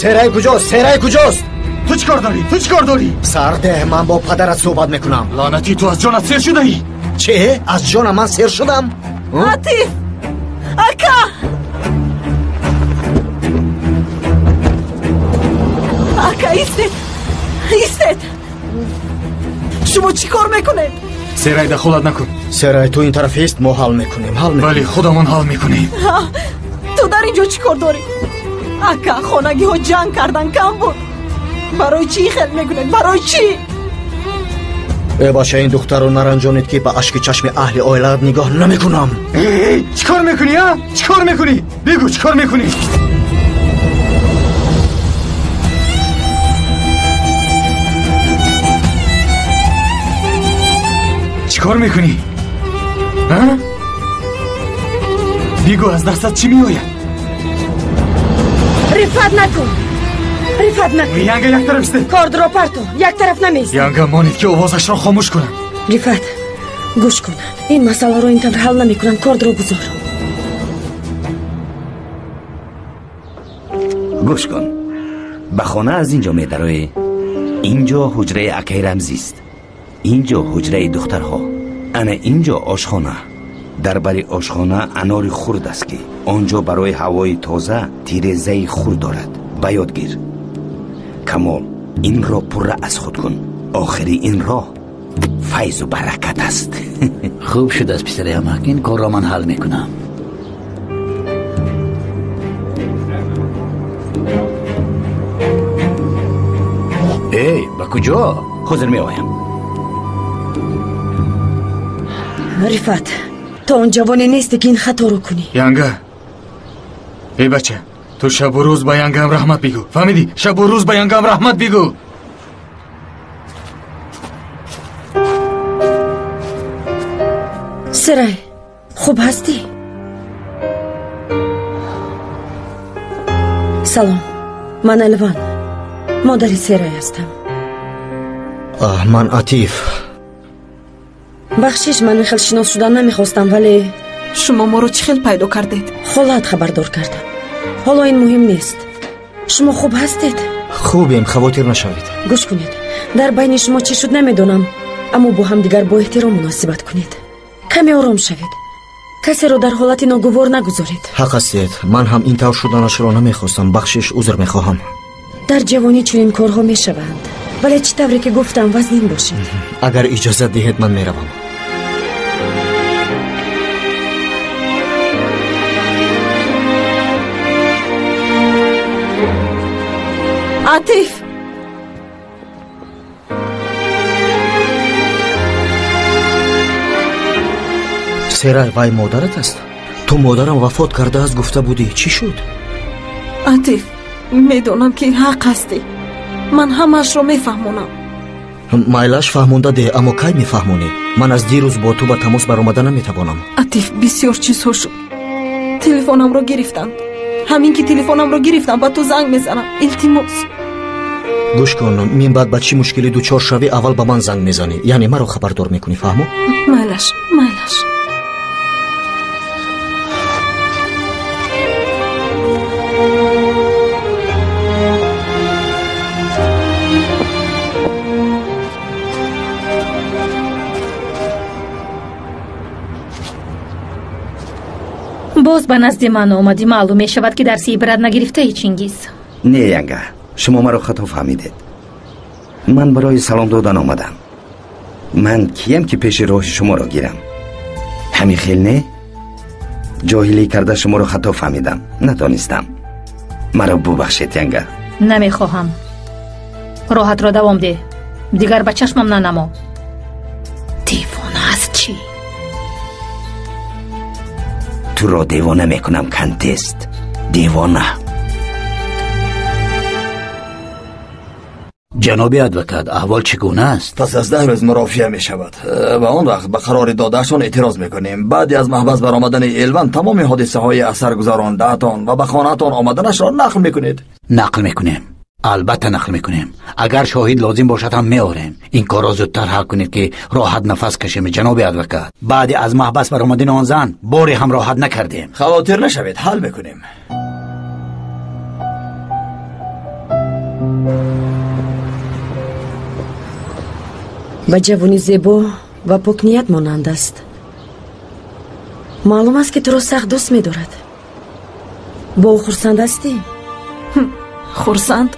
Серай куҷост? Серай куҷост? Ту чӣ кор дорӣ? Ту чӣ кор дорӣ? Сарде, ман бо падарат суҳбат мекунам. Лаънатӣ, ту аз ҷонат сер шудаӣ. Чӣ? Аз ҷонам ман сер шудам? Атиф! Ака! Ака, истед! Истед! Шумо чӣ кор мекунед? Серай, дахолат накун. Серай, ту ин тараф ист, мо ҳал мекунем, ҳал мекунем. Бале, худамон ҳал мекунем. Ту дар ин ҷо чӣ кор дорӣ? Ака, хонагиҳо ҷанг кардан кам буд. Барои чӣ хел мекунед? Барои чӣ? Э бача, ин духтарро наранҷонед, ки ба ашки чашми аҳли оилаат нигоҳ намекунам. Чӣ кор мекунӣ, а? Чӣ кор мекунӣ? Бигӯ, чӣ кор мекунӣ? Чӣ кор мекунӣ? А? Бигӯ, аз дастат чӣ меояд? Рифат накун! Рифат накун! Янга, як тараф истед! Кордро парту, як тараф намеистад. Янга, монед ки овозашро хомӯш кунам. Рифат, гӯш кун. Ин масъаларо ин тавр ҳал намекунам. Кордро гузор. Гӯш кун. Ба хона аз ин ҷо медароӣ. Ин ҷо ҳуҷраи акаи Рамзист. Ин ҷо ҳуҷраи духтарҳо. Ана ин ҷо ошхона. Дар бари ошхона анори хурд аст, ки он ҷо барои ҳавои тоза тирезаи хурд дорад. Ба ёд гир. Камол, инро пурра аз худ кун. Охири ин роҳ файзу баракат аст. Хуб шудааст, писари амак. Ин корро ман ҳал мекунам. Эй, ба куҷо? Ҳозир меоям. Рифат, ту он ҷавоне нестӣ, ки ин хаторо кунӣ. Янга, эй бача, ту шабу рӯз ба янгам раҳмат бигӯ. Фаҳмидӣ? Шабу рӯз ба янгам раҳмат бигӯ. Серай, хуб ҳастӣ? Салом, ман Алван, модари Серай ҳастам. Ман Атиф. Бахшиш, ман ин хел шинос шудан намехостам, вале шумо моро чӣ хел пайдо кардед? Холаат хабардор кард. Ҳоло ин муҳим нест. Шумо хуб ҳастед? Хубем, хавотир нашавед. Гӯш кунед, дар байни шумо чӣ шуд намедонам, аммо бо ҳамдигар бо эҳтиром муносибат кунед. Каме ором шавед. Касеро дар ҳолати ногувор нагузоред. Ҳақ ҳастед, ман ҳам ин тавр шуданашро намехостам. Бахшиш, узр мехоҳам. Дар ҷавонӣ чунин корҳо мешаванд, вале чӣ тавре ки гуфтам, вазнин бошед. Агар иҷозат диҳед, ман меравам. Атиф! Серай, вай модарат аст? Ту модарам вафот кардааст гуфта будӣ. Чӣ шуд? Атиф, медонам ки ҳақ ҳастӣ. Ман ҳамаашро мефаҳмонам. Майлаш, фаҳмонда деҳ, аммо кай мефаҳмонӣ? Ман аз дирӯз бо ту ба тамос баромада наметавонам. Атиф, бисёр чизҳо шуд. Телефонамро гирифтанд. Ҳамин ки телефонамро гирифтам, ба ту занг мезанам. Илтимос. Гӯш кун, мин баъд ба чӣ мушкилӣ дучор шавӣ, аввал ба ман занг мезанӣ. Яъне маро хабардор мекунӣ, фаҳмо? Майлаш, майлаш. Боз ба назди ман омадӣ, маълум мешавад, ки дарси ибрат нагирифтаи, Чингиз. Не, янга, шумо маро хато фаҳмидед. Ман барои салом додан омадам. Ман киям, ки пеши роҳи шуморо гирам? Ҳамин хел не? Ҷоҳилӣ карда шуморо хато фаҳмидам, натонистам. Маро бубахшед, янга. Намехоҳам. Роҳатро давом деҳ, дигар ба чашмам нанамо. Девона аст чӣ? Туро девона мекунам, контест. Девона. Ҷаноби адвокат, аҳвол чӣ гуна аст? Пас аз 10 рӯз мурофиа мешавад ва он вақт ба қарори додаашон эътироз мекунем. Баъди аз маҳбас баромадани Элван тамоми ҳодисаҳои асаргузарондаатон ва ба хонаатон омаданашро нақл мекунед. Нақл мекунем, албатта нақл мекунем. Агар шоҳид лозим бошад ҳам меорем. Ин корро зудтар ҳал кунед ки роҳат нафас кашем, ҷаноби адвокат. Баъди аз маҳбас баромадани он зан боре ҳам роҳат накардем. Хавотир нашавед, ҳал мекунем. Ба ҷавони зебо ва покният монанд аст. Маълум аст, ки туро сахт дӯст медорад. Бо ӯ хурсанд ҳастӣ? Хурсанд?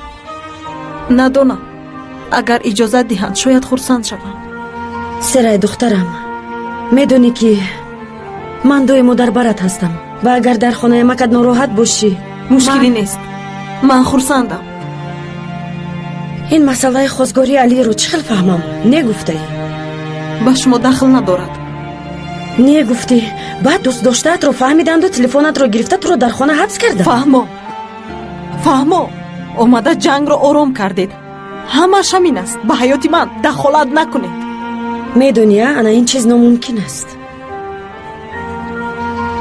Надонам. Агар иҷозат диҳанд, шояд хурсанд шавам. Серай духтарам, медонӣ ки ман доимо дар барат ҳастам ва агар дар хонаи макат нороҳат бошӣ... Мушкилӣ нест. Ман хурсандам. Ин масъалаи хостгории Алиро чӣ хел фаҳмам? Не гуфтаӣ? Ба шумо дахл надорад. Не гуфтӣ. Баъд дӯстдоштаатро фаҳмиданду телефонатро гирифта туро дар хона ҳабс карданд. Фаҳмо, фаҳмо, омада ҷангро ором кардед. Ҳамаш ҳамин аст. Ба ҳаёти ман дахолат накунед. Медонӣ, ана ин чиз номумкин аст.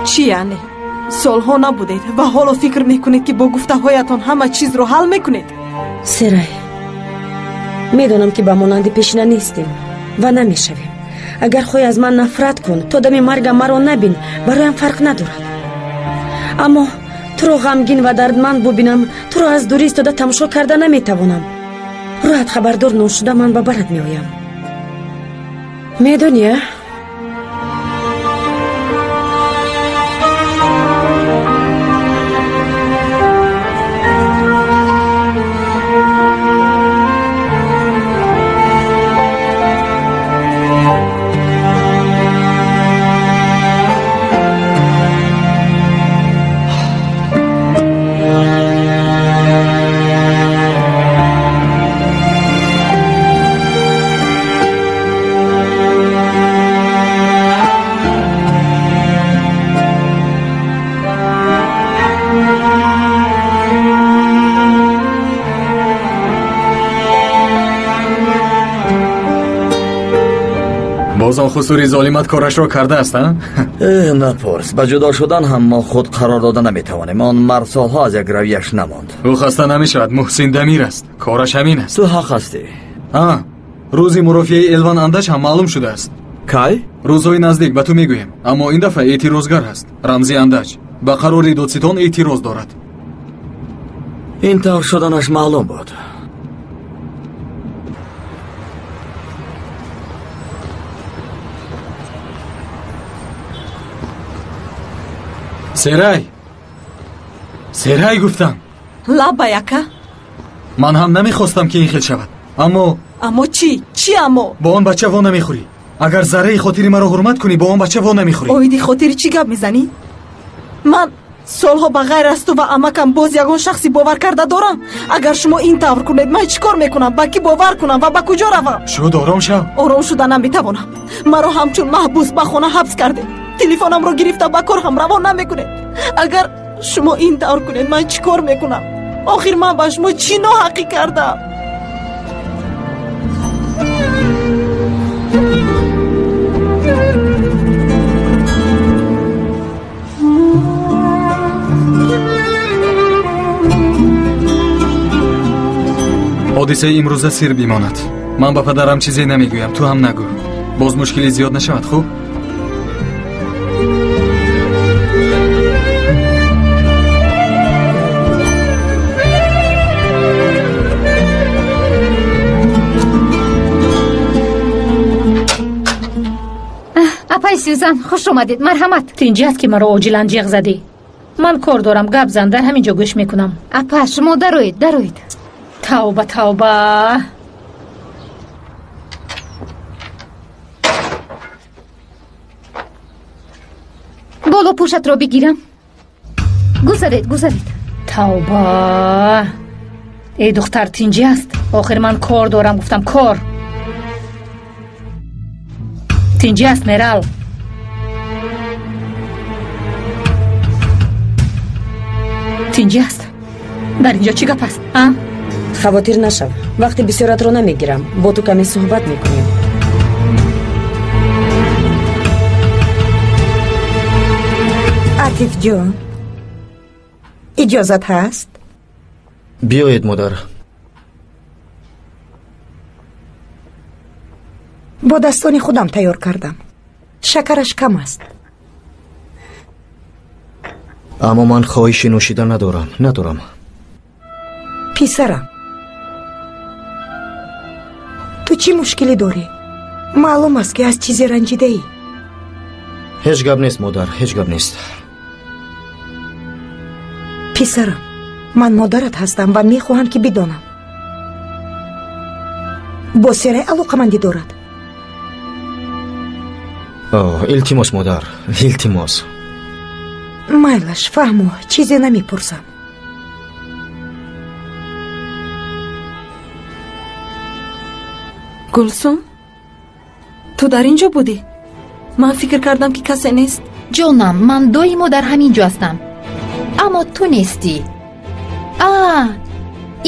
Чӣ яъне? Солҳо набудед ва ҳоло фикр мекунед, ки бо гуфтаҳоятон ҳама чизро ҳал мекунед? Серай, медонам, ки ба монанди пешина нестем ва намешавем. Агар хоҳӣ аз ман нафрат кун, то дами маргам маро набин, бароям фарқ надорад. Аммо туро ғамгин ва дардманд бубинам, туро аз дурӣ истода тамошо карда наметавонам. Роҳат хабардор ношуда ман ба барат меоям. Медонӣ, а? Боз он хусури золимат корашро кардааст, а? Напурс. Ба ҷудо шудан ҳам мо худ қарор дода наметавонем. Он мард солҳо аз як равияш намонд. Ӯ хаста намешавад, Муҳсин Дамир аст. Кораш ҳамин аст. Ту ҳақ ҳастӣ. Рӯзи мурофиаи Элван Андаш ҳам маълум шудааст. Кай? Рӯзҳои наздик ба ту мегӯем. Аммо ин дафъа эътирозгар аст. Рамзи Андач ба қарори додситон эътироз дорад. Ин тавр шуданаш маълум буд. Серай, Серай гуфтам. Лабай, ака. Ман ҳам намехостам, ки ин хел шавад. Аммо Аммо чӣ? Чӣ аммо? Бо он бача во намехӯрӣ. Агар зарраи хотири маро ҳурмат кунӣ, бо он бача во намехӯрӣ. Оиди хотири чӣ гап мезанӣ? Ман солҳо ба ғайр аз ту ва амакам боз ягон шахси бовар карда дорам? Агар шумо ин тавр кунед, ман чӣ кор мекунам? Ба кӣ бовар кунам ва ба куҷо равам? Шуд, ором шав. Ором шуда наметавонам. Маро ҳамчун маҳбус ба хона ҳабс кардед. Телефонамро гирифта ба кор ҳам равон намекунед. Агар шумо ин тавр кунед, ман чӣ кор мекунам? Охир ман ба шумо чӣ ноҳақӣ кардам? Ҳодисаи имрӯза сир бимонад. Ман ба падарам чизе намегӯям, ту ҳам нагӯ. Боз мушкилӣ зиёд нашавад, хуб? Апай Сюзан, хуш омадед, марҳамат. Тинҷӣ аст, ки маро оҷилан ҷиғ задӣ. Ман кор дорам, гап зан, дар ҳамин ҷо гӯш мекунам. Апа, шумо дароед, дароед. Тавба, тавба. Боло пӯшатро бигирам. Гузаред, гузаред. Тавба. Эй духтар, тинҷӣ аст? Охир ман кор дорам, гуфтам кор. Тинҷӣ аст, Мерал? Тинҷӣ аст? Дар инҷо чӣ гап аст, а? Хавотир нашав. Вақти бисёратро намегирам, бо ту каме суҳбат мекунем. Атифҷон, иҷозат ҳаст? Биёед, модар. Бо дастони худам тайёр кардам. Шакараш кам аст. Аммо ман хоҳиши нӯшидан надорам, надорам. Писарам, ту чӣ мушкилӣ дорӣ? Маълум аст, ки аз чизе ранҷидаӣ. Ҳеҷ гап нест, модар, ҳеҷ гап нест. Писарам, ман модарат ҳастам ва мехоҳам, ки бидонам. Бо Серай алоқамандӣ дорад? Илтимос, модар, илтимос. Майлаш, фаҳмо, чизе намепурсам. Гулсум, ту дар ин ҷо будӣ? Ман фикр кардам, ки касе нест. Ҷонам, ман доимо дар ҳамин ҷо ҳастам, аммо ту нестӣ. А,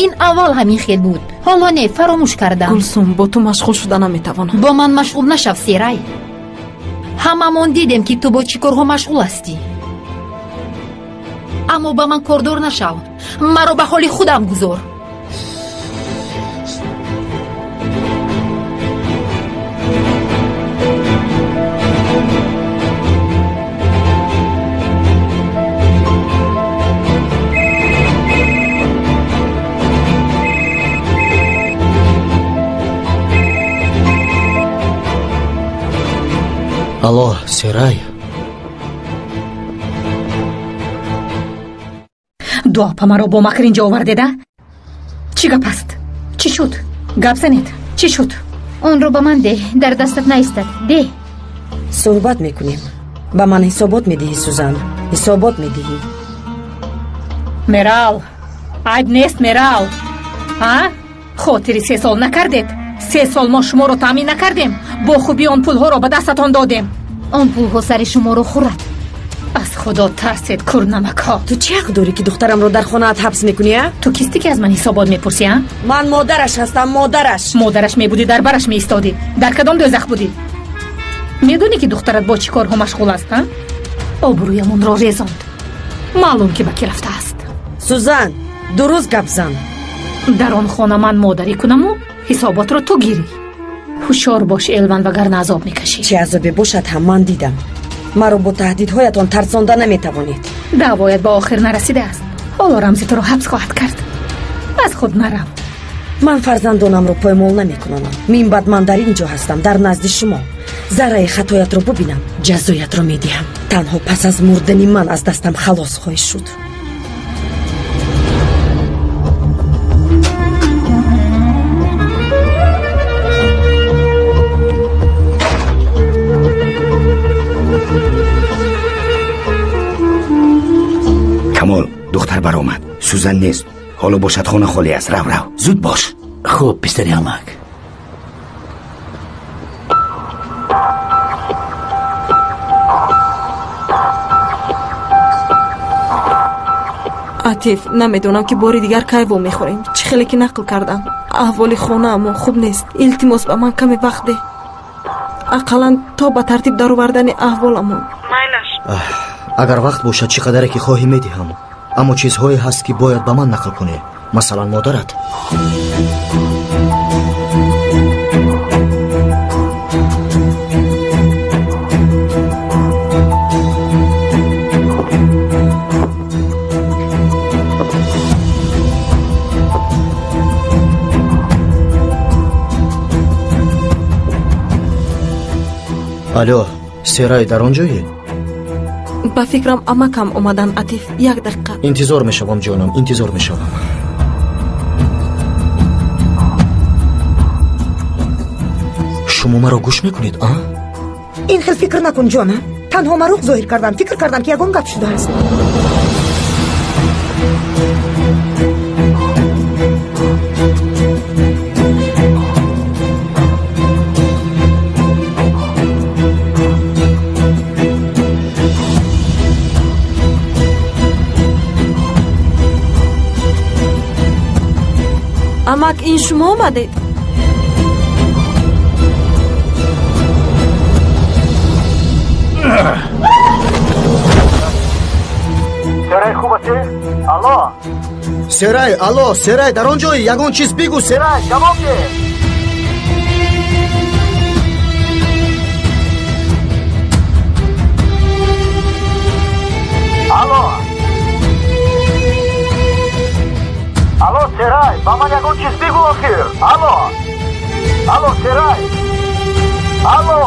ин аввал ҳамин хел буд, ҳоло не, фаромӯш кардам. Гулсум, бо ту машғул шуда наметавонам. Бо ман машғул нашав, Серай. Ҳамамон дидем, ки ту бо чӣ корҳо машғул ҳастӣ. Аммо ба ман кордор нашав, маро ба ҳоли худам гузор. Алло, Серай. Дуапа маро бо макр инҷо овардеда? Чӣ гап аст? Чӣ шуд? Гап занед, чӣ шуд? Онро ба ман деҳ, дар дастат наистад. Деҳ. Суҳбат мекунем. Ба ман ҳисобот медиҳӣ, Сузан, ҳисобот медиҳӣ. Мерал, айб нест, Мерал. А? Хотири 3 сол накардед? 3 сол мо шуморо таъмин накардем? Бо хубӣ он пулҳоро ба дастатон додем. Он пулҳо сари шуморо хӯрад. Аз худо тарсед, курнамакҳо. Ту чӣ ҳақ дорӣ, ки духтарамро дар хонаат ҳабс мекунӣ, а? Ту кистӣ, ки аз ман ҳисобот мепурсӣ, а? Ман модараш ҳастам, модараш. Модараш мебудӣ, дар бараш меистодӣ. Дар кадом дӯзах будӣ? Медонӣ, ки духтарат бо чӣ корҳо машғул аст, а? Обрӯямонро резонд. Маълум, ки ба кӣ рафтааст. Сузан, дуруст гап зан. Дар он хона ман модарӣ кунаму ҳисоботро ту гирӣ. Ҳушёр бош, Элван, вагарна азоб мекашӣ. Чӣ азобе бошад ҳам ман дидам. Маро бо таҳдидҳоятон тарсонда наметавонед. Даъвоят ба охир нарасидааст. Ҳоло Рамзи туро ҳабс хоҳад кард. Аз худ нарав. Ман фарзандонамро поймол намекунонам. Минбаъд ман дар ин ҷо ҳастам, дар назди шумо. Зарраи хатоятро бубинам, ҷазоятро медиҳам. Танҳо пас аз мурдани ман аз дастам халос хоҳӣ шуд. Камол, духтар баромад. Сузан нест. Ҳоло бошад хона холӣ аст. Рав, рав, зуд бош. Хуб, писари амак. Атиф, намедонам, ки бори дигар кай вомехӯрем. Чӣ хеле ки нақл кардам, аҳволи хонаамон хуб нест. Илтимос, ба ман каме вақт деҳ, ақаллан то ба тартиб даровардани аҳволамон. Майлаш. Агар вақт бошад, чӣ қадаре ки хоҳӣ медиҳам. Аммо чизҳое ҳаст, ки бояд ба ман нақл кунӣ. Масалан, модарат. Алло, Серай, дар он ҷоӣ? Ба фикрам, амакам омадан, Атиф. Як дақиқа. Интизор мешавам, ҷонам, интизор мешавам. Шумо маро гӯш мекунед, а? Ин хел фикр накун, ҷонам. Танҳо маруқ зоҳир кардам. Фикр кардам, ки ягон гап шудааст. Амак, Ин шумо омадед? Серай, хуб ҳастӣ? Алло, Серай, алло, Серай, дар он ҷой ягон чиз бигӯ, Серай, ҷавоб деҳ. Алло, алло, Серай, ба ман ягон чиз бигӯ охир. Алло, алло, Серай, алло.